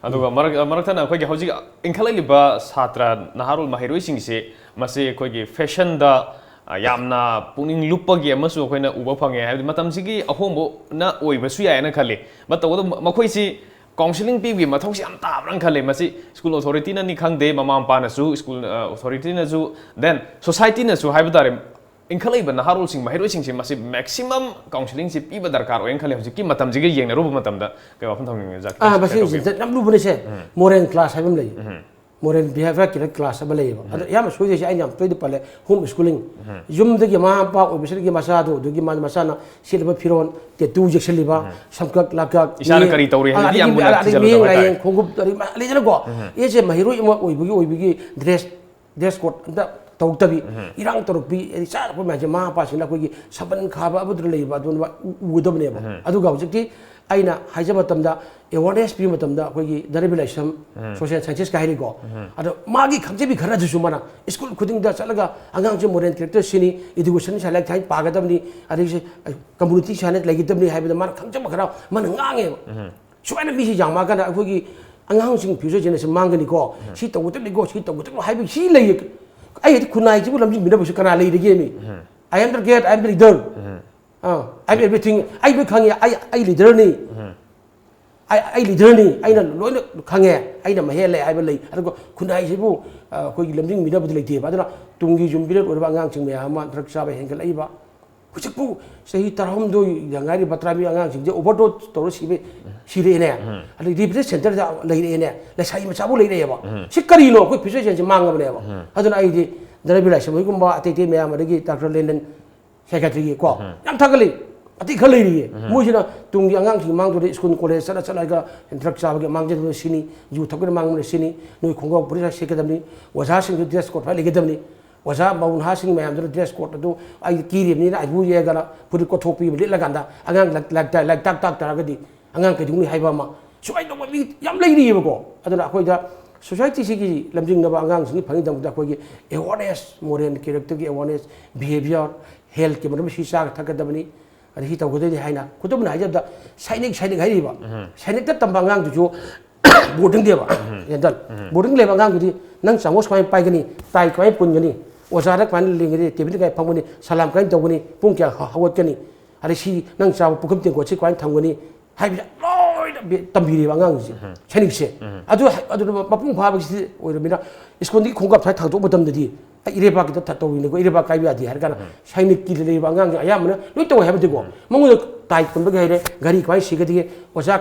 ꯑꯗꯨꯒ ꯃꯔꯛ-, ꯃꯔꯛꯊꯠꯅ ꯑꯩꯈꯣꯏꯒꯤ ꯍꯧꯖꯤꯛ ꯏꯟꯈꯠꯂꯛꯂꯤꯕ ꯁꯥꯇ꯭ꯔ ꯅꯍꯥꯔꯣꯜ ꯃꯍꯩꯔꯣꯏꯁꯤꯡꯁꯦ ꯃꯁꯤ ꯑꯩꯈꯣꯏꯒꯤ fashionꯗ, ꯑ, ꯌꯥꯝꯅ ꯄꯨꯛꯅꯤꯡ ꯂꯨꯞꯄꯒꯤ ꯑꯃꯁꯨ ꯑꯩꯈꯣꯏꯅ ꯎꯕ ꯐꯪꯉꯦ꯫ ꯍꯥꯏꯕꯗꯤ ꯃꯇꯝꯁꯤꯒꯤ ꯑꯍꯣꯡꯕꯅ ꯑꯣꯏꯕꯁꯨ ꯌꯥꯏꯅ ꯈꯜꯂꯤ꯫ ꯃꯇꯧꯕꯗ ꯃꯈꯣꯏꯁꯤ counselling ꯄꯤꯕꯒꯤ ꯃꯊꯧꯁꯤ ꯌꯥꯝ ꯇꯥꯕ꯭ꯔꯅ ꯈꯜꯂꯤ꯫ ꯃꯁꯤ school authorityꯅꯅꯤ ꯈꯪꯗꯦ, ꯃꯃꯥ ꯃꯄꯥꯅꯁꯨ, school, ꯑ, authorityꯅꯁꯨ, then societyꯅꯁꯨ ꯍꯥꯏꯕ ꯇꯥꯔꯦ, ꯏꯟꯈꯠꯂꯛꯏꯕ ꯅꯍꯥꯔꯣꯜꯁꯤꯡ, ꯃꯍꯩꯔꯣꯏꯁꯤꯡꯁꯤ ꯃꯁꯤ maximum counselling ꯁꯤ ꯄꯤꯕ ꯗꯔꯀꯥꯔ ꯑꯣꯏꯅ ꯈꯜꯂꯦ꯫ ꯍꯧꯖꯤꯛꯀꯤ ꯃꯇꯝꯁꯤꯒ ꯌꯦꯡꯅꯔꯨꯕ ꯃꯇꯝꯗ ꯀꯩ ꯋꯥꯐꯝ ꯊꯝꯅꯤꯡꯉꯤ, ꯑꯣꯖꯥ? ꯑꯥ, ꯃꯁꯤ ꯀꯩꯗꯧꯕꯤꯌꯨ? ꯍꯧꯖꯤꯛ ꯌꯥꯝ ꯂꯨꯕꯅꯤꯁꯦ꯫ Moral class ꯍꯥꯏꯕ ꯑꯃ ꯂꯩ꯫ Moral behavior ꯀꯤꯅ class ꯑꯃ ꯂꯩꯌꯦꯕ꯫ ꯑꯗꯣ ꯑꯌꯥꯝꯕ ꯁꯣꯏꯗꯣꯏꯁꯦ ꯑꯩꯅ ꯌꯥꯝ ꯇꯣꯏꯅ ꯄꯜꯂꯦ, home schooling꯫ ꯌꯨꯝꯗꯒꯤ ꯃꯃꯥ ꯃꯄꯥ ꯑꯣꯏꯕꯁꯤꯗꯒꯤ ꯃꯆꯥꯗꯣ, ꯑꯗꯨꯒꯤ ꯃꯥ-, ꯃꯆꯥꯅ ꯁꯦꯠꯂꯤꯕ ꯐꯤꯔꯣꯜ, tattoo ꯌꯦꯛꯁꯤꯜꯂꯤꯕ, ꯁꯝꯀꯛ ꯂꯥꯀꯛ, ꯏꯆꯥꯅ ꯃꯤ-, ꯀꯔꯤ ꯇꯧꯔꯤ ꯑꯥ, ꯍꯥꯏꯕꯗꯤ ꯑꯗꯒꯤ ꯌꯥꯝꯅ ꯃꯤ-, ꯑꯗꯒꯤ ꯊꯤꯖꯤꯜꯂꯨꯗꯕ ꯃꯤꯠꯌꯦꯡ ꯍꯥꯏꯇꯥꯔꯦ꯫ ꯂꯥꯏꯌꯦꯡ ꯈꯣꯡꯎꯞ, ꯑꯗꯒꯤ ꯃ-, ꯂꯩꯗꯅꯀꯣ꯫ ꯑꯦꯁꯦ ꯃꯍꯩꯔꯣꯏ ꯑꯃ ꯑꯣꯏꯕꯒꯤ, ꯑꯣꯏꯕꯒꯤ dress dress code ꯑꯝꯇ ꯇꯧꯔꯛꯇꯕꯤ, ꯏꯔꯥꯡ ꯇꯧꯔꯛꯄꯤ, ꯑꯗꯩ ꯆꯥꯔꯛꯄ ꯃꯌꯥꯝꯁꯦ ꯃꯃꯥ ꯃꯄꯥꯁꯤꯡꯅ ꯑꯩꯈꯣꯏꯒꯤ ꯁꯕꯟ ꯈꯥꯕ ꯑꯃꯗꯨꯅ ꯂꯩꯕ ꯑꯗꯨꯅ ꯎ-, ꯎꯒꯗꯕꯅꯦꯕ꯫ ꯑꯗꯨꯒ ꯍꯧꯖꯤꯛꯇꯤ ꯑꯩꯅ ꯍꯥꯏꯖꯕ ꯃꯇꯝꯗ, awareness ꯄꯤꯕ ꯃꯇꯝꯗ ꯑꯩꯈꯣꯏꯒꯤ ꯗꯔꯤꯕ ꯂꯥꯏꯁ꯭ꯔꯝ, social scientist ꯀ ꯍꯥꯏꯔꯤꯀꯣ, ꯑꯗꯣ ꯃꯥꯒꯤ ꯈꯪꯖꯕꯤ ꯈꯔ ꯑꯗꯨꯁꯨ ꯃꯥꯅ school ꯈꯨꯗꯤꯡꯗ ꯆꯠꯂꯒ ꯑꯉꯥꯡꯁꯦ moral character ꯁꯤꯅꯤ, education ꯁꯥꯏꯂꯥꯏ ꯊꯥꯏꯅ ꯄꯥꯒꯗꯕꯅꯤ, ꯑꯗꯒꯤ community ꯁꯥꯏꯂꯥꯏ ꯂꯩꯒꯗꯕꯅꯤ ꯍꯥꯏꯕꯗ ꯃꯥꯅ ꯈꯪꯖꯕ ꯈꯔ ꯃꯥꯅ ꯉꯥꯡꯉꯦꯕ꯫ ꯁꯨꯃꯥꯏꯅ ꯃꯤꯁꯤ ꯌꯥꯝꯃꯛꯑꯀꯥꯟꯗ ꯑꯩꯈꯣꯏꯒꯤ ꯑꯉꯥꯡꯁꯤꯡ future generation ꯃꯥꯡꯒꯅꯤꯀꯣ, ꯁꯤ ꯇꯧꯒꯗꯕꯅꯤꯀꯣ, ꯁꯤ ꯇꯧꯒꯗꯕꯅꯤ ꯍꯥꯏꯕ ꯁꯤ ꯂꯩꯌꯦ꯫ ꯑꯩ ꯍꯥꯏꯗꯤ ꯈꯨꯟꯅꯥꯏꯁꯤꯕꯨ ꯂꯝꯖꯤꯡꯕꯤꯅꯕꯁꯨ ꯀꯅꯥ ꯂꯩꯔꯤꯒꯦ ꯃꯤ? I am the great, I am the leader꯫ Ah, I am everything, ꯑꯩ ꯂꯣꯏ ꯈꯪꯉꯦ, ꯑꯩ, ꯑꯩ leader ꯅꯤ꯫ ꯑꯩ, ꯑꯩ leader ꯅꯤ, ꯑꯩꯅ ꯂꯣꯏꯅ ꯈꯪꯉꯦ, ꯑꯩꯅ ꯃꯍꯦꯜꯂꯦ ꯍꯥꯏꯕ ꯂꯩ꯫ ꯑꯗꯨꯒ ꯈꯨꯟꯅꯥꯏꯁꯤꯕꯨ, ꯑ, ꯑꯩꯈꯣꯏꯒꯤ ꯂꯝꯖꯤꯡꯕꯤꯅꯕꯗꯤ ꯂꯩꯇꯦꯕ꯫ ꯑꯗꯨꯅ ꯇꯨꯡꯒꯤ ꯌꯨꯝꯕꯤꯔꯦꯜ ꯑꯣꯏꯔꯕ ꯑꯉꯥꯡꯁꯤꯡ ꯃꯌꯥꯝ ꯑꯃ drug ꯆꯥꯕ ꯍꯦꯟꯒꯠꯂꯛꯏꯕ, ꯍꯧꯖꯤꯛꯄꯨ ꯆꯍꯤ ꯇꯔꯥꯍꯨꯝꯗꯣꯏꯗ ꯉꯥꯏꯔꯤꯕ ꯇꯔꯥꯃꯔꯤ ꯑꯉꯥꯡꯁꯤꯡꯁꯦ ꯑꯣꯚꯔꯗꯣꯁ ꯇꯧꯔ ꯁꯤꯕ, ꯁꯤꯔꯛꯑꯦꯅꯦ꯫ ꯑꯗꯩ ꯔꯤꯍꯦꯕꯤꯂꯤꯇꯦꯁꯟ ꯁꯦꯟꯇꯔꯗ ꯂꯩꯔꯛꯑꯦꯅꯦ꯫ ꯂꯩꯁꯥꯕꯤ ꯃꯆꯥꯕꯨ ꯂꯩꯔꯛꯑꯦꯕ꯫ ꯁꯤ ꯀꯔꯤꯅꯣ? ꯑꯩꯈꯣꯏ ꯐ꯭ꯌꯨꯆꯔ ꯖꯦꯟꯁꯦ ꯃꯥꯡꯉꯕꯅꯦꯕ꯫ ꯑꯗꯨꯅ ꯑꯩꯗꯤ ꯙꯅꯕꯤꯔ ꯂꯥꯏꯁ꯭ꯔꯝ ꯍꯣꯏꯒꯨꯝꯕ, ꯑꯇꯩ ꯑꯇꯩ ꯃꯌꯥꯝ, ꯑꯗꯒꯤ ꯗꯥꯛꯇꯔ ꯂꯦꯟꯗꯟ ꯁꯦꯀ꯭ꯔꯦꯇꯔꯤꯒꯤ ꯀꯣ, ꯌꯥꯝ ꯊꯥꯒꯠꯂꯤ꯫ ꯑꯇꯩ ꯈꯔ ꯂꯩꯔꯤꯌꯦ꯫ ꯃꯣꯏꯁꯤꯅ ꯇꯨꯡꯒꯤ ꯑꯉꯥꯡꯁꯤꯡ ꯃꯥꯡꯗꯣꯔꯦ, ꯁ꯭ꯀꯨꯜ ꯀꯣꯂꯦꯖ ꯆꯠꯂ ꯆꯠꯂꯒ ꯗ꯭ꯔꯒ ꯆꯥꯕꯒꯤ ꯃꯥꯡꯖꯕꯅ ꯁꯤꯅꯤ, ꯌꯨ ꯊꯛꯄꯅ ꯃꯥꯡꯕꯅ ꯁꯤꯅꯤ, ꯅꯣꯏ ꯈꯣꯡꯒ꯭ꯔꯥꯎ ꯐꯨꯔꯤꯠ ꯁꯦꯠꯀꯗꯕꯅꯤ, ꯑꯣꯖꯥꯁꯤꯡꯁꯨ ꯗ꯭ꯔꯦꯁ ꯀꯣꯗ ꯐꯖꯅ ꯂꯩꯒꯗꯕꯅꯤ꯫ ꯑꯣꯖꯥ ꯃꯧ ꯅꯍꯥꯁꯤꯡ ꯃꯌꯥꯝꯗꯨꯅ ꯗ꯭ꯔꯦꯁ ꯀꯣꯗ ꯑꯗꯨ ꯑꯩ ꯀꯤꯔꯤꯕꯅꯤꯅ ꯑꯩꯕꯨ ꯌꯦꯛꯑꯒꯅ ꯐꯨꯔꯤꯠ ꯀꯣꯠꯊꯣꯛꯄꯤ ꯑꯃ ꯂꯤꯠꯂꯀꯥꯟꯗ ꯑꯉꯥꯡ ꯂꯥꯏꯔꯤꯛ ꯇꯥꯛ ꯇꯥꯛ ꯇꯥꯔꯒꯗꯤ ꯑꯉꯥꯡ ꯀꯩꯗꯧꯅꯤ ꯍꯥꯏꯕ ꯑꯃ, ꯁꯨꯃꯥꯏꯅ ꯇꯧꯕ ꯃꯤ ꯌꯥꯝ ꯂꯩꯔꯤꯑꯕꯀꯣ꯫ ꯑꯗꯨꯅ ꯑꯩꯈꯣꯏꯗ ꯁꯣꯁꯥꯏꯇꯤꯁꯤꯒꯤ ꯂꯝꯖꯤꯡꯅꯕ ꯑꯉꯥꯡꯁꯤꯡꯒꯤ ꯐꯪꯉꯤꯗꯃꯛꯇ ꯑꯩꯈꯣꯏꯒꯤ ꯑꯦꯋꯥꯔꯅꯦꯁ, ꯃꯣꯔꯦꯜ ꯀꯦꯔꯦꯛꯇꯔꯒꯤ ꯑꯦꯋꯥꯔꯅꯦꯁ, ꯕꯤꯍꯦꯕꯤꯌꯔ, ꯍꯦꯜꯊꯀꯤ ꯃꯔꯝ ꯁꯤ ꯆꯥꯒ ꯊꯛꯀꯗꯕꯅꯤ, ꯑꯗ ꯁꯤ ꯇꯧꯒꯗꯕꯅꯤ ꯍꯥꯏꯅ ꯈꯨꯗꯝ ꯑꯣꯏꯅ ꯍꯥꯏꯖꯕꯗ ꯁꯥꯏꯅꯤꯛ, ꯁꯥꯏꯅꯤꯛ ꯍꯥꯏꯔꯤꯕ ꯁꯥꯏꯅꯤꯛꯇ ꯇꯝꯕ ꯑꯉꯥꯡꯗꯨꯁꯨ ꯕꯣꯔꯗꯤꯡꯗꯦꯕ ꯌꯦꯟꯗꯜ ꯕꯣꯔꯗꯤꯡ ꯂꯩꯕ ꯑꯉꯥꯡꯗꯨꯗꯤ ꯅꯪ ꯆꯥꯃꯁ ꯀꯃꯥꯏꯅ ꯄꯥꯏꯒꯅꯤ, ꯇꯥꯏ ꯀꯃꯥꯏꯅ ꯄꯨꯟꯒꯅꯤ, ꯑꯣꯖꯥꯗ ꯀꯃꯥꯏꯅ ꯂꯦꯡꯒꯅꯤ, ꯇꯦꯕꯜꯗ ꯀꯃꯥꯏꯅ ꯐꯝꯒꯅꯤ, ꯁꯂꯥꯝ ꯀꯃꯥꯏꯅ ꯇꯧꯒꯅꯤ, ꯄꯨꯡ ꯀꯌꯥ ꯍꯧꯒꯠꯀꯅꯤ, ꯑꯗꯩ ꯁꯤ ꯅꯪ ꯆꯥꯕ ꯄꯨꯈꯝ ꯇꯦꯡꯀꯣꯠꯁꯤ ꯀꯃꯥꯏꯅ ꯊꯝꯒꯅꯤ ꯍꯥꯏꯕꯁꯦ ꯂꯣꯏꯅ ꯇꯝꯕꯤꯔꯦꯕ ꯑꯉꯥꯡꯁꯦ꯫ ꯁꯥꯏꯅꯤꯛꯁꯦ ꯑꯗꯨ ꯑꯗꯨꯅ ꯃꯄꯨꯡ ꯐꯥꯕꯁꯤꯗꯤ ꯑꯣꯏꯔꯕꯅꯤꯅ ꯁ꯭ꯀꯨꯜꯗꯒꯤ ꯈꯣꯡꯀꯥꯞ ꯁ꯭ꯋꯥꯏ ꯊꯥꯡꯗꯣꯛꯄ ꯃꯇꯝꯗꯗꯤ ꯑꯩ ꯏꯔꯩꯕꯥꯛꯀꯤꯗ ꯊ- ꯇꯧꯔꯤꯅꯤꯀꯣ, ꯏꯔꯩꯕꯥꯛ ꯀꯥꯏꯕ ꯌꯥꯗꯦ ꯍꯥꯏꯔ ꯀꯥꯟꯗ ꯁꯥꯏꯅꯤꯛꯀꯤꯗ ꯂꯩꯔꯤꯕ ꯑꯉꯥꯡꯁꯤꯡ ꯑꯌꯥꯝꯕꯅ ꯂꯣꯏ ꯇꯧꯋꯦ ꯍꯥꯏꯕꯗꯤꯀꯣ, ꯃꯉꯣꯟꯗ ꯇꯥꯏ ꯇꯝꯕꯒꯤ ꯍꯩꯔꯦ, ꯒꯥꯔꯤ ꯀꯃꯥꯏꯅ ꯁꯤꯒꯗꯒꯦ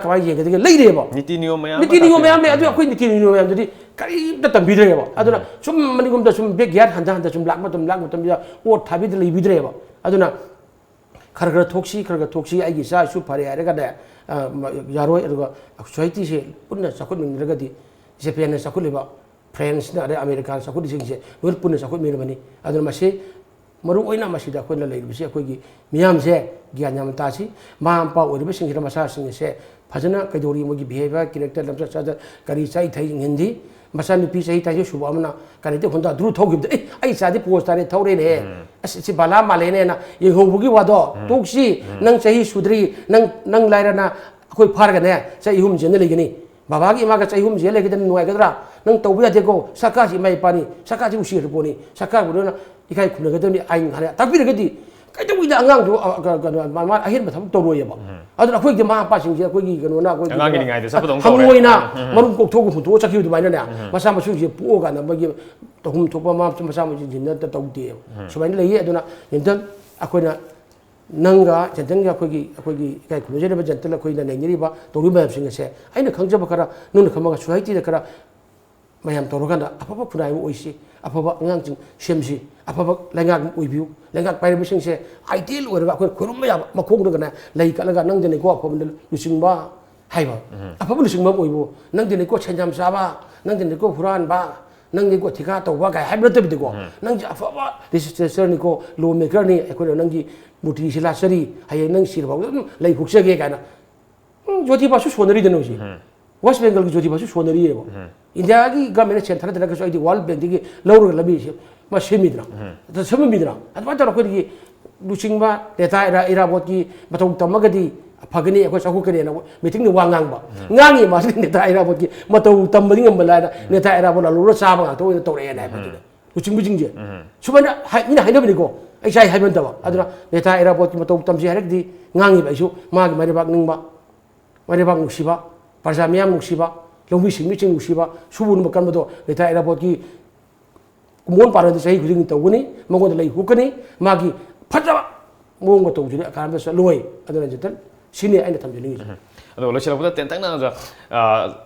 ꯂꯩꯔꯦꯕ꯫ ꯅꯤꯇꯤ ꯅꯤꯌꯣꯝ ꯃꯌꯥꯝ ꯑꯃ ꯅꯤꯇꯤ ꯅꯤꯌꯣꯝ ꯇꯥꯛꯄꯤꯔꯦ꯫ ꯃꯌꯥꯝ ꯂꯩ꯫ ꯑꯗꯨ ꯑꯩꯈꯣꯏ ꯅꯤꯇꯤ ꯅꯤꯌꯣꯝ ꯃꯌꯥꯝꯗꯨꯗꯤ ꯀꯔꯤꯝꯇ ꯇꯝꯕꯤꯗ꯭ꯔꯦꯕ꯫ ꯑꯗꯨꯅ ꯁꯨꯝ ꯃꯅꯤꯡꯂꯣꯝꯗ ꯁꯨꯝ ꯕꯦꯛ ꯌꯥꯔꯗ ꯍꯟꯊ ꯍꯟꯊ ꯁꯨꯝ ꯂꯥꯛꯄ ꯃꯇꯝ, ꯂꯥꯛꯄ ꯃꯇꯝꯁꯤꯗ ꯑꯣꯠ ꯊꯥꯕꯤꯗ ꯂꯩꯕꯤꯗ꯭ꯔꯦꯕ꯫ ꯑꯗꯨꯅ ꯈꯔ ꯈꯔ ꯊꯣꯛꯁꯤ, ꯈꯔ ꯈꯔ ꯊꯣꯛꯁꯤ, ꯑꯩꯒꯤ ꯏꯆꯥ ꯏꯁꯨ ꯐꯔꯦ ꯍꯥꯏꯔꯒꯅꯦ, ꯑ, ꯃ-, ꯌꯥꯔꯣꯏ꯫ ꯑꯗꯨꯒ ꯁꯣꯁꯥꯏꯇꯤꯁꯦ ꯄꯨꯟꯅ ꯆꯥꯎꯈꯠꯃꯤꯟꯅꯔꯒꯗꯤ ꯖꯄꯦꯟꯅ ꯆꯥꯎꯈꯠꯂꯤꯕ, ꯐ꯭ꯔꯦꯟꯁꯅ, ꯑꯗꯩ ꯑꯃꯦꯔꯤꯀꯥꯅ ꯆꯥꯎꯈꯠꯂꯤꯁꯤꯡꯁꯦ ꯂꯣꯏꯅ ꯄꯨꯟꯅ ꯆꯥꯎꯈꯠꯃꯤꯟꯅꯕꯅꯤ꯫ ꯑꯗꯨꯅ ꯃꯁꯤ ꯃꯔꯨ ꯑꯣꯏꯅ ꯃꯁꯤꯗ ꯑꯩꯈꯣꯏꯅ ꯂꯩꯔꯤꯕꯁꯤ ꯑꯩꯈꯣꯏꯒꯤ ꯃꯤꯌꯥꯝꯁꯦ ꯒ꯭ꯌꯥꯟ ꯌꯥꯝ ꯇꯥꯁꯤ꯫ ꯃꯃꯥ ꯃꯄꯥ ꯑꯣꯏꯔꯤꯕꯁꯤꯡꯁꯤꯅ ꯃꯆꯥꯁꯤꯡ ꯑꯁꯦ ꯐꯖꯅ ꯀꯩꯗꯧꯔꯤ, ꯃꯣꯏꯒꯤ ꯕꯤꯍꯦꯕꯤꯌꯔ, ꯀꯦꯔꯦꯛꯇꯔ, ꯂꯝꯆꯠ ꯁꯥꯖꯠ, ꯀꯔꯤ ꯆꯥꯏ ꯊꯛꯏ ꯌꯦꯡꯍꯟꯗꯤ꯫ ꯃꯆꯥꯅꯨꯄꯤ ꯆꯍꯤ ꯇꯔꯥꯅꯤꯊꯣꯏ ꯁꯨꯕ ꯑꯃꯅ ꯀꯔꯤꯗ ꯍꯣꯟꯗꯥ ꯗꯨꯔꯨ ꯊꯧꯈꯤꯕꯗ, "ꯑꯦ, ꯑꯩ ꯏꯆꯥꯗꯤ ꯄꯣꯁ ꯇꯥꯔꯦ, ꯊꯧꯔꯦꯅꯦ꯫ ꯑꯁ, ꯁꯤ ꯕꯥꯂꯥ ꯃꯥꯜꯂꯦꯅꯦꯅ" ꯌꯦꯡꯍꯧꯕꯒꯤ ꯋꯥꯗꯣ ꯇꯣꯛꯁꯤ꯫ ꯅꯪ ꯆꯍꯤ ꯁꯨꯗ꯭ꯔꯤ, ꯅꯪ, ꯅꯪ ꯂꯥꯏꯔꯅ ꯑꯩꯈꯣꯏ ꯐꯥꯔꯒꯅꯦ ꯆꯍꯤ ꯑꯍꯨꯝ ꯖꯦꯜꯗ ꯂꯩꯒꯅꯤ꯫ ꯕꯕꯥꯒꯤ ꯏꯃꯥꯒ ꯆꯍꯤ ꯑꯍꯨꯝ ꯖꯦꯜ ꯂꯩꯒꯗꯕ ꯅꯨꯡꯉꯥꯏꯒꯗ꯭ꯔꯥ? ꯅꯪ ꯇꯧꯕ ꯌꯥꯗꯦꯀꯣ꯫ ꯁꯔꯀꯥꯔꯁꯤ ꯏꯃꯥ ꯏꯄꯥꯅꯤ, ꯁꯔꯀꯥꯔꯁꯤ ꯅꯨꯡꯁꯤꯔꯕ ꯄꯣꯠꯅꯤ꯫ ꯁꯔꯀꯥꯔꯕꯨ ꯂꯣꯏꯅ ꯏꯀꯥꯏ ꯈꯨꯝꯅꯒꯗꯕꯅꯤ꯫ ꯑꯥꯏꯟ ꯍꯥꯟꯅ ꯇꯥꯛꯄꯤꯔꯒꯗꯤ ꯀꯩꯗꯧꯉꯩꯗ ꯑꯉꯥꯡꯗꯨ, ꯑ, ꯀ-, ꯀꯩꯅꯣ, ꯃꯥ, ꯃꯥ ꯑꯍꯦꯟꯕ ꯊꯕꯛ ꯇꯧꯔꯣꯏꯑꯕ꯫ ꯑꯗꯨꯅ ꯑꯩꯈꯣꯏꯒꯤ ꯃꯃꯥ ꯃꯄꯥꯁꯤꯡꯁꯦ ꯑꯩꯈꯣꯏꯒꯤ ꯀꯩꯅꯣꯅ, ꯑꯩꯈꯣꯏꯒꯤ ꯑꯉꯥꯡꯒꯤ ꯀꯩꯅꯣꯅ, ꯅꯤꯡꯉꯥꯏꯗ ꯆꯠꯄꯗꯧꯅ ꯇꯧꯔꯦ꯫ ꯍꯪꯉꯣꯏꯅ ꯃꯔꯨꯝ ꯀꯣꯛꯊꯣꯛꯑꯒ ꯍꯨꯟꯇꯣꯛꯑ ꯆꯠꯈꯤꯕ ꯑꯗꯨꯃꯥꯏꯅꯅꯦ, ꯃꯆꯥ ꯃꯁꯨꯁꯦ ꯄꯣꯛꯑꯀꯥꯟꯗ ꯃꯣꯏꯒꯤ ꯇꯧꯐꯝ ꯊꯣꯛꯄ ꯃꯆꯥ ꯃꯁꯨꯁꯤꯡꯅ ꯇꯧꯗꯦꯕ꯫ ꯁꯨꯃꯥꯏꯅ ꯂꯩꯌꯦ꯫ ꯑꯗꯨꯅ ꯅꯤꯡꯊꯝ ꯑꯩꯈꯣꯏꯅ ꯅꯪꯒ ꯖꯦꯟꯇꯜꯒ ꯑꯩꯈꯣꯏꯒꯤ, ꯑꯩꯈꯣꯏꯒꯤ ꯏꯀꯥꯏ ꯈꯨꯝꯅꯖꯔꯤꯕ ꯖꯦꯟꯇꯜ ꯑꯩꯈꯣꯏꯅ ꯅꯩꯅꯔꯤꯕ, ꯇꯧꯔꯤꯕ ꯃꯌꯥꯝꯁꯤꯡ ꯑꯁꯦ ꯑꯩꯅ ꯈꯪꯖꯕ ꯈꯔ, ꯅꯪꯅ ꯈꯪꯕ ꯁꯣꯁꯥꯏꯇꯤꯗ ꯈꯔ ꯃꯌꯥꯝ ꯇꯧꯔꯀꯥꯟꯗ ꯑꯐꯕ ꯈꯨꯟꯅꯥꯏ ꯑꯃ ꯑꯣꯏꯁꯤ, ꯑꯐꯕ ꯑꯉꯥꯡꯁꯤꯡ ꯁꯦꯝꯁꯤ, ꯑꯐꯕ ꯂꯩꯉꯥꯛ ꯑꯃ ꯑꯣꯏꯕꯤꯌꯨ꯫ ꯂꯩꯉꯥꯛ ꯄꯥꯏꯔꯤꯕꯁꯤꯡꯁꯦ ideal ꯑꯣꯏꯔꯒ ꯑꯩꯈꯣꯏꯅ ꯈꯨꯔꯨꯝꯕ ꯌꯥꯕ ꯃꯈꯣꯡꯗꯒꯅꯦ ꯂꯩ ꯀꯠꯂꯒ, "ꯅꯪꯗꯅꯤꯀꯣ ꯑꯐꯕ ꯂꯨꯆꯤꯡꯕ" ꯍꯥꯏꯕ꯫ ꯑꯐꯕ ꯂꯨꯆꯤꯡꯕ ꯑꯃ ꯑꯣꯏꯕꯨ, "ꯅꯪꯗꯅꯤꯀꯣ ꯁꯦꯟ ꯌꯥꯝ ꯆꯥꯕ, ꯅꯪꯗꯅꯤꯀꯣ ꯍꯨꯔꯥꯟꯕ, ꯅꯪꯗꯤꯀꯣ ꯊꯤꯀꯥ ꯇꯧꯕ" ꯀꯥꯏ ꯍꯥꯏꯕ ꯅꯠꯇꯕꯤꯗꯀꯣ, "ꯅꯪꯁꯦ ꯑꯐꯕ ꯂꯦꯖꯤꯁꯂꯦꯆꯔꯅꯤꯀꯣ, ꯂꯣ ꯃꯦꯀꯔꯅꯤ, ꯑꯩꯈꯣꯏꯅ ꯅꯪꯒꯤ ꯃꯨꯔꯇꯤꯁꯤ ꯂꯥꯠꯆꯔꯤ, ꯍꯌꯦꯡ ꯅꯪ ꯁꯤꯔꯐꯥꯎꯗ ꯑꯗꯨꯝ ꯂꯩ ꯍꯨꯛꯆꯒꯦ" ꯀꯥꯏꯅ꯫ ꯎꯝ, ꯖꯣꯇꯤꯕꯥꯁꯨ ꯁꯣꯟꯅꯔꯤꯗꯅ ꯍꯧꯖꯤꯛ꯫ ꯋꯦꯁ ꯕꯦꯡꯒꯜꯒꯤ ꯖꯣꯇꯤꯕꯥꯁꯨ ꯁꯣꯟꯅꯔꯤꯑꯕ꯫ ꯏꯟꯗꯤꯌꯥꯒꯤ ꯒꯃꯦꯟꯅ ꯁꯦꯟ ꯊꯥꯗꯗ꯭ꯔꯒꯁꯨ ꯑꯩꯗꯤ ꯋꯥꯔꯜ ꯕꯦꯡꯛꯇꯒꯤ ꯂꯧꯔꯒ ꯂꯝꯕꯤꯁꯦ ꯃꯥ ꯁꯦꯝꯃꯤꯗꯅ꯫ ꯑꯗ ꯁꯦꯝꯃꯝꯃꯤꯗꯅ꯫ ꯑꯗꯨꯃꯥꯏꯅ ꯇꯧꯔꯒ ꯑꯩꯈꯣꯏꯗꯒꯤ ꯂꯨꯆꯤꯡꯕ ꯅꯦꯇꯥ ꯏꯔꯥ-, ꯏꯔꯥꯕꯣꯠꯀꯤ ꯃꯇꯧ ꯇꯝꯃꯒꯗꯤ ꯐꯒꯅꯤ, ꯑꯩꯈꯣꯏ ꯆꯥꯎꯈꯠꯀꯅꯤꯅ ꯃꯤꯇꯤꯡꯗ ꯋꯥ ꯉꯥꯡꯕ꯫ ꯉꯥꯡꯉꯤ ꯃꯥꯁꯤ ꯅꯦꯇꯥ ꯏꯔꯥꯕꯣꯠꯀꯤ ꯃꯇꯧ ꯇꯝꯕꯗꯤ ꯉꯝꯕ ꯂꯥꯏꯅ ꯅꯦꯇꯥ ꯏꯔꯥꯕꯣꯠ ꯂꯥꯂꯣꯜꯂ ꯆꯥꯕ ꯉꯥꯛꯇ ꯑꯣꯏꯅ ꯇꯧꯔꯛꯑꯦꯅ ꯍꯥꯏꯕꯗꯨꯗ꯫ ꯂꯨꯆꯤꯡꯕꯁꯤꯡꯁꯦ꯫ ꯁꯨꯃꯥꯏꯅ ꯍꯥꯏ-, ꯃꯤꯅ ꯍꯥꯏꯅꯕꯅꯤꯀꯣ꯫ ꯑꯩ ꯏꯁꯥ ꯍꯥꯏꯕ ꯅꯠꯇꯕ꯫ ꯑꯗꯨꯅ ꯅꯦꯇꯥ ꯏꯔꯥꯕꯣꯠꯀꯤ ꯃꯇꯧ ꯇꯝꯁꯤ ꯍꯥꯏꯔꯒꯗꯤ ꯉꯥꯡꯉꯤꯕ ꯑꯩꯁꯨ ꯃꯥꯒꯤ ꯃꯔꯩꯕꯥꯛ ꯅꯤꯡꯕ, ꯃꯔꯩꯕꯥꯛ ꯅꯨꯡꯁꯤꯕ, ꯄ꯭ꯔꯖꯥ ꯃꯤꯌꯥꯝ ꯅꯨꯡꯁꯤꯕ, ꯂꯧꯃꯤ ꯁꯤꯟꯃꯤꯁꯤꯡ ꯅꯨꯡꯁꯤꯕ, ꯁꯨꯕ ꯅꯣꯝꯕ ꯀꯟꯕꯗꯣ ꯅꯦꯇꯥ ꯏꯔꯥꯕꯣꯠꯀꯤ ꯀꯨꯝꯑꯣꯟ ꯄꯥꯔꯣꯟꯗ ꯆꯍꯤ ꯈꯨꯗꯤꯡꯒꯤ ꯇꯧꯒꯅꯤ, ꯃꯉꯣꯟꯗ ꯂꯩ ꯍꯨꯛꯀꯅꯤ, ꯃꯥꯒꯤ ꯐꯖꯕ ꯃꯑꯣꯡ ꯃꯇꯧꯁꯤꯗꯤ ꯑꯀꯥꯟꯕꯗ ꯆꯠꯂꯣꯏ꯫ ꯑꯗꯨꯅ ꯖꯦꯟꯇꯜ, ꯁꯤꯅꯤ ꯑꯩꯅ ꯊꯝꯖꯅꯤꯡꯉꯤꯁꯦ꯫ ꯑꯗꯣ ꯂꯣꯏꯁꯤꯜꯂꯛꯄꯗ ꯇꯦꯟꯇꯛꯅ, ꯑꯣꯖꯥ, ꯑ,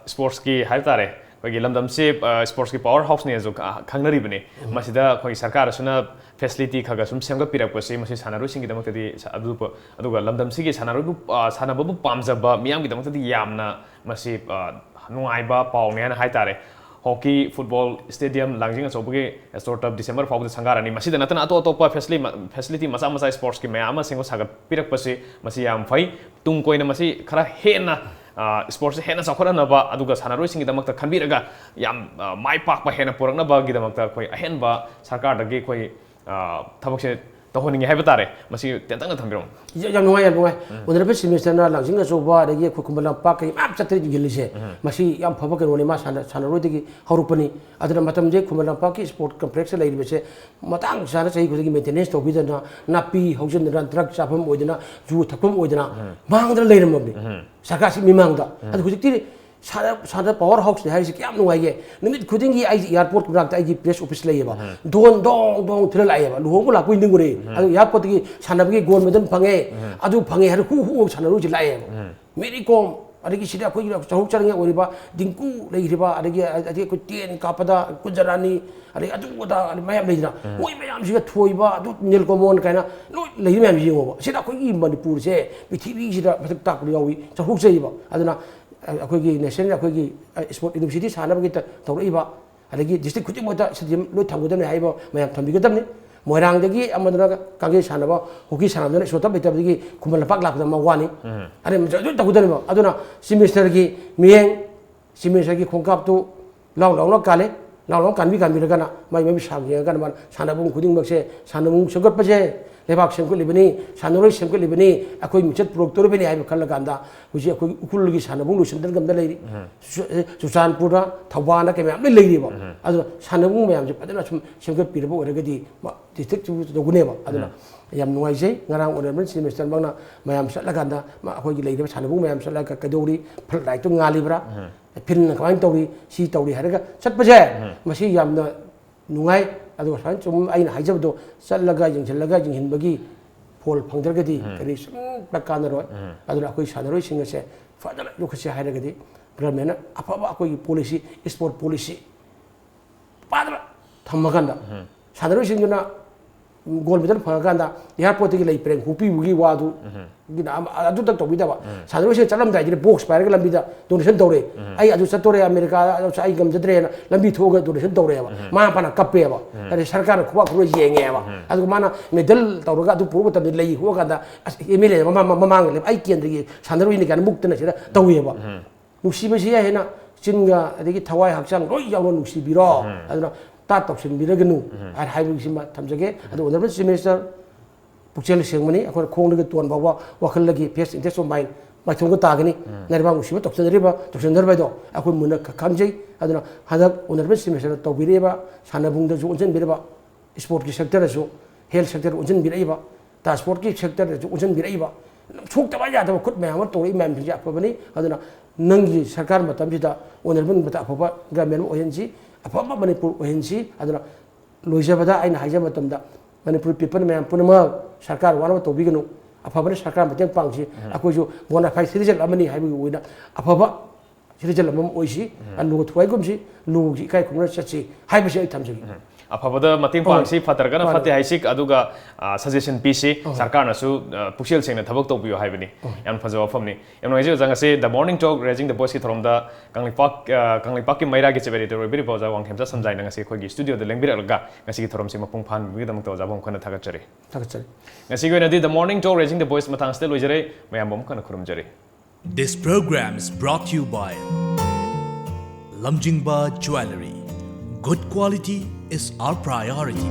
ꯁ꯭ꯄꯣꯔꯠꯁꯀꯤ ꯍꯥꯏꯕ ꯇꯥꯔꯦ, ꯑꯩꯈꯣꯏꯒꯤ ꯂꯝꯗꯝꯁꯤ, ꯑ, ꯁ꯭ꯄꯣꯔꯠꯁꯀꯤ ꯄꯥꯋꯔ ꯍꯥꯎꯁꯅꯦꯁꯨ ꯈ-, ꯈꯪꯅꯔꯤꯕꯅꯤ꯫ ꯃꯁꯤꯗ ꯑꯩꯈꯣꯏ ꯁꯔꯀꯥꯔꯁꯤꯅ ꯐꯦꯁꯤꯂꯤꯇꯤ ꯈꯔ ꯈꯔ ꯁꯨꯝ ꯁꯦꯝꯒꯠꯄꯤꯔꯛꯄꯁꯤ ꯃꯁꯤ ꯁꯥꯟꯅꯔꯣꯏꯁꯤꯡꯒꯤꯗꯃꯛꯇꯗꯤ ꯁ-, ꯑꯗꯨꯕꯨ, ꯑꯗꯨꯒ ꯂꯝꯗꯝꯁꯤꯒꯤ ꯁꯥꯟꯅꯔꯣꯏꯕꯨ, ꯑ, ꯁꯥꯟꯅꯕꯕꯨ ꯄꯥꯝꯖꯕ ꯃꯤꯌꯥꯝꯒꯤꯗꯃꯛꯇꯗꯤ ꯌꯥꯝꯅ ꯃꯁꯤ, ꯑ, ꯅꯨꯡꯉꯥꯏꯕ ꯄꯥꯎꯅꯦ ꯍꯥꯏꯅ ꯍꯥꯏ ꯇꯥꯔꯦ꯫ ꯍꯣꯀꯤ, ꯐꯨꯠꯕꯣꯜ ꯁ꯭ꯇꯦꯗꯤꯌꯝ, ꯂꯥꯡꯖꯤꯡ ꯑꯆꯧꯕꯒꯤ ꯑꯦꯁꯇ꯭ꯔꯣ ꯇꯔꯐ ꯗꯤꯁꯦꯝꯕꯔ ꯐꯥꯎꯕꯗ ꯁꯪꯒꯥꯔꯅꯤ꯫ ꯃꯁꯤꯗ ꯅꯠꯇꯅ ꯑꯇꯣꯞ ꯑꯇꯣꯞꯄ ꯐꯦꯁꯤꯂꯤ-, ꯐꯦꯁꯤꯂꯤꯇꯤ ꯃꯆꯥ ꯃꯆꯥ ꯁ꯭ꯄꯣꯔꯠꯁꯀꯤ ꯃꯌꯥꯝ ꯑꯃ ꯁꯦꯝꯒꯠ ꯁꯥꯒꯠꯄꯤꯔꯛꯄꯁꯤ ꯃꯁꯤ ꯌꯥꯝ ꯐꯩ꯫ ꯇꯨꯡ ꯀꯣꯏꯅ ꯃꯁꯤ ꯈꯔ ꯍꯦꯟꯅ, ꯑ, ꯁ꯭ꯄꯣꯔꯠꯁꯁꯦ ꯍꯦꯟꯅ ꯆꯥꯎꯈꯠꯍꯟꯅꯕ, ꯑꯗꯨꯒ ꯁꯥꯟꯅꯔꯣꯏꯁꯤꯡꯒꯤꯗꯃꯛꯇ ꯈꯟꯕꯤꯔꯒ ꯌꯥꯝ, ꯑ, ꯃꯥꯏ ꯄꯥꯛꯄ ꯍꯦꯟꯅ ꯄꯨꯔꯛꯅꯕꯒꯤꯗꯃꯛꯇ ꯑꯩꯈꯣꯏ ꯑꯍꯦꯟꯕ ꯁꯔꯀꯥꯔꯗꯒꯤ ꯑꯩꯈꯣꯏ, ꯑ, ꯊꯕꯛꯁꯦ ꯇꯧꯍꯟꯅꯤꯡꯉꯤ ꯍꯥꯏꯕ ꯇꯥꯔꯦ꯫ ꯃꯁꯤ ꯇꯦꯟꯇꯛꯅ ꯊꯝꯕꯤꯔꯝꯃꯨ꯫ ꯌꯥ-, ꯌꯥꯝ ꯅꯨꯡꯉꯥꯏ, ꯌꯥꯝ ꯅꯨꯡꯉꯥꯏ꯫ ꯑꯣꯅꯔꯦꯕꯜ ꯆꯤꯐ ꯃꯤꯅꯤꯁꯇꯔꯅ ꯂꯥꯡꯖꯤꯡ ꯑꯆꯧꯕ, ꯑꯗꯒꯤ ꯑꯩꯈꯣꯏ ꯈꯨꯃꯟ ꯂꯝꯄꯥꯛ ꯀꯩ ꯃꯌꯥꯝ ꯆꯠꯇꯅ ꯌꯦꯡꯍꯜꯂꯤꯁꯦ, ꯃꯁꯤ ꯌꯥꯝ ꯐꯕ ꯀꯩꯅꯣꯅꯤ꯫ ꯃꯥ ꯁꯥꯟꯅ-, ꯁꯥꯟꯅꯔꯣꯏꯗꯒꯤ ꯍꯧꯔꯛꯄꯅꯤ꯫ ꯑꯗꯨꯅ ꯃꯇꯝꯁꯦ ꯈꯨꯃꯟ ꯂꯝꯄꯥꯛꯀꯤ ꯁ꯭ꯄꯣꯔꯠ ꯀꯝꯄ꯭ꯂꯦꯛꯁꯇ ꯂꯩꯔꯤꯕꯁꯦ ꯃꯇꯥꯡ ꯆꯥꯅ ꯆꯍꯤ ꯈꯨꯗꯤꯡꯒꯤ ꯃꯦꯟꯇꯦꯅꯦꯟꯁ ꯇꯧꯕꯤꯗꯅ, ꯅꯥꯄꯤ ꯍꯧꯖꯤꯟꯗꯅ, ꯗ꯭ꯔꯒ ꯆꯥꯐꯝ ꯑꯣꯏꯗꯅ, ꯖꯨ ꯊꯛꯐꯝ ꯑꯣꯏꯗꯅ ꯃꯥꯡꯗꯅ ꯂꯩꯔꯝꯃꯕꯅꯤ ꯁꯔꯀꯥꯔꯁꯤ ꯃꯤꯃꯥꯡꯗ꯫ ꯑꯗꯨ ꯍꯧꯖꯤꯛꯇꯤ ꯁꯥꯟꯅ ꯁꯥꯟꯅ ꯄꯋꯥꯔ ꯍꯥꯎꯁꯅꯤ ꯍꯥꯏꯔꯤꯁꯦ ꯀꯌꯥꯝ ꯅꯨꯡꯉꯥꯏꯒꯦ꯫ ꯅꯨꯃꯤꯠ ꯈꯨꯗꯤꯡꯒꯤ ꯑꯩꯁꯦ ꯑꯦꯌꯥꯔꯄꯣꯔꯠ ꯃꯅꯥꯛꯇ ꯑꯩꯒꯤ ꯄ꯭ꯔꯦꯁ ꯑꯣꯐꯤꯁ ꯂꯩꯌꯦꯕ꯫ ꯗꯣꯟ ꯗꯣꯡ ꯗꯣꯡ ꯊꯤꯜꯂ ꯂꯥꯛꯑꯦꯕ꯫ ꯂꯨꯍꯣꯡꯕ ꯂꯥꯛꯄꯩ ꯅꯤꯡꯉꯨꯔꯦ꯫ ꯑꯗꯨ ꯑꯦꯌꯥꯔꯄꯣꯔꯠꯇꯒꯤ ꯁꯥꯟꯅꯕꯒꯤ ꯒꯣꯜ ꯃꯦꯗꯜ ꯐꯪꯉꯦ, ꯑꯗꯨ ꯐꯪꯉꯦ ꯍꯥꯏꯔ ꯍꯨ ꯍꯨ ꯁꯥꯟꯅꯔꯨꯁꯤ ꯂꯥꯛꯑꯦꯕ꯫ ꯃꯦꯔꯤ ꯀꯣꯝ, ꯑꯗꯒꯤ ꯁꯤꯗ ꯑꯩꯈꯣꯏꯒꯤ ꯆꯔꯨꯛ ꯆꯔꯪ ꯑꯣꯏꯔꯤꯕ ꯗꯤꯡꯀꯨ ꯂꯩꯔꯤꯕ, ꯑꯗꯒꯤ ꯑꯗꯒꯤ ꯑꯩꯈꯣꯏ ꯇꯦꯟ ꯀꯥꯞꯄꯗ ꯀꯨꯟꯖꯔꯥꯅꯤ, ꯑꯗꯒꯤ ꯑꯗꯨ ꯑꯗꯥ ꯑꯗꯩ ꯃꯌꯥꯝ ꯂꯩꯗꯅ, ꯃꯣꯏ ꯃꯌꯥꯝꯁꯤꯒ ꯊꯣꯏꯕ, ꯑꯗꯨ ꯅꯤꯜꯀꯣꯃꯣꯟ ꯀꯥꯏꯅ ꯂꯣꯏ ꯂꯩꯔꯤ ꯃꯌꯥꯝꯁꯤ ꯌꯦꯡꯉꯣꯕ꯫ ꯁꯤꯗ ꯑꯩꯈꯣꯏꯒꯤ ꯃꯅꯤꯄꯨꯔꯁꯦ ꯄ꯭ꯔꯤꯊꯤꯕꯤꯁꯤꯗ ꯃꯊꯛ ꯇꯥꯛꯄꯗ ꯌꯥꯎꯏ, ꯆꯥꯎꯊꯣꯛꯆꯩꯕ꯫ ꯑꯗꯨꯅ ꯑꯩꯈꯣꯏꯒꯤ ꯅꯦꯁꯅꯦꯜ ꯑꯩꯈꯣꯏꯒꯤ ꯏꯁꯄꯣꯔꯠ ꯌꯨꯅꯤꯚꯔꯁꯤꯇꯤ ꯁꯥꯟꯅꯕꯒꯤ ꯇꯧꯔꯛꯏꯕ, ꯑꯗꯒꯤ ꯗꯤꯁꯇ꯭ꯔꯤꯛ ꯈꯨꯗꯤꯡꯃꯛꯇ ꯁꯤꯗꯤ ꯂꯣꯏ ꯊꯝꯒꯗꯕꯅꯤ ꯍꯥꯏꯕ ꯃꯌꯥꯝ ꯊꯝꯕꯤꯒꯗꯕꯅꯤ꯫ ꯃꯣꯏꯔꯥꯡꯗꯒꯤ ꯑꯃꯗꯨꯅ ꯀꯥꯡꯖꯩ ꯁꯥꯟꯅꯕ, ꯍꯣꯀꯤ ꯁꯥꯟꯅꯕꯗꯨꯅ ꯏꯁꯣꯔ ꯊꯝ ꯂꯩꯇꯕꯗꯒꯤ ꯈꯨꯃꯟ ꯂꯝꯄꯥꯛ ꯂꯥꯛꯄꯗ ꯑꯃ ꯋꯥꯅꯤ꯫ ꯑꯗꯩ ꯃꯗꯨ ꯇꯧꯒꯗꯕꯅꯦꯕ꯫ ꯑꯗꯨꯅ ꯆꯤꯞ ꯃꯤꯅꯤꯁꯇꯔꯒꯤ ꯃꯤꯠꯌꯦꯡ, ꯆꯤꯞ ꯃꯤꯅꯤꯁꯇꯔꯒꯤ ꯈꯣꯡꯀꯥꯞꯇꯨ ꯂꯥꯎ ꯂꯥꯎꯅ ꯀꯥꯜꯂꯦ꯫ ꯂꯥꯎ ꯂꯥꯎꯅ ꯀꯥꯟꯕꯤ ꯀꯥꯟꯕꯤꯔꯒꯅ ꯃꯥꯏ ꯃꯃꯤꯠ ꯁꯥꯡ ꯌꯦꯡꯉꯒꯅ ꯃꯥꯅ ꯁꯥꯟꯅꯕꯨꯡ ꯈꯨꯗꯤꯡꯃꯛꯁꯦ, ꯁꯥꯟꯅꯕꯨꯡ ꯁꯦꯝꯒꯠꯄꯁꯦ ꯂꯩꯕꯥꯛ ꯁꯦꯝꯒꯠꯂꯤꯕꯅꯤ, ꯁꯥꯟꯅꯔꯣꯏ ꯁꯦꯝꯒꯠꯂꯤꯕꯅꯤ, ꯑꯩꯈꯣꯏ ꯃꯤꯡꯆꯠ ꯄꯨꯔꯛꯇꯣꯔꯤꯕꯅꯤ ꯍꯥꯏꯕ ꯈꯜꯂꯀꯥꯟꯗ ꯍꯧꯖꯤꯛ ꯑꯩꯈꯣꯏ ꯎꯈ꯭ꯔꯨꯜꯒꯤ ꯁꯥꯟꯅꯕꯨꯡ ꯂꯣꯏꯁꯤꯟꯗꯅ ꯒꯝꯗ ꯂꯩꯔꯤ꯫ ꯆꯨ-, ꯆꯨꯔꯆꯥꯟꯄꯨꯔꯗ, ꯊꯧꯕꯥꯜꯗ ꯀꯩ ꯃꯌꯥꯝ ꯂꯣꯏ ꯂꯩꯔꯤꯕ꯫ ꯑꯗꯨꯅ ꯁꯥꯟꯅꯕꯨꯡ ꯃꯌꯥꯝꯁꯦ ꯐꯖꯅ ꯁꯨꯝ ꯁꯦꯝꯒꯠꯄꯤꯔꯕ ꯑꯣꯏꯔꯒꯗꯤ ꯗꯤꯁꯇ꯭ꯔꯤꯛꯇꯨ ꯇꯧꯒꯅꯦꯕ꯫ ꯑꯗꯨꯅ ꯌꯥꯝ ꯅꯨꯡꯉꯥꯏꯖꯩ꯫ ꯉꯔꯥꯡ ꯑꯣꯅꯔꯦꯕꯜ ꯆꯤꯐ ꯃꯤꯅꯤꯁꯇꯔ ꯃꯛꯅ ꯃꯌꯥꯝ ꯆꯠꯂꯀꯥꯟꯗ ꯃ-, ꯑꯩꯈꯣꯏꯒꯤ ꯂꯩꯔꯤꯕ ꯁꯥꯟꯅꯕꯨꯡ ꯃꯌꯥꯝ ꯆꯠꯂꯒ ꯀꯩꯗꯧꯔꯤ, ꯐ꯭ꯂꯠ ꯂꯥꯏꯠꯇꯨ ꯉꯥꯜꯂꯤꯕ꯭ꯔꯥ, ꯐꯤꯜꯅ ꯀꯃꯥꯏꯅ ꯇꯧꯔꯤ, ꯁꯤ ꯇꯧꯔꯤ ꯍꯥꯏꯔꯒ ꯆꯠꯄꯁꯦ, ꯃꯁꯤ ꯌꯥꯝꯅ ꯅꯨꯡꯉꯥꯏ꯫ ꯑꯗꯨꯒ ꯁꯨꯃꯥꯏꯅ ꯁꯨꯝ ꯑꯩꯅ ꯍꯥꯏꯖꯕꯗꯣ ꯆꯠꯂꯒ ꯌꯦꯡꯁꯤꯜꯂꯒ ꯌꯦꯡꯁꯤꯟꯕꯒꯤ ꯐꯣꯜ ꯐꯪꯗ꯭ꯔꯒꯗꯤ ꯀꯔꯤ ꯁꯨꯝ ꯀꯥꯟꯅꯔꯣꯏ꯫ ꯑꯗꯨꯅ ꯑꯩꯈꯣꯏ ꯁꯥꯟꯅꯔꯣꯏꯁꯤꯡ ꯑꯁꯦ ꯐꯖꯅ ꯌꯣꯛꯈꯠꯁꯦ ꯍꯥꯏꯔꯒꯗꯤ ꯒꯚꯔꯟꯃꯦꯟꯅ ꯑꯐꯕ ꯑꯩꯈꯣꯏꯒꯤ ꯄꯣꯂꯤꯁꯤ, ꯏꯁꯄꯣꯔꯠ ꯄꯣꯂꯤꯁꯤ ꯄꯥꯗꯅ ꯊꯝꯃꯀꯥꯟꯗ ꯁꯥꯟꯅꯔꯣꯏꯁꯤꯡꯗꯨꯅ ꯒꯣꯜ ꯃꯦꯗꯜ ꯐꯪꯉꯀꯥꯟꯗ ꯑꯦꯌꯥꯔꯄꯣꯔꯠꯇꯒꯤ ꯂꯩ ꯄꯔꯦꯡ ꯍꯨꯛꯄꯤꯕꯒꯤ ꯋꯥꯗꯨ ꯒꯤꯅ ꯑꯃ, ꯑꯗꯨꯇꯪ ꯇꯧꯕꯤꯗꯕ꯫ ꯁꯥꯟꯅꯔꯣꯏꯁꯤꯡ ꯆꯠꯂꯝꯗꯥꯏꯗꯨꯗ ꯕꯣꯛꯁ ꯄꯥꯏꯔꯒ ꯂꯝꯕꯤꯗ ꯗꯣꯅꯦꯁꯟ ꯇꯧꯔꯦ꯫ "ꯑꯩ ꯑꯗꯨ ꯆꯠꯇꯣꯔꯦ, ꯑꯃꯦꯔꯤꯀꯥꯗ ꯑꯩ ꯉꯝꯖꯗ꯭ꯔꯦꯅ" ꯂꯝꯕꯤ ꯊꯣꯛꯑꯒ ꯗꯣꯅꯦꯁꯟ ꯇꯧꯔꯦꯕ꯫ ꯃꯃꯥ ꯃꯄꯥꯅ ꯀꯞꯄꯦꯕ꯫ ꯑꯗꯩ ꯁꯔꯀꯥꯔꯅ ꯈꯨꯕꯥꯛ ꯈꯨꯕꯥꯛ ꯌꯦꯡꯉꯦꯕ꯫ ꯑꯗꯨꯒ ꯃꯥꯅ ꯃꯦꯗꯜ ꯇꯧꯔꯒ ꯑꯗꯨ ꯄꯨꯔꯛꯄ ꯃꯇꯝꯗ ꯂꯩ ꯍꯨꯛꯑꯀꯥꯟꯗ, "ꯑꯁ, ꯑꯦꯝ ꯑꯦꯜ ꯑꯦ ꯃꯃꯥꯡ, ꯃꯃꯥꯡꯗ ꯂꯦꯞ-, ꯑꯩ ꯀꯦꯟꯗ꯭ꯔꯒꯤ ꯁꯥꯟꯅꯔꯣꯏꯅꯤ" ꯀꯥꯏꯅ ꯃꯨꯛꯇꯅ ꯁꯤꯗ ꯇꯧꯋꯦꯕ꯫ ꯅꯨꯡꯁꯤꯕꯁꯤ ꯍꯦꯟꯅ ꯆꯤꯟꯒ ꯑꯗꯒꯤ ꯊꯋꯥꯏ ꯍꯛꯆꯥꯡ ꯂꯣꯏ ꯌꯥꯎꯅ ꯅꯨꯡꯁꯤꯕꯤꯔꯣ꯫ ꯑꯗꯨꯅ ꯇꯥꯠ ꯇꯧꯁꯤꯟꯕꯤꯔꯒꯅꯨ ꯍꯥꯏꯅ ꯍꯥꯏꯕꯁꯤꯃ ꯊꯝꯖꯒꯦ꯫ ꯑꯗꯨ ꯑꯣꯅꯔꯦꯕꯜ ꯆꯤꯐ ꯃꯤꯅꯤꯁꯇꯔ ꯄꯨꯛꯆꯦꯜ ꯁꯦꯡꯕꯅꯤ꯫ ꯑꯩꯈꯣꯏꯅ ꯈꯣꯡꯗꯒꯤ ꯇꯣꯟ ꯐꯥꯎꯕ ꯋꯥꯈꯜꯗꯒꯤ, ꯐꯦꯁ ꯏꯟꯇꯦꯁ ꯑꯣꯐ ꯃꯥꯏꯟ, ꯃꯥꯏꯊꯣꯡꯒ ꯇꯥꯒꯅꯤ꯫ ꯂꯩꯕꯥꯛ ꯅꯨꯡꯁꯤꯕ ꯇꯧꯁꯤꯟꯅꯔꯤꯕ, ꯇꯧꯁꯤꯟꯅꯔꯤꯕ ꯍꯥꯏꯗꯣ ꯑꯩꯈꯣꯏ ꯃꯨꯟꯅ ꯈ-, ꯈꯪꯖꯩ꯫ ꯑꯗꯨꯅ ꯍꯟꯗꯛ ꯑꯣꯅꯔꯦꯕꯜ ꯆꯤꯐ ꯃꯤꯅꯤꯁꯇꯔꯅ ꯇꯧꯕꯤꯔꯛꯏꯕ ꯁꯥꯟꯅꯕꯨꯡꯗꯁꯨ ꯑꯣꯟꯁꯤꯟꯕꯤꯔꯤꯕ, ꯏꯁꯄꯣꯔꯠꯀꯤ ꯁꯦꯛꯇꯔꯗꯁꯨ, ꯍꯦꯜꯊ ꯁꯦꯛꯇꯔꯗ ꯑꯣꯟꯁꯤꯟꯕꯤꯔꯛꯏꯕ, ꯇ꯭ꯔꯥꯟꯁꯄꯣꯔꯠꯀꯤ ꯁꯦꯛꯇꯔꯗꯁꯨ ꯑꯣꯟꯁꯤꯟꯕꯤꯔꯛꯏꯕ, ꯁꯣꯛꯇꯕ ꯌꯥꯗꯕ ꯈꯨꯠ ꯃꯌꯥꯝ ꯑꯃ ꯇꯧꯔꯛꯏ ꯃꯌꯥꯝꯁꯤꯡꯁꯦ ꯑꯐꯕꯅꯤ꯫ ꯑꯗꯨꯅ ꯅꯪꯒꯤ ꯁꯔꯀꯥꯔ ꯃꯇꯝꯁꯤꯗ ꯑꯣꯅꯔꯦꯕꯜ ꯃꯇꯝ ꯑꯐꯕ ꯒꯃꯦꯟ ꯑꯃ ꯑꯣꯏꯍꯟꯁꯤ, ꯑꯐꯕ ꯃꯅꯤꯄꯨꯔ ꯑꯣꯏꯍꯟꯁꯤ꯫ ꯑꯗꯨꯅ ꯂꯣꯏꯖꯕꯗ ꯑꯩꯅ ꯍꯥꯏꯖꯕ ꯃꯇꯝꯗ, ꯃꯅꯤꯄꯨꯔ ꯄꯤꯄꯜ ꯃꯌꯥꯝ ꯄꯨꯝꯅꯃꯛ ꯁꯔꯀꯥꯔ ꯋꯥꯅꯕ ꯇꯧꯕꯤꯒꯅꯨ, ꯑꯐꯕꯅ ꯁꯔꯀꯥꯔ ꯃꯇꯦꯡ ꯄꯥꯡꯁꯤ꯫ ꯑꯩꯈꯣꯏꯁꯨ ꯕꯣꯅꯥꯐꯥꯏ ꯁꯤꯇꯤꯖꯦꯟ ꯑꯃꯅꯤ ꯍꯥꯏꯕꯒꯤ ꯑꯣꯏꯅ ꯑꯐꯕ ꯁꯤꯇꯤꯖꯦꯟ ꯑꯃ ꯑꯣꯏꯁꯤ꯫ ꯂꯨ ꯊꯨꯒꯥꯏꯒꯨꯝꯁꯤ, ꯂꯨꯒꯤ ꯏꯀꯥꯏ ꯈꯨꯝꯅꯅ ꯆꯠꯁꯤ ꯍꯥꯏꯕꯁꯤ ꯑꯩ ꯊꯝꯖꯒꯦ꯫ ꯑꯐꯕꯗ ꯃꯇꯦꯡ ꯍꯣꯏ꯫ ꯄꯥꯡꯁꯤ, ꯐꯠꯇ꯭ꯔꯒꯅ ꯃꯥꯅꯦ꯫ ꯐꯠꯇꯦ ꯍꯥꯏꯁꯤ, ꯑꯗꯨꯒ ꯁꯖꯦꯁꯟ ꯄꯤꯁꯤ꯫ ꯍꯣꯏ꯫ ꯁꯔꯀꯥꯔꯅꯁꯨ ꯑ, ꯄꯨꯛꯆꯦꯜ ꯁꯦꯡꯅ ꯊꯕꯛ ꯇꯧꯕꯤꯌꯨ ꯍꯥꯏꯕꯅꯤ꯫ ꯌꯥꯝ ꯐꯖꯕ ꯋꯥꯐꯝꯅꯤ꯫ ꯌꯥꯝ ꯅꯨꯡꯉꯥꯏꯖꯩ ꯑꯣꯖꯥ, ꯉꯁꯤ The Morning Talk Raising the Voiceꯀꯤ ꯊꯧꯔꯝꯗ ꯀꯪꯂꯩꯄꯥꯛ ꯑ, ꯀꯪꯂꯩꯄꯥꯛꯀꯤ ꯃꯩꯔꯥꯒꯤ ꯆꯦꯞ ꯑꯦꯗꯤꯇꯔ ꯑꯣꯏꯕꯤꯔꯤꯕ ꯑꯣꯖꯥ ꯋꯥꯡꯈꯦꯝꯆꯥ ꯁꯝꯖꯥꯏꯅ ꯉꯁꯤ ꯑꯩꯈꯣꯏꯒꯤ ꯁ꯭ꯇꯨꯗꯤꯑꯣꯗ ꯂꯦꯡꯕꯤꯔꯛꯂꯒ ꯉꯁꯤꯒꯤ ꯊꯧꯔꯝꯁꯤ ꯃꯄꯨꯡ ꯐꯥꯍꯟꯕꯤꯕꯒꯤꯗꯃꯛꯇ ꯑꯣꯖꯥꯕꯨ ꯑꯃꯨꯛ ꯍꯟꯅ ꯊꯥꯒꯠꯆꯔꯤ꯫ ꯊꯥꯒꯠꯆꯔꯤ꯫ ꯉꯁꯤꯒꯤ ꯑꯣꯏꯅꯗꯤ The Morning Talk Raising the Voice ꯃꯇꯥꯡꯁꯤꯗ ꯂꯣꯏꯖꯔꯦ꯫ ꯃꯌꯥꯝꯕꯨ ꯑꯃꯨꯛ ꯍꯟꯅ ꯈꯨꯔꯨꯝꯖꯔꯤ꯫ This program is brought to you by Lamjingba Jewellery. Good quality is our priority.